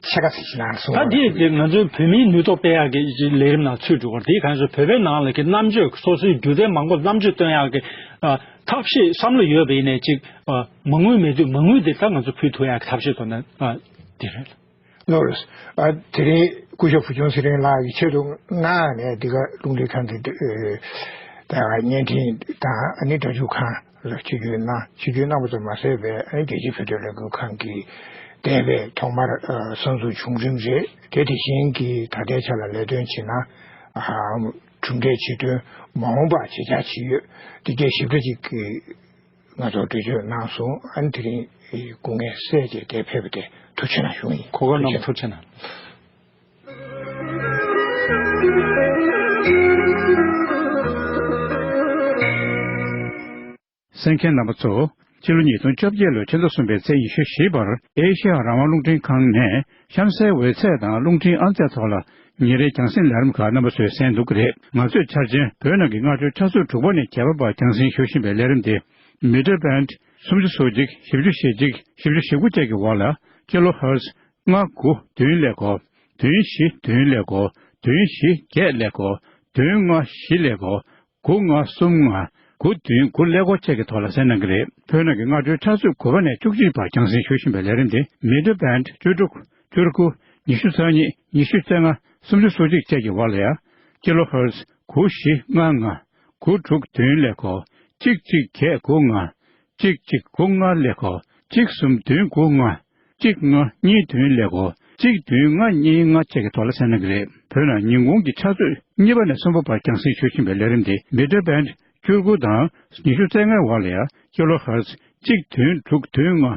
ཆེ་ཁ་ཟིག་ཞིག་ནང་སོང་ད་བ་དེ་རེད། དེ་ང་ཚོའི་བོད་མིའི་ནུས་སྟོབས་སྤེལ་ཡག་གི་ལས་རིམ་ནང་ཚུད་འགྲོ་བར་དེ་གང་ཚོ་བོད་པའི་ནང་ལ་གི་རྣམ་དཔྱོད་སོ་སོའི་སྒྱུ་རྩལ་མང་པོ་རྣམ་དཔྱོད་སྟོན་ཡག་གི་ཨ་ཐབས་ཤེས་བསམ་བློ་ཡོད་པ་ཡིན་ནའི་གཅིག་ཨ་མ་དངུལ་མེད་དུས་མ་དངུལ་དེ་ད་ང་ཚོ་ཕུལ་ཐུབ་ཡག་གི་ཐབས་ཤེས་དོན་ན་ཨ་དེ་རེད། ལོ་རེད། ཨ་དེ་རིང་སྐུ་ཞབས་བུ་ཆུང་ཚེ་རིང་ལགས་ཀྱི་ཆེད་དུ་ང་ནས་འདི་ག་རླུང་འཕྲིན་ཁང་གི་ཨ་ད་བརྙན་འཕྲིན་དང་ཨ་ནི་སྒྲ་འཇུག་ཁང་ལ་ཆིབས་བསྒྱུར་གནང་ཆིབས་བསྒྱུར་གནང་བ་ཙམ་མ་ཟད་པའི་ཨ་ནི་རྒྱལ་སྤྱིའི་བོད་དོན་ལས་འགུལ་ཁང་གི་འདས་པའི་ཐོག་མར་ཨ་གསར་འཛུགས་བྱུང་རིམ་རེད། དེ་དེ་བཞིན་གྱི་ད་ལྟའི་ཆ་ལ་ལས་དོན་བྱེད་ན་ཨ་གྲུབ་འབྲས་ཆེ་མཐོང་མ་འོངས་པ་ཇི་ལྟར་ཇི་ཡོད་འདི་གའི་ཞིབ་ཕྲ་ཅིག་གི་ང་ཚོར་འགྲེལ་བརྗོད་གནང་སོང་། ཨ་ནི་དེ་རིང་སྐུ་ངལ་སེལ་བྱས་དེ་ཕེབས་པ་དེ་ཐུགས་རྗེ་གནང་ཞུ་ཡིན། གོ་སྐབས་གནང་བ་ཐུགས་རྗེ་གནང་། གསན་མཁན་རྣམ་པ་ཚོ། ཕྱི་ལོ་ཉིས་སྟོང་བཅོ་བརྒྱད་ལོའི་ཕྱི་ཟླ་གསུམ་པའི་ཚེས་ཉི་ཤུ་བཞི་བར་ཨེ་ཤེ་ཡ་རང་དབང་རླུང་འཕྲིན་ཁང་ནས་གཤམ་གསལ་འོད་ཚད་དང་རླུང་འཕྲིན་ཨང་རྩིས་ཐོག་ལ་ཉིན་རེའི་རྒྱང་སྲིང་ལས་རིམ་ཁག་རྣམ་པ་ཚོས་གསན་འདུག་གི་རེད། ང་ཚོས་འཆར་ཅན་བོད་ནང་གི་སྔ་དྲོའི་ཆུ་ཚོད་དྲུག་པ་ནས་བརྒྱད་པ་བར་རྒྱང་སྲིང་ཞུ་བཞིན་པའི་ལས་རིམ་དེ། མི་ཊར་བྷེནཌ་སུམ་ཅུ་སོ་གཅིག་བཞི་བཅུ་ཞེ་གཅིག་བཞི་བཅུ་ཞེ་དགུ་བཅས་ཀྱི་འོག་ལ་ཀི་ལོ་ཧེར་ཊི་ལྔ་དགུ་བདུན་ཀླད་ཀོར། བདུན་བཞི་བདུན་ཀླད་ཀོར། བདུན་བཞི་བརྒྱད་ཀླད་ཀོར། བདུན་ལྔ་བཞི་ཀླད་ཀོར། དགུ་ལྔ་གསུམ་ལྔ། དགུ་བདུན་དགུ་ཀླད་ཀོར་བཅས་ཀྱི་ཐོག་ལ་གསན་གནང་གི་རེད། བོད་ནང་གི་སྔ་དྲོའི་ཆུ་ཚོད་དགུ་པ་ནས་བཅུ་གཅིག་བར་རྒྱང་སྲིང་ཞུ་བཞིན་པའི་ལས་རིམ་དེ་མི་ཊར་བྷེནཌ་བཅུ་དྲུག་བཅུ་དགུ། ཉི་ཤུ་རྩ་གཉིས། ཉི་ཤུ་རྩ་ལྔ། སུམ་ཅུ་སོ་གཅིག་བཅས་ཀྱི་འོག་ལ་ཡང་། ཀི་ལོ་ཧེར་ཊི་དགུ་བཞི་ལྔ་ལྔ། དགུ་དྲུག་བདུན་ཀླད་ཀོར། གཅིག་གཅིག་བརྒྱད་དགུ་ལྔ། གཅིག་གཅིག་དགུ་ལྔ་ཀླད་ཀོར། གཅིག་གསུམ་བདུན་དགུ་ལྔ། གཅིག་ལྔ་གཉིས་བདུན་ཀླད་ཀོར། གཅིག་བདུན་ལྔ་གཉིས་ལྔ་བཅས་ཀྱི་ཐོག་ལ་གསན་གནང་གི་རེད། བོད་ནང་ཉིན་གུང་གི་ཆུ་ཚོད་གཉིས་པ་ནས་གསུམ་པ་བར་རྒྱང་སྲིང་ཞུ་བཞིན་པའི་ལས་རིམ་དེ་མི་ཊར་བྷེནཌ་བཅུ་དགུ་དང་ཉི་ཤུ་རྩ་ལྔའི་འོག་ལ་ཡང་ཀི་ལོ་ཧེར་ཊི་གཅིག་བདུན་དྲུག་བདུན་ལྔ།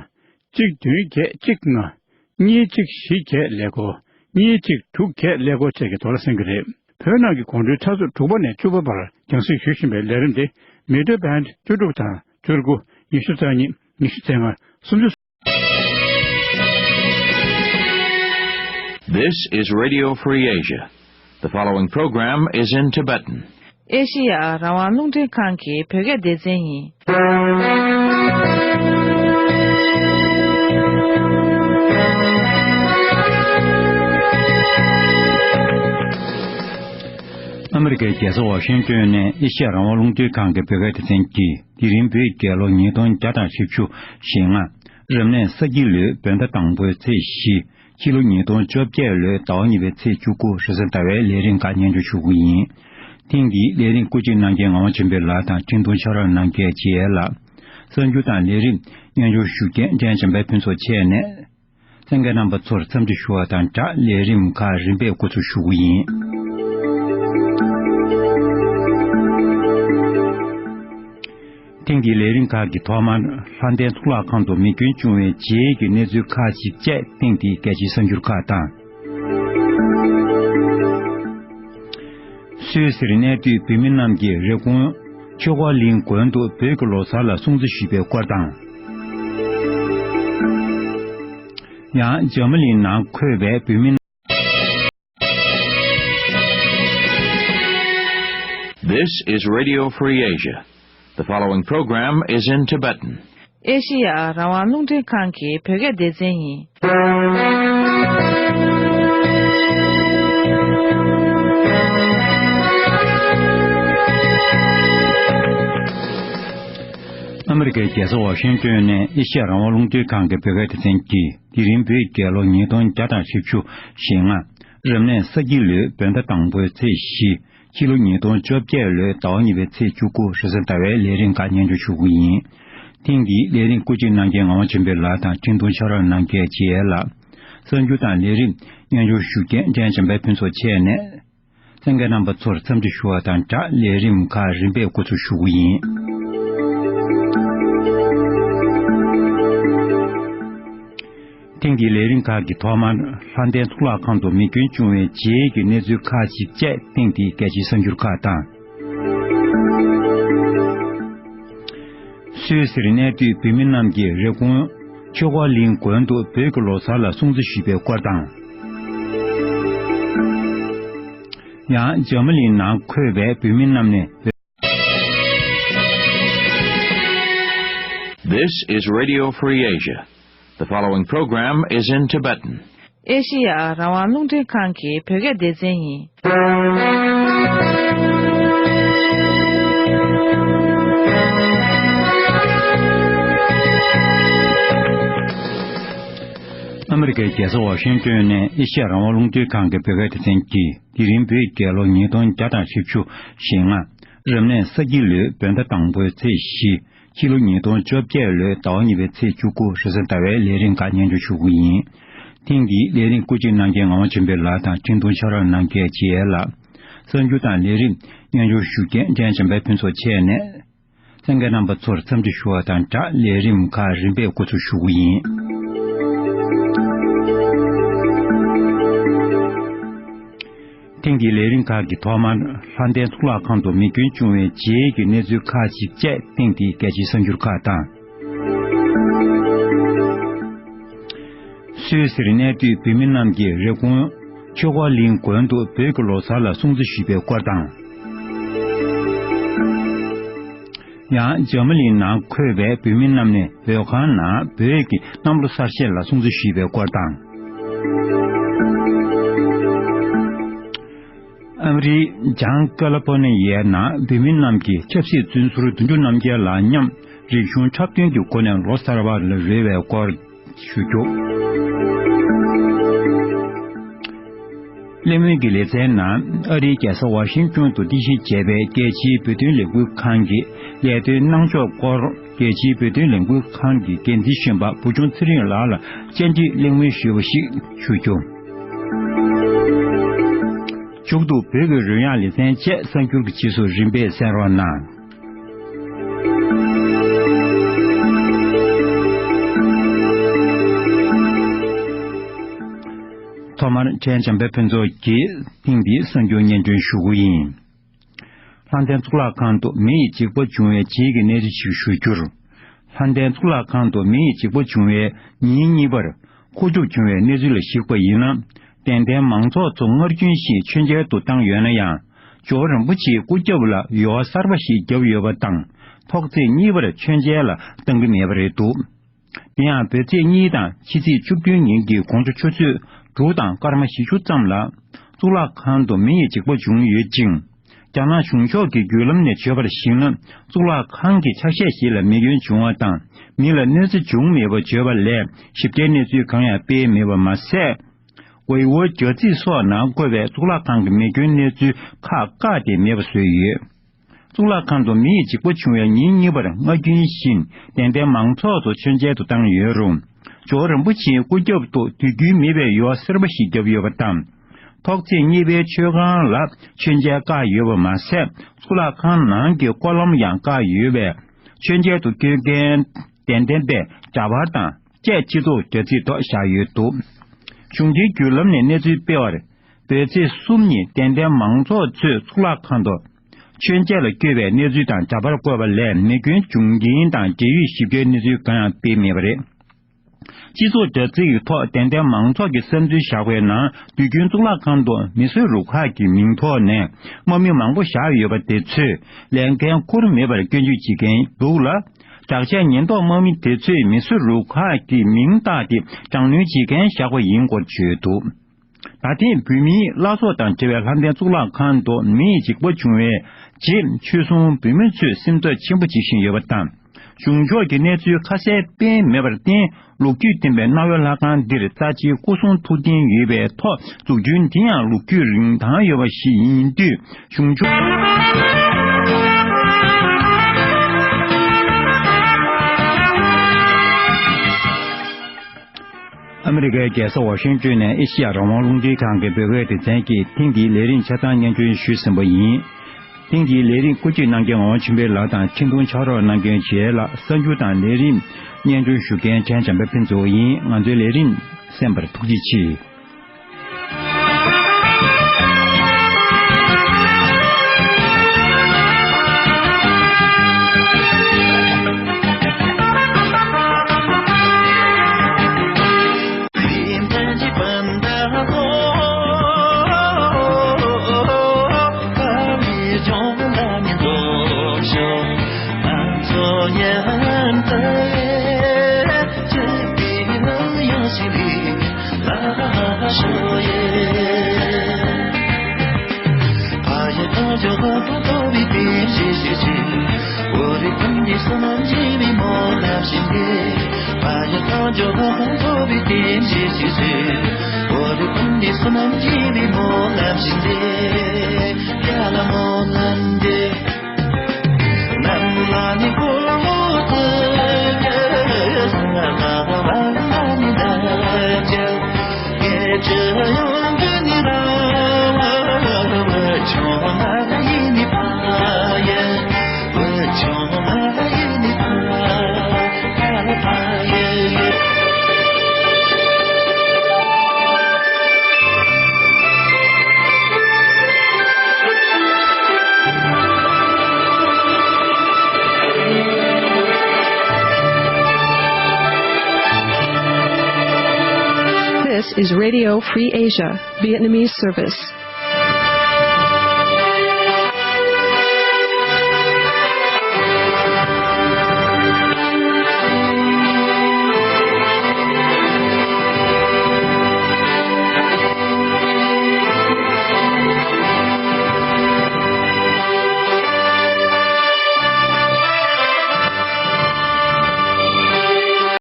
གཅིག་བདུན་བརྒྱད་གཅིག་ལྔ། གཉིས་གཅིག་བཞི་བརྒྱད་ཀླད་ཀོར། གཉིས་གཅིག་དྲུག་བརྒྱད་ཀླད་ཀོར་བཅས་ཀྱི་ཐོག་ལ་གསན་གྱི་རེད། བོད་ནང་གི་དགོང་དྲོའི་ཆུ་ཚོད་དྲུག་པ་ནས་བཅུ་པ་བར་རྒྱང་སྲིང་ཞུ་བཞིན་པའི་ལས་རིམ་དེ་མི་ཊར་བྷེནཌ་བཅུ་དྲུག་དང་བཅུ་དགུ། ཉི་ཤུ་རྩ་གཉིས། ཉི་ཤུ་རྩ་ལྔ། སུམ་ཅུ། This is Radio Free Asia. The following program is in Tibetan. ཨེ་ཤེ་ཡ་རང་དབང་རླུང་འཕྲིན་ཁང་གི་བོད་སྐད་སྡེ་ཚན་ཡིན། ཨ་མི་རི་ཀའི་རྒྱལ་ས་ཝ་ཤིང་ཏོན་ནས་ཨེ་ཤེ་ཡ་རང་དབང་རླུང་འཕྲིན་ཁང་གི་བོད་སྐད་སྡེ་ཚན་གྱིས། དེ་རིང་བོད་རྒྱལ་ལོ་ཉིས་སྟོང་བརྒྱ་དང་བཞི་བཅུ་ཞེ་ལྔ། རབ་གནས་ས་ཁྱི་ལོའི་བོད་ཟླ་དང་པོའི་ཚེས་བཞི། ཕྱི་ལོ་ཉིས་སྟོང་བཅོ་བརྒྱད་ལོའི་ཟླ་བ་གཉིས་པའི་ཚེས་བཅུ་དགུ་རེས་གཟའ་ཟླ་བའི་ལས་རིམ་ཁག་སྙན་སྒྲོན་ཞུ་གི་ཡིན། ཐེངས་འདིའི་ལས་རིམ་བཀོད་སྒྲིག་གནང་མཁན་ངག་དབང་ཆོས་འཕེལ་ལགས་དང་འཕྲིན་གཏོང་ཆོས་རབ་གནང་མཁན་རྗེ་ཡེ་ལགས། གསར་འགྱུར་དང་ལས་རིམ་སྙན་སྒྲོན་ཞུ་མཁན་ཀྲན་འཇམ་དཔལ་ཕུན་ཚོགས་བཅས་ནས། གསན་མཁན་རྣམ་པ་ཚོར་འཚམས་འདྲི་ཞུ་བ་དང་སྦྲགས་ལས་རིམ་ཁག་རིམ་པས་འགོ་འཛུགས་ཞུ་གི་ཡིན། ཐེངས་འདིའི་ལས་རིམ་ཁག་གི་ཐོག་མར་ལྷ་ལྡན་གཙུག་ལག་ཁང་དུ་མེ་སྐྱོན་བྱུང་བའི་རྗེས་ཀྱི་གནས་ཚུལ་ཁག་ཅིག་བཅས་སྟེང་དེའི་རྒྱལ་སྤྱིའི་གསར་འགྱུར་ཁག་དང་། སུད་སིར་གནས་སྡོད་བོད་མི་རྣམས་ཀྱིས་རེབ་གོང་ཆོས་འཁོར་གླིང་དགོན་དུ་བོད་ཀྱི་ལོ་གསར་ལ་སྲུང་བརྩི་ཞུས་པའི་སྐོར་དང་། ཡང་འཇར་མ་ནི་ནང་འཁོད་པའི་བོད་མི། This is Radio Free Asia. The following program is in Tibetan. ཨེ་ཤེ་ཡ་རང་དབང་རླུང་འཕྲིན་ཁང་གི་བོད་སྐད་སྡེ་ཚན་ཡིན། ཨ་མི་རི་ཀའི་རྒྱལ་ས་ཝ་ཤིང་ཏོན་ནས་ཨེ་ཤེ་ཡ་རང་དབང་རླུང་འཕྲིན་ཁང་གི་བོད་སྐད་སྡེ་ཚན་གྱིས། དེ་རིང་བོད་རྒྱལ་ལོ་ཉིས་སྟོང་བརྒྱ་དང་བཞི་བཅུ་ཞེ་ལྔ། རབ་གནས་ས་ཁྱི་ལོའི་བོད་ཟླ་དང་པོའི་ཚེས་བཞི། ཕྱི་ལོ་ཉིས་སྟོང་བཅོ་བརྒྱད་ལོའི་ཟླ་བ་གཉིས་པའི་ཚེས་བཅུ་དགུ་རེས་གཟའ་ཟླ་བའི་ལས་རིམ་ཁག་སྙན་སྒྲོན་ཞུ་གི་ཡིན། ཐེངས་འདིའི་ལས་རིམ་བཀོད་སྒྲིག་གནང་མཁན་ངག་དབང་ཆོས་འཕེལ་ལགས་དང་འཕྲིན་གཏོང་ཆོས་རབ་གནང་མཁན་རྗེ་ཡེ་ལགས། གསར་འགྱུར་དང་ལས་རིམ་སྙན་སྒྲོན་ཞུ་མཁན་ཀྲན་འཇམ་དཔལ་ཕུན་ཚོགས་བཅས་ནས། གསན་མཁན་རྣམ་པ་ཚོར་འཚམས་འདྲི་ཞུ་བ་དང་སྦྲགས་ལས་རིམ་ཁག་རིམ་པས་འགོ་འཛུགས་ཞུ་གི་ཡིན། ཐེངས་འདིའི་ལས་རིམ་ཁག་གི་ཐོག་མར་ལྷ་ལྡན་གཙུག་ལག་ཁང་དུ་མེ་སྐྱོན་བྱུང་བའི་རྗེས་ཀྱི་གནས་ཚུལ་ཁག་ཅིག་བཅས་སྟེང་དེའི་རྒྱལ་སྤྱིའི་གསར་འགྱུར་ཁག་དང་། སུད་སིར་གནས་སྡོད་བོད་མི་རྣམས་ཀྱིས་རེབ་གོང་ཆོས་འཁོར་གླིང་དགོན་དུ་བོད་ཀྱི་ལོ་གསར་ལ་སྲུང་བརྩི་ཞུས་པའི་སྐོར་དང་། ཡང་འཇར་མ་ནི་ནང་འཁོད་པའི་བོད་མི་རྣམས་ནས། This is Radio Free Asia. The following program is in Tibetan. ཨེ་ཤེ་ཡ་རང་དབང་རླུང་འཕྲིན་ཁང་གི་བོད་སྐད་སྡེ་ཚན་ཡིན། ཨ་མི་རི་ཀའི་རྒྱལ་ས་ཝ་ཤིང་ཏོན་ནས་ཨེ་ཤེ་ཡ་རང་དབང་རླུང་འཕྲིན་ཁང་གི་བོད་སྐད་སྡེ་ཚན་གྱིས། དེ་རིང་བོད་རྒྱལ་ལོ་ཉིས་སྟོང་བརྒྱ་དང་བཞི་བཅུ་ཞེ་ལྔ། རབ་གནས་ས་ཁྱི་ལོའི་བོད་ཟླ་དང་པོའི་ཚེས་བཞི། ཕྱི་ལོ་ཉིས་སྟོང་བཅོ་བརྒྱད་ལོའི་ཟླ་བ་གཉིས་པའི་ཚེས་བཅུ་དགུ་རེས་གཟའ་ཟླ་བའི་ལས་རིམ་ཁག་སྙན་སྒྲོན་ཞུ་གི་ཡིན། ཐེངས་འདིའི་ལས་རིམ་བཀོད་སྒྲིག་གནང་མཁན་ངག་དབང་ཆོས་འཕེལ་ལགས་དང་འཕྲིན་གཏོང་ཆོས་རབ་གནང་མཁན་རྗེ་ཡེ་ལགས། གསར་འགྱུར་དང་ལས་རིམ་སྙན་སྒྲོན་ཞུ་མཁན་ཀྲན་འཇམ་དཔལ་ཕུན་ཚོགས་བཅས་ནས། གསན་མཁན་རྣམ་པ་ཚོར་འཚམས་འདྲི་ཞུ་བ་དང་སྦྲགས་ལས་རིམ་ཁག་རིམ་པས་འགོ་འཛུགས་ཞུ་གི་ཡིན། ཐེངས་འདིའི་ལས་རིམ་ཁག་གི་ཐོག་མར་ལྷ་ལྡན་གཙུག་ལག་ཁང་དུ་མེ་སྐྱོན་བྱུང་བའི་རྗེས་ཀྱི་གནས་ཚུལ་ཁག་ཅིག་བཅས་སྟེང་དེའི་རྒྱལ་སྤྱིའི་གསར་འགྱུར་ཁག་དང་། སུད་སིར་གནས་སྡོད་བོད་མི་རྣམས་ཀྱིས་རེབ་གོང་ཆོས་འཁོར་གླིང་དགོན་དུ་བོད་ཀྱི་ལོ་གསར་ལ་སྲུང་བརྩི་ཞུས་པའི་སྐོར་དང་། ཡང་འཇར་མ་ནིའི་ནང་འཁོད་པའི་བོད་མི་རྣམས་ནས་བོད་ཁང་ནང་བོད་ཀྱི་གནམ་ལོ་གསར་བཞད་ལ་སྲུང་བརྩི་ཞུས་པའི་སྐོར་དང་། ཨ་མི་རིའི་བྱང་ཀ་ལི་ཕོར་ནི་ཡའི་ནང་བོད་མི་རྣམས་ཀྱིས་ཆབ་སྲིད་བཙོན་ཟུར་བདུན་ཅུ་རྣམས་རྒྱལ་ལ་མཉམ་རིག་གཞུང་འཁྲབ་སྟོན་གྱི་སྒོ་ནས་ལོ་གསར་པ་ལ་རོལ་བའི་སྐོར་ཞུ་རྒྱུ། གླེང་མོལ་གྱི་ལེ་ཚན་ནང་ཨ་རིའི་རྒྱལ་ས་ཝ་ཤིང་ཏོན་དུ་རྟེན་གཞི་བྱས་པའི་རྒྱལ་སྤྱིའི་བོད་དོན་ལས་འགུལ་ཁང་གི་ལས་དོན་གནང་ཕྱོགས་སྐོར། རྒྱལ་སྤྱིའི་བོད་དོན་ལས་འགུལ་ཁང་གི་འགན་འཛིན་གཞོན་པ་བུ་ཆུང་ཚེ་རིང་ལགས་ལ་བཅར་འདྲི་གླེང་མོལ་ཞུས་པ་ཞིག་ཞུ་རྒྱུ། མཇུག་ཏུ་བོད་ཀྱི་རོལ་དབྱངས་ལེ་ཚན་བཅས་གསར་འགྱུར་གྱི་རྗེས་སུ་རིམ་པས་གསན་རོགས་གནང་། ཐོག་མར་ཕྲན་བྱམས་པ་ཕུན་ཚོགས་ཀྱིས་ཐེངས་འདིའི་གསར་འགྱུར་སྙན་སྒྲོན་ཞུ་གི་ཡིན། ལྷ་ལྡན་གཙུག་ལག་ཁང་དུ་མེ་ཡི་འཇིགས་པ་བྱུང་བའི་རྗེས་ཀྱི་གནས་ཚུལ་ཞིག་ཞུ་རྒྱུར། ལྷ་ལྡན་གཙུག་ལག་ཁང་དུ་མེ་ཡི་འཇིགས་པ་བྱུང་བའི་ཉིན་གཉིས་པར་མཁོ་སྒྲུབ་བྱུང་བའི་གནས་ཚུལ་ལ་གཞིགས་པ་ཡིན་ན། ཏན་ཏན་མང་ཚོགས་ཚོ་སྔར་རྒྱུན་བཞིན་མཆོད་མཇལ་དུ་བཏང་ཡོད་ན་ཡང་། ཇོ་བོ་རིན་པོ་ཆེའི་སྐུ་རྒྱབ་ལ་ཡོལ་བ་གསར་པ་ཞིག་བརྒྱབ་ཡོད་པ་དང་། ཐོག་བརྩེགས་གཉིས་པར་མཆོད་མཇལ་ལ་བཏང་གི་མེད་པ་རེད་འདུག་དེ་ཡང་བོད་ཚེས་གཉིས་དང་ཕྱི་ཚེས་བཅུ་བདུན་ཉིན་གྱི་དགོང་དྲོ་ཆུ་ཚོད་དྲུག་དང་སྐར་མ་བཞི་བཅུ་ཙམ་ལ། གཙུག་ལག་ཁང་དུ་མེ་ཡི་འཇིགས་པ་བྱུང་ཡོད་ཅིང་། རྒྱ་ནག་གཞུང་ཕྱོགས་ཀྱི་བརྒྱུད་ལམ་ནས་བརྗོད་པར་གཞིགས་ན། གཙུག་ལག་ཁང་གི་ཆ་ཤས་ཤིག་ལ་མེ་སྐྱོན་བྱུང་བ་དང་། མི་ལ་གནོད་འཚེ་བྱུང་མེད་པ་བརྗོད་པ་ལས་ཞིབ་ཕྲའི་གནས་ཚུལ་གང་ཡང་སྤེལ་མེད་པ་མ་ཟད། ཝེ་ཝོ་རྒྱ་རྩིས་སོགས་ནང་བཀོད་པའི་གཙུག་ལག་ཁང་གི་མེ་སྐྱོན་གནས་ཚུལ་ཁག་བཀག་སྟེ་མེད་པ་བཟོས་ཡོད། གཙུག་ལག་ཁང་དུ་མེ་ཡི་འཇིགས་པ་བྱུང་བའི་ཉིན་གཉིས་པར་སྔར་རྒྱུན་བཞིན་ཏན་ཏན་མང་ཚོགས་ཚོ་མཆོད་མཇལ་དུ་བཏང་ཡོད་རུང་། ཇོ་བོ་རིན་པོ་ཆེའི་སྐུ་རྒྱབ་ཏུ་དུས་རྒྱུན་མེད་པའི་ཡོལ་བ་སེར་པོ་ཞིག་བརྒྱབ་ཡོད་པ་དང་། ཐོག་བརྩེགས་གཉིས་པའི་མཆོད་ཁང་ལ་མཆོད་མཇལ་བཀག་ཡོད་པ་མ་ཟད། གཙུག་ལག་ཁང་ནང་གི་སྐོར་ལམ་ཡང་བཀག་ཡོད་པས། མཆོད་མཇལ་དུ་བསྐྱོད་མཁན་ཏན་ཏན་པས་འདྲ་པར་དང་བཅས་སྤྱི་ཚོགས་དྲ་ཚིགས་ཐོག་བཞག་ཡོད་འདུག་གཞུང་འབྲེལ་བརྒྱུད་ལམ་ནས་གནས་ཚུལ་སྤེལ་བར། བོད་ཚེས་གསུམ་ཉིན་ཏན་ཏན་མང་ཚོགས་ཚོས་གཙུག་ལག་ཁང་དུ་མཆོད་མཇལ་ལ་བསྐྱོད་པའི་གནས་ཚུལ་དང་འདྲ་པར་བཀོད་པ་ལས་མེ་སྐྱོན་བྱུང་རྐྱེན་དང་འབྲེལ་ཡོད་ཞིབ་ཕྲའི་གནས་ཚུལ་གང་ཡང་སྤེལ་མེད་པ་རེད། སྤྱི་ཚོགས་དྲ་ཚིགས་ཀྱི་ཐོག་ཏན་ཏན་མང་ཚོགས་ཀྱིས་བསམ་ཚུལ་བཞག་པའི་ནང་། དུས་རྒྱུན་གཙུག་ལག་ཁང་དུ་མི་གསོད་རུ་ཁག་གི་མིང་ཐོག་ནས་དམག་མི་མང་པོ་བཞག་ཡོད་པ་དེ་ཚོས་ལས་འགན་འཁུར་མེད་པར་སྐྱོན་བརྗོད་བྱེད་མཁན་འདུག་ལ། དྲག་ཆས་ཉེན་རྟོག་དམག་མི་དེ་ཚོས་མི་གསོད་རུ་ཁག་གི་མིང་བཏགས་ཏེ་དྲག་གནོན་བྱེད་མཁན་བཞག་པ་ཡིན་སྐོར་བརྗོད་འདུག་ད་ཐེངས་བོད་མིའི་བླ་སྲོག་དང་འབྲེལ་བའི་ལྷ་ལྡན་གཙུག་ལག་ཁང་དུ་མེ་ཡི་འཇིགས་པ་བྱུང་བའི་རྗེས། ཆོས་སྲུང་བོད་མི་ཚོས་སེམས་འཚབ་ཆེན་པོ་བྱེད་བཞིན་ཡོད་པ་དང་། གཞུང་ཕྱོགས་ཀྱི་གནས་ཚུལ་ཁ་གསལ་སྤེལ་མེད་པར་བརྟེན། ལོ་རྒྱུས་ལྡན་པའི་གནའ་བོའི་ལྷ་ཁང་འདིར་རྩ་ཆེའི་སྐུ་གསུང་ཐུགས་རྟེན་ཡོད་པའི་ཐོག་འཛུགས་སྐྲུན་དེ་ཡང་ལོ་རྒྱུས་རིན་ཐང་ཡོད་པ་ཞིག་ཡིན་དུས། གཞུང་ཕྱོགས། ཨ་མི་རི་ཀའི་རྒྱལ་ས་ཝ་ཤིང་ཏོན་ནས་ཨེ་ཤི་ཡ་རང་དབང་རླུང་འཕྲིན་ཁང་གི་བོད་སྐད་སྡེ་ཚན་གྱིས་ཐེངས་འདིའི་ལས་རིམ་ཆ་ཚང་སྙན་སྒྲོན་ཞུས་ཟིན་པ་ཡིན། ཐེངས་འདིའི་ལས་རིམ་བཀོད་སྒྲིག་གནང་མཁན་ངག་དབང་ཆོས་འཕེལ་ལགས་དང་འཕྲིན་ཐུང་ཕྱག་རོགས་གནང་མཁན་རྗེ་ལགས། གསར་འགྱུར་དང་ལས་རིམ་སྙན་སྒྲོན་ཞུ་མཁན་ཕྲན་བྱམས་པ་ཕུན་ཚོགས་ཡིན། ང་ཚོའི་ལས་རིམ་གསན་པར་ཐུགས་རྗེ་ཆེ། is Radio Free Asia, Vietnamese service.